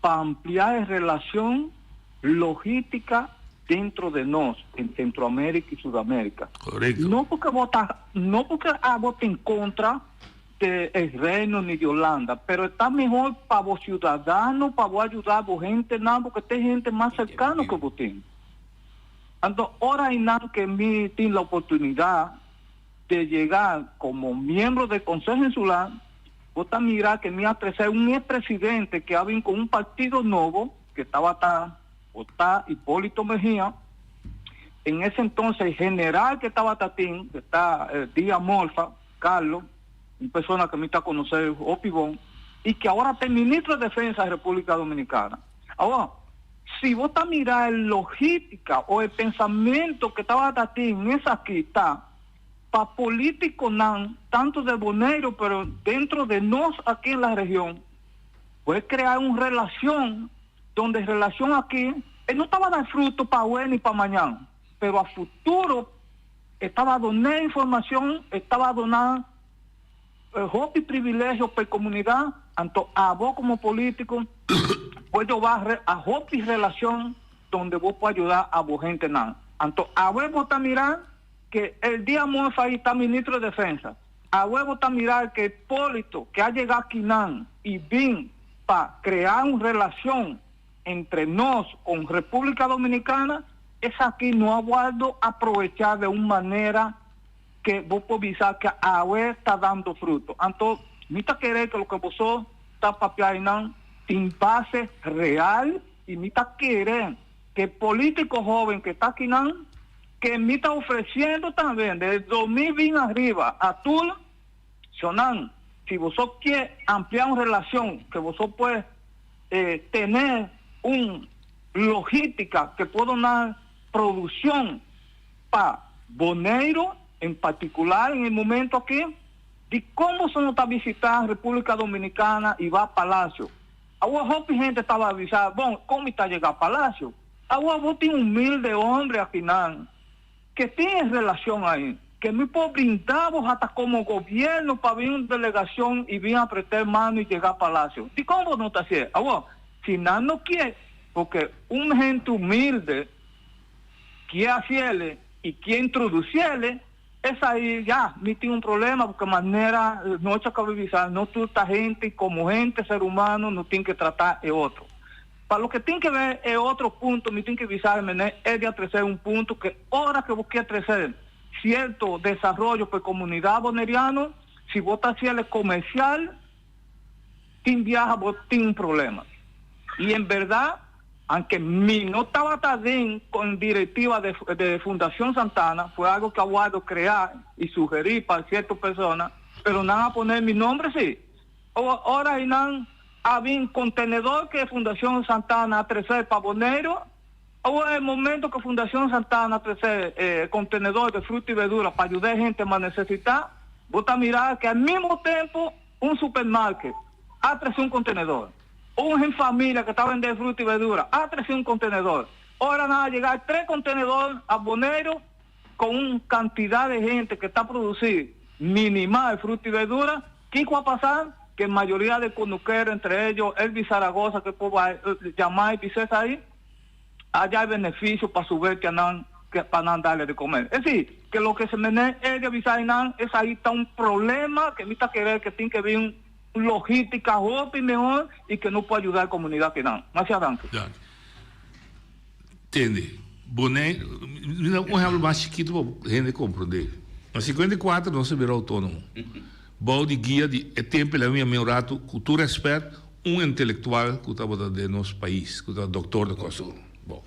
pa amplia e relacion logistica dentro de nos en Centroamerica y Sudamerica. Correcto. No porque bo ta, no porque abo ta en contra. De e Reino ni di Holanda, pero e ta mihor pa bo ciudadano, pa bo ayuda bo hentenan, porque ta e hente mas cercano cu bo tin. Anto ora eynan ke mi tin la oportunidad de yega como miembro del Consejo Insular, bo ta mira ke mi a trece un e presidente ke a bin cu un partido nobo, ke tabata o ta Hipólito Mejia, en ese entonces el general ke tabata tin, ke ta Díaz Morfa, Carlos, un persona que mi ta conoce hopi bon y que ahora ta e ministro de defensa de República Dominicana. Awor, si bo ta mira e logística o e pensamento que tabata tin esaki ta pa politiconan tanto de Boneiru pero dentro de nos aki en la region puede crea un relacion donde relacion aki e no tabata dar fruto pa awe ni pa mañan pero a futuro E taba doná informacion, e taba doná hopi privilegio pa e comunidad, anto abo como politico por yoba a hopi relacion donde bo por ayuda a bo hentenan. Anto awe bo ta mira ke el dia Morfa ahi ta ministro de defensa, awe bo ta mira ke Hipolito ke a yega akinan y bin pa crea un relacion entre nos con República Dominicana, esaki no a wordo aprovecha de un manera que bo por bisa que awe ta dando fruto. Anto, mi ta kere que loke boso ta papia einan tin base real y mi ta kere que politico hoben que ta akinan, que mi ta ofreciendo tambe desde 2020 ariba a tur Shonan, si boso kie amplia un relacion que boso puede tene un logística que por duna produccion pa Boneiru en particular en e momento aki, di con boso no ta visita Republica Dominicana y ba Palacio? Awor hopi hende taba bisa, bon, con mi ta yega Palacio? Awor bo tin humilde hombre akinan. Ke tin e relacion ahi? Ke mi por brinda bo hasta como gobierno pa bin un delegacion y bin apreta e mano y yega palacio? Dicon bo no ta hacié? Awor, si nan no kier, porque un hende humilde kier haciele y kier introduciele, esai ya mi tin un problema porque manera nochi a caba di bisa no tur ta hende y como hende ser humano no tin ke trata e otro. Pa loke tin ke ver e otro punto mi tin ke bisa e mene e di a trese un punto ke ora ke bo kier trese cierto desaroyo pa e comunidad boneriano si bo ta haciele comercial tin biaha bo tin un problema y en berdad anke mi no tabata den con directiva de de Fundacion Santana fue algo ke a wordo crea y sugeri pa cierto persona pero nan a pone mi nombre si. Ora i nan a bin contenedor cu e Fundacion Santana a trece pa Boneiru, awor e momento cu Fundacion Santana a trece e contenedor de fruta y verdura pa yuda e hende mas necesita, bo ta mira cu al mismo tempo un supermarket a trece un contenedor, un hen familia cu ta bende fruta y verdura a trece un contenedor. Ora nan a yega tres contenedor a Boneiru con un cantidad de hende cu ta produci minimal fruta y verdura, Kiko a pasa? Ke mayoria de kunukero, entre ellos Elvis Zaragoza ke por bai yama y bisa esai, a djai beneficio pa su bestianan pa nan dale de comer. Es decir, ke loke se mene e di a bisa einan, esai ta un problema ke mi ta kere ke tin ke bin un logistica hopi mehor y ke no por ayuda e comunidad kinan. Masha danki. Danki. Tende, Bonei, mi ta un ehempel mas chikito pa hende comprende. Na 54 nos a bira autonomo. Bou di guia di e tempo el a mi un rato, cu tur respet, un intelectual cu tabata den nos pais, cu ta doctor de Kòrsou. Bon,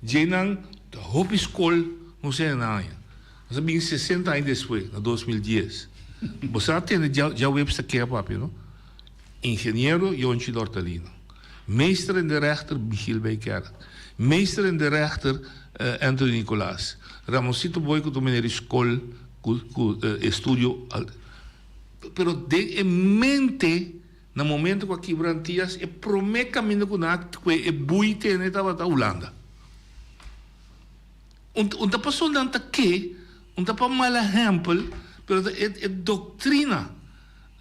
djenan ta hopi scol nos hende nan haña. Nos a bin 60 aña despues, na 2010. Bo sa tende djaweps ta kea papia, no? Ingeniero Yonchi Dortalino, Meester in de rechter Michiel Bijkerk, Meester in de rechter Anthony Nicolaas, Ramonsito Boy cu ta meneer di scol cu cu estudio pero den e mente na momento cu a kibra Antillas e prome caminda cu nan a cue e bui tene tabata Hulanda. Un ta pasobra nan ta ke, un ta pa mal ehempel pero ta e doctrina.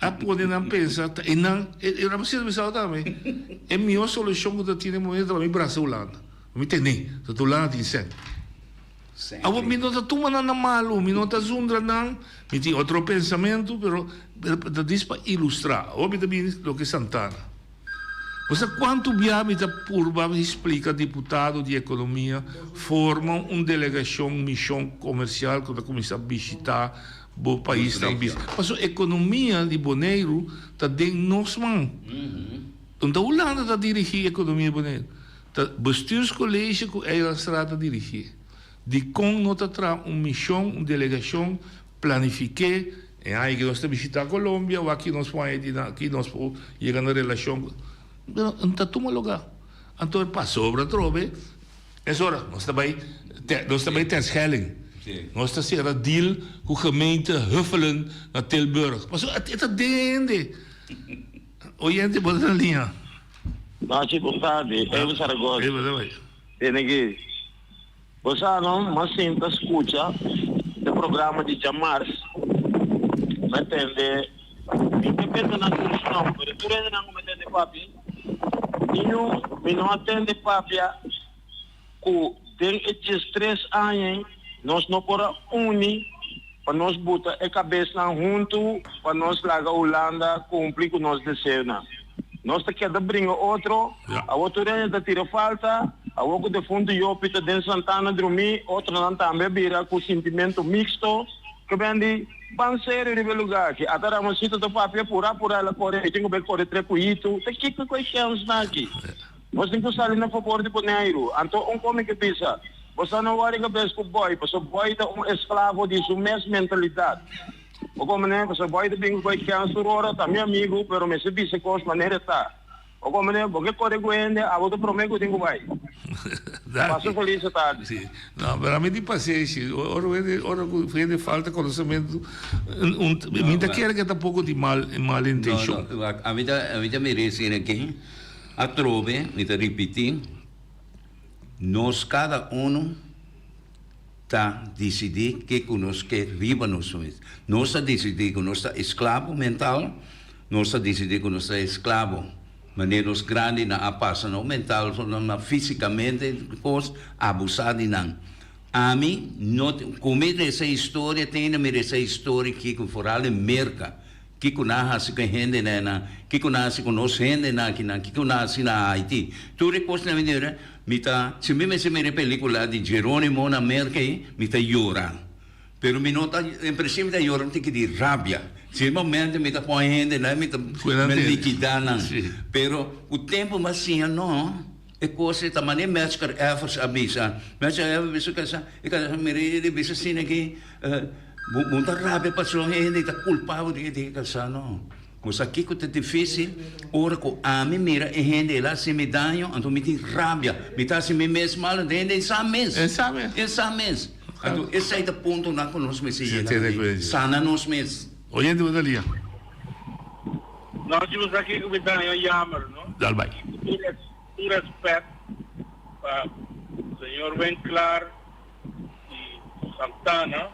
A pone nan pensa ta e nan e nan por bisa tambe e mihor solucion cu ta tin e momento ta pa mi brasa Hulanda pa mi tene ta Hulanda tin cen. Awor mi no ta tuma nan na malu, mi no ta zundra nan, mi tin otro pensamentu, pero ta dis pa ilustra. Awor mi ta bini loke Santana. Bo sa kuantu bia mi ta purba splika diputado di ekonomia forma un delegashon, mishon komersial ku ta kuminsá bishitá bo paisnan bis. Pasobra ekonomia di Boneiru ta den nos man. No ta Hulanda ta dirigí ekonomia di Boneiru. Ta Bestuurscollege ku Eilandstraat ta dirigí. Dikon no ta traha un mishon, un delegashon, planifik'é, e aña ki nos ta bishitá Colombia, wak ki nos por haña di nan, ki nos por yega na relashon ku. Pero no ta tuma lugá. Anto e pasobra atrobe, es ora nos ta bai, nos ta bai Terschelling. Nos ta sera deal ku gemeente Huffelen na Tilburg. Pasobra e ta dende. Oyente bo ta na liña. Nochi bon tardi, Evo Zaragoza. Evo, ta bai. Tene ki. Bo sa no, m'a sinta scucha e programa di djamars, m'a tende, mi ta pensa nan tur su nomber, pero tur hendenan cu m'a tende papia, niun mi no a tende papia cu den e diestres aña ei nos no por a uni pa nos buta e cabesnan hunto pa nos laga Hulanda cumpli cu nos deseonan. Nos ta keda bringa otro, awor tur hende ta tira falta, awor cu defunto Jopi ta den Santana drumi, otronan tambe a bira cu sintimento mixto, ke ben di, ban serio riba e lugar aki, ata Ramoncito ta papia pura pura el a core, mi tin cu bay core tre cuyitu, ta kico cu e gensnan aki? Nos tin cu sali na fabor di Boneiru, anto un con mi ke bisa, bo sa no wori cabes cu Boy, pasobra Boy ta un esclavo di su mes mentalidad. Bo komprende? Pasobra boy ta bin ku koe kèns tur ora, ta mi amigu, pero mester bisa kos manera e ta. Bo komprende? Bo ke kore ku hende, abo ta promé ku tin ku bai. Pasa felis tardi. Sí. No, pero ami tin pasenshi. Ora ku hende, ora ku hende falta konosementu, un, mi ta kere ke tampoko tin mal, mal intenshon. No, no, wak, ami ta, ami ta mira esei aki, atrobe, mi ta ripití, nos kada uno, ta disidí ke ku nos ke riba nos mes. Nos ta disidí ku nos ta esklabo mental, nos ta disidí ku nos ta esklabo manera nos grandinan a pasa no mental so ma físikamente kos abusá di nan. Ami no ku mi resa historia te ainda mi resa historia kiko foral den Merka kiko nan a hasi ku e hendenan einan, kiko nan a hasi ku nos hendenan akinan, kiko nan a hasi na Haiti. Tur e kosnan mi mira, mi ta, si mi mester mira e pelikula di Geronimo na Merka ei, mi ta yora. Pero mi no ta, en prinsipio mi ta yora un tiki di rabia. Si e momento mi ta pon e hendenan, mi ta likidá nan. Pero ku tempu mi a siña no, e kos ei ta manera Medgar Evers a bisa. Medgar Evers a bisa ku e kasa mira e bisa asina aki, Bo bo ta rabia pasobra hende ta culpa bo di e kasa no. Bo sa kiko ta dificil? Ora ku ami mira e hende el a hasi mi daño anto mi tin rabia. Mi ta hasi mi mes mal anto hende e sa mes. E sa mes. E sa mes. Anto esei ta puntonan ku nos mester yega na di sana nos mes. Oyente bo ta lia. No si bo sa kiko mi ta haña jammer no. Dal bai. Tur respet pa señor Winklaar. di Santana,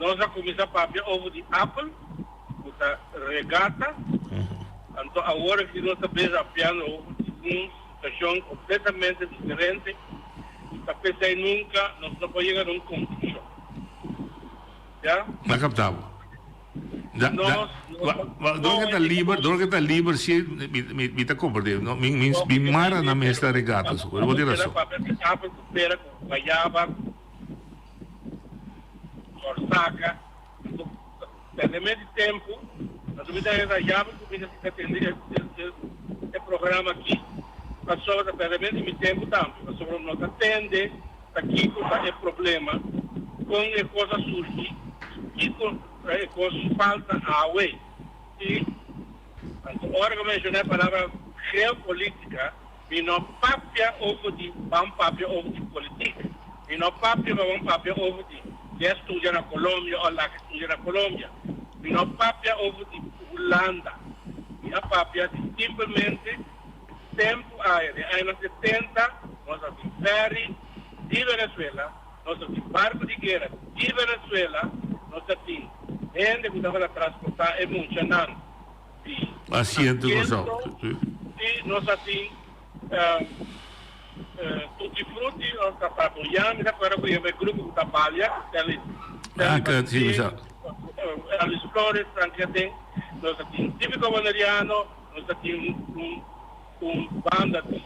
nos a cuminsa papia over di Apple, cu ta regata, anto awor aki nos ta beza apiando over di un situacion completamente diferente y ta pesey nunca nos no por yega na un conclusion. Ya? Na capta bo. Da, da, dor que ta liber, dor que ta liber, si mi, mi, mi ta comprende. No, mi, mi, mi mara na mesta regata, so, bo tin razon. Apple cu pera cu guayaba cu corsaca, anto perdeme di tempo, anto mi ta hera yaba cu mi ta sinta tende e, e, e programa aki, pasobra ta perdeme di mi tempo tambe, pasobra no ta tende ta kico ta e problema, con e cos a surgi, kico e cos falta awe. Y anto ora cu menciona e palabra geopolitica, mi no papia over di ban papia over di politica, mi no papia pa ban papia over di ke a studia na Colombia o la ke studia na Colombia, mi no papia over di Hulanda, mi a papia di simplemente Tempu aya den añanan setenta nos a tin ferry di Venezuela, nos a tin barco di guera di Venezuela, nos a tin hende cu tabata transporta e muchanan di Asiento y nos a tin. Tutti Frutti, nos ta patruya, mi ta acuerda cu yama e grupo cu ta balia, cu Stanley, Ah, Stanley sí, mi sa. Elvis Flores, Frankie Aden, nos ta tin Típico Boneriano, nos ta tin un, un banda di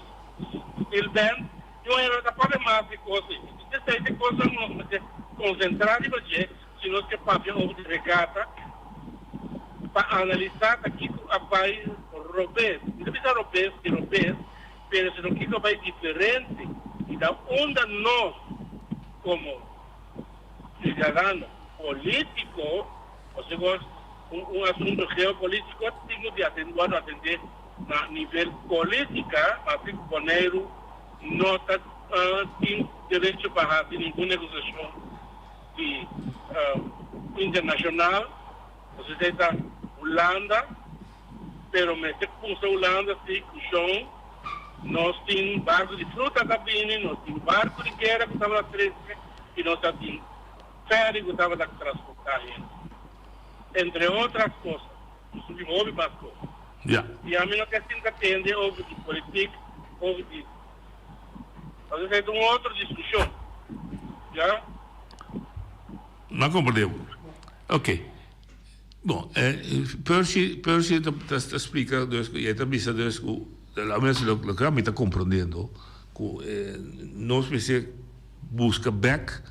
steel band, y un hende no ta papia mas di cos ei. Esei ta e cosnan cu nos mester concentra riba dje si nos ke papia over di regata, pa analisa ta kico a bay robes. Mi ta bisa robes di robes, pero sino kico a bay diferente y ta unda nos como ciudadano politico, pasobra un asunto geopolitico tin cu di worde atende na nivel politica, pasobra cu Boneiru no ta tin derecho pa haci ningun negociacion di internacional, pasobra esey ta Hulanda, pero mester cusa Hulanda si cu shon nos tin barco di fruta ta bini, nos tin barco di guera cu tabata trece y nos ta tin ferry cu tabata transporta hende, entre otras cosas, nos tin hopi mas cos. Y ami no ke sinta tende over di politic, over di. Pasobra esei ta un otro discusion, ya. M'a comprende bo. Ok. Bon, Percy, Percy ta ta splica dus cu e ta bisa dus cu almenos loke ami ta comprendiendo cu nos mester busca bek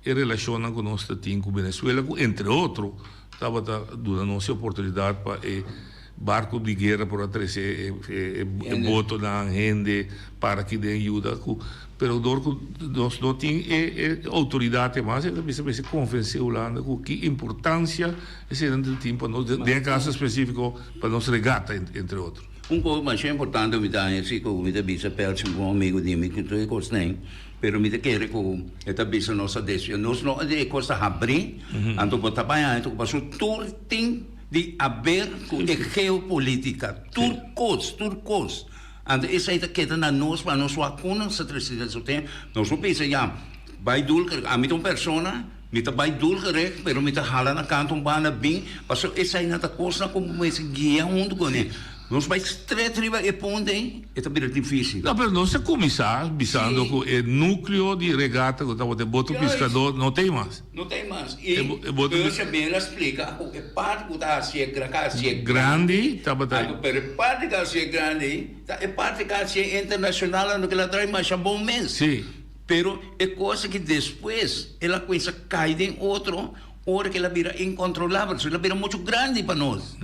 e relacionnan cu nos ta tin cu Venezuela cu entre otro tabata duna nos e oportunidad pa e barco di guera por a trece e botonan, hende para aki den yuda cu pero dor cu nos no tin e autoridad e mas e ta bisa mester convence Hulanda cu ki importancia eseinan ta tin pa nos den e caso especifico pa nos regata entre otro. Un cos masha importante mi ta haña si cu mi ta bisa Percy un bon amigo di mi cu tur e cosnan. Pero mi ta kere ku e ta bisa nos a desvia. Nos no e kos ta habrí, anto bo ta bai haña ku pasobra tur tin di haber ku e geopolítika. Tur kos, tur kos. Anto esei ta keda na nos pa nos wak kon nos ta trese den su tempu. Nos por bisa ya, bai dulgereg. Ami ta un persona, mi ta bai dulgereg, pero mi ta hala na kantu un banda bin, pasobra esei nan ta kosnan ku bo mester guia huntu kuné. Nos bai stret riba e punto ei, e ta bira difícil. No, pero nos a cuminsa bisando cu e nucleo di regata cu tabata e boto piscador no ta ei mas. No ta ei mas. Y Percy Bel a splica cu e parti cu ta hacié ca hacié grandi tabata. Anto, pero e parti cu a hacié grandi ta e parti cu a hacié internacional anto kila trae masha bon mes. Si. Pero e cosa cu despues el a cuminsa cay den otro ora cu el a bira incontrolabel, el a bira mucho grandi pa nos.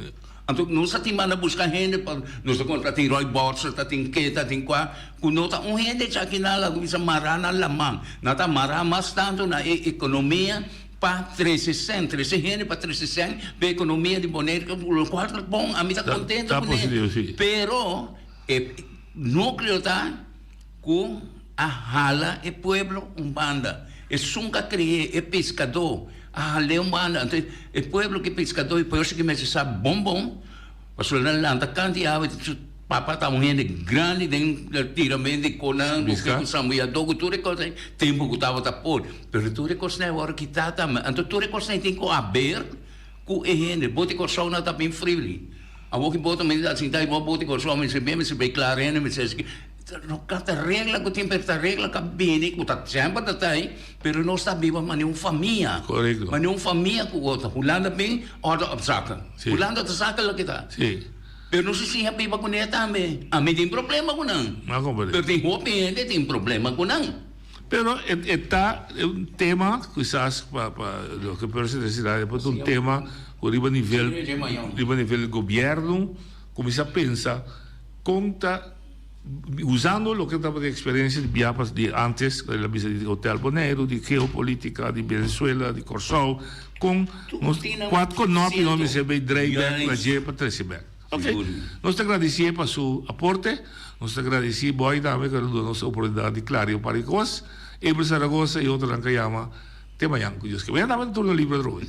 Anto nos ta tin manda buska hende pa nos ta kontra tin Roy Boxer, ta tin ke, ta tin kua, ku no ta un hende chaki nan la kuminsa mará nan laman. Nan ta mará mas tantu na e ekonomia pa trese sèn, trese hende pa trese sèn pa e ekonomia di Boneiru, lokual ta bon, ami ta kontento kuné. Pero e nukleo ta ku a hala e pueblo un banda. Esun ku a kre'é e piskadó a hal'é un banda. Anto e pueblo ku e piskadó i pueblo ki mester sa bon bon, pasobra nan lanta kanta i awe su papa ta un hende grandi den tiramento di konan ku ku sambuyadó ku tur e kos ei, tempu ku tabata por. Pero tur e kosnan ei a wòrdu kitá tambe. Anto tur e kosnan ei tin ku haber ku e hende. Bo di Kòrsou nan ta bin frili. Awor ki bo ta mester sinta i bo bo di Kòrsou mester bin mester bay kla rende mester esaki. No ka ta regla ku tin pero ta regla ka bini ku ta semper ta ta ei pero nos ta biba manera un famia. Korekto. Manera un famia ku otro. Hulanda bin orde op zaken. Si. Hulanda ta saka loke ta. Si. Pero nos a siña biba kuné tambe. Ami tin problema ku nan. Mi a komprende. Pero tin hopi hende tin problema ku nan. Pero e ta un tema kisas pa pa loke Percy ta deci e por ta un tema ku riba nivel riba nivel gobierno kuminsa pensa kon ta usando loke tabata e experiencia di bia pas di antes el a bisa di Hotel Boneiru di geopolitica di Venezuela di Kòrsou kon nos kuat konopi nos mester bay drei bek na dje pa trese bek. Ok nos ta gradisié pa su aporte nos ta gradisi Boy tambe ku a duna nos e oportunidat di klaria un par di kos Abel Zaragoza i otronan ku a yama te mañan ku Dios ke. Mañan tambe ta turno libre atrobe.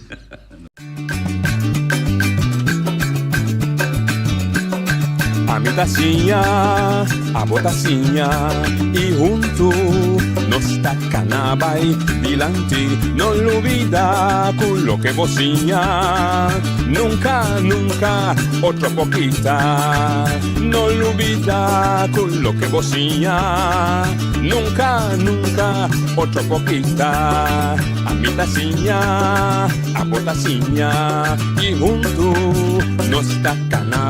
Ami ta siña, abo ta siña y huntu nos ta cana bay dilanti. No lubida cu loke bo siña. Nunka, nunka, otro por kita. No lubidá ku loke bo siña. Nunka, nunka, otro por kita. Ami ta siña, abo ta siña. I huntu nos ta kana.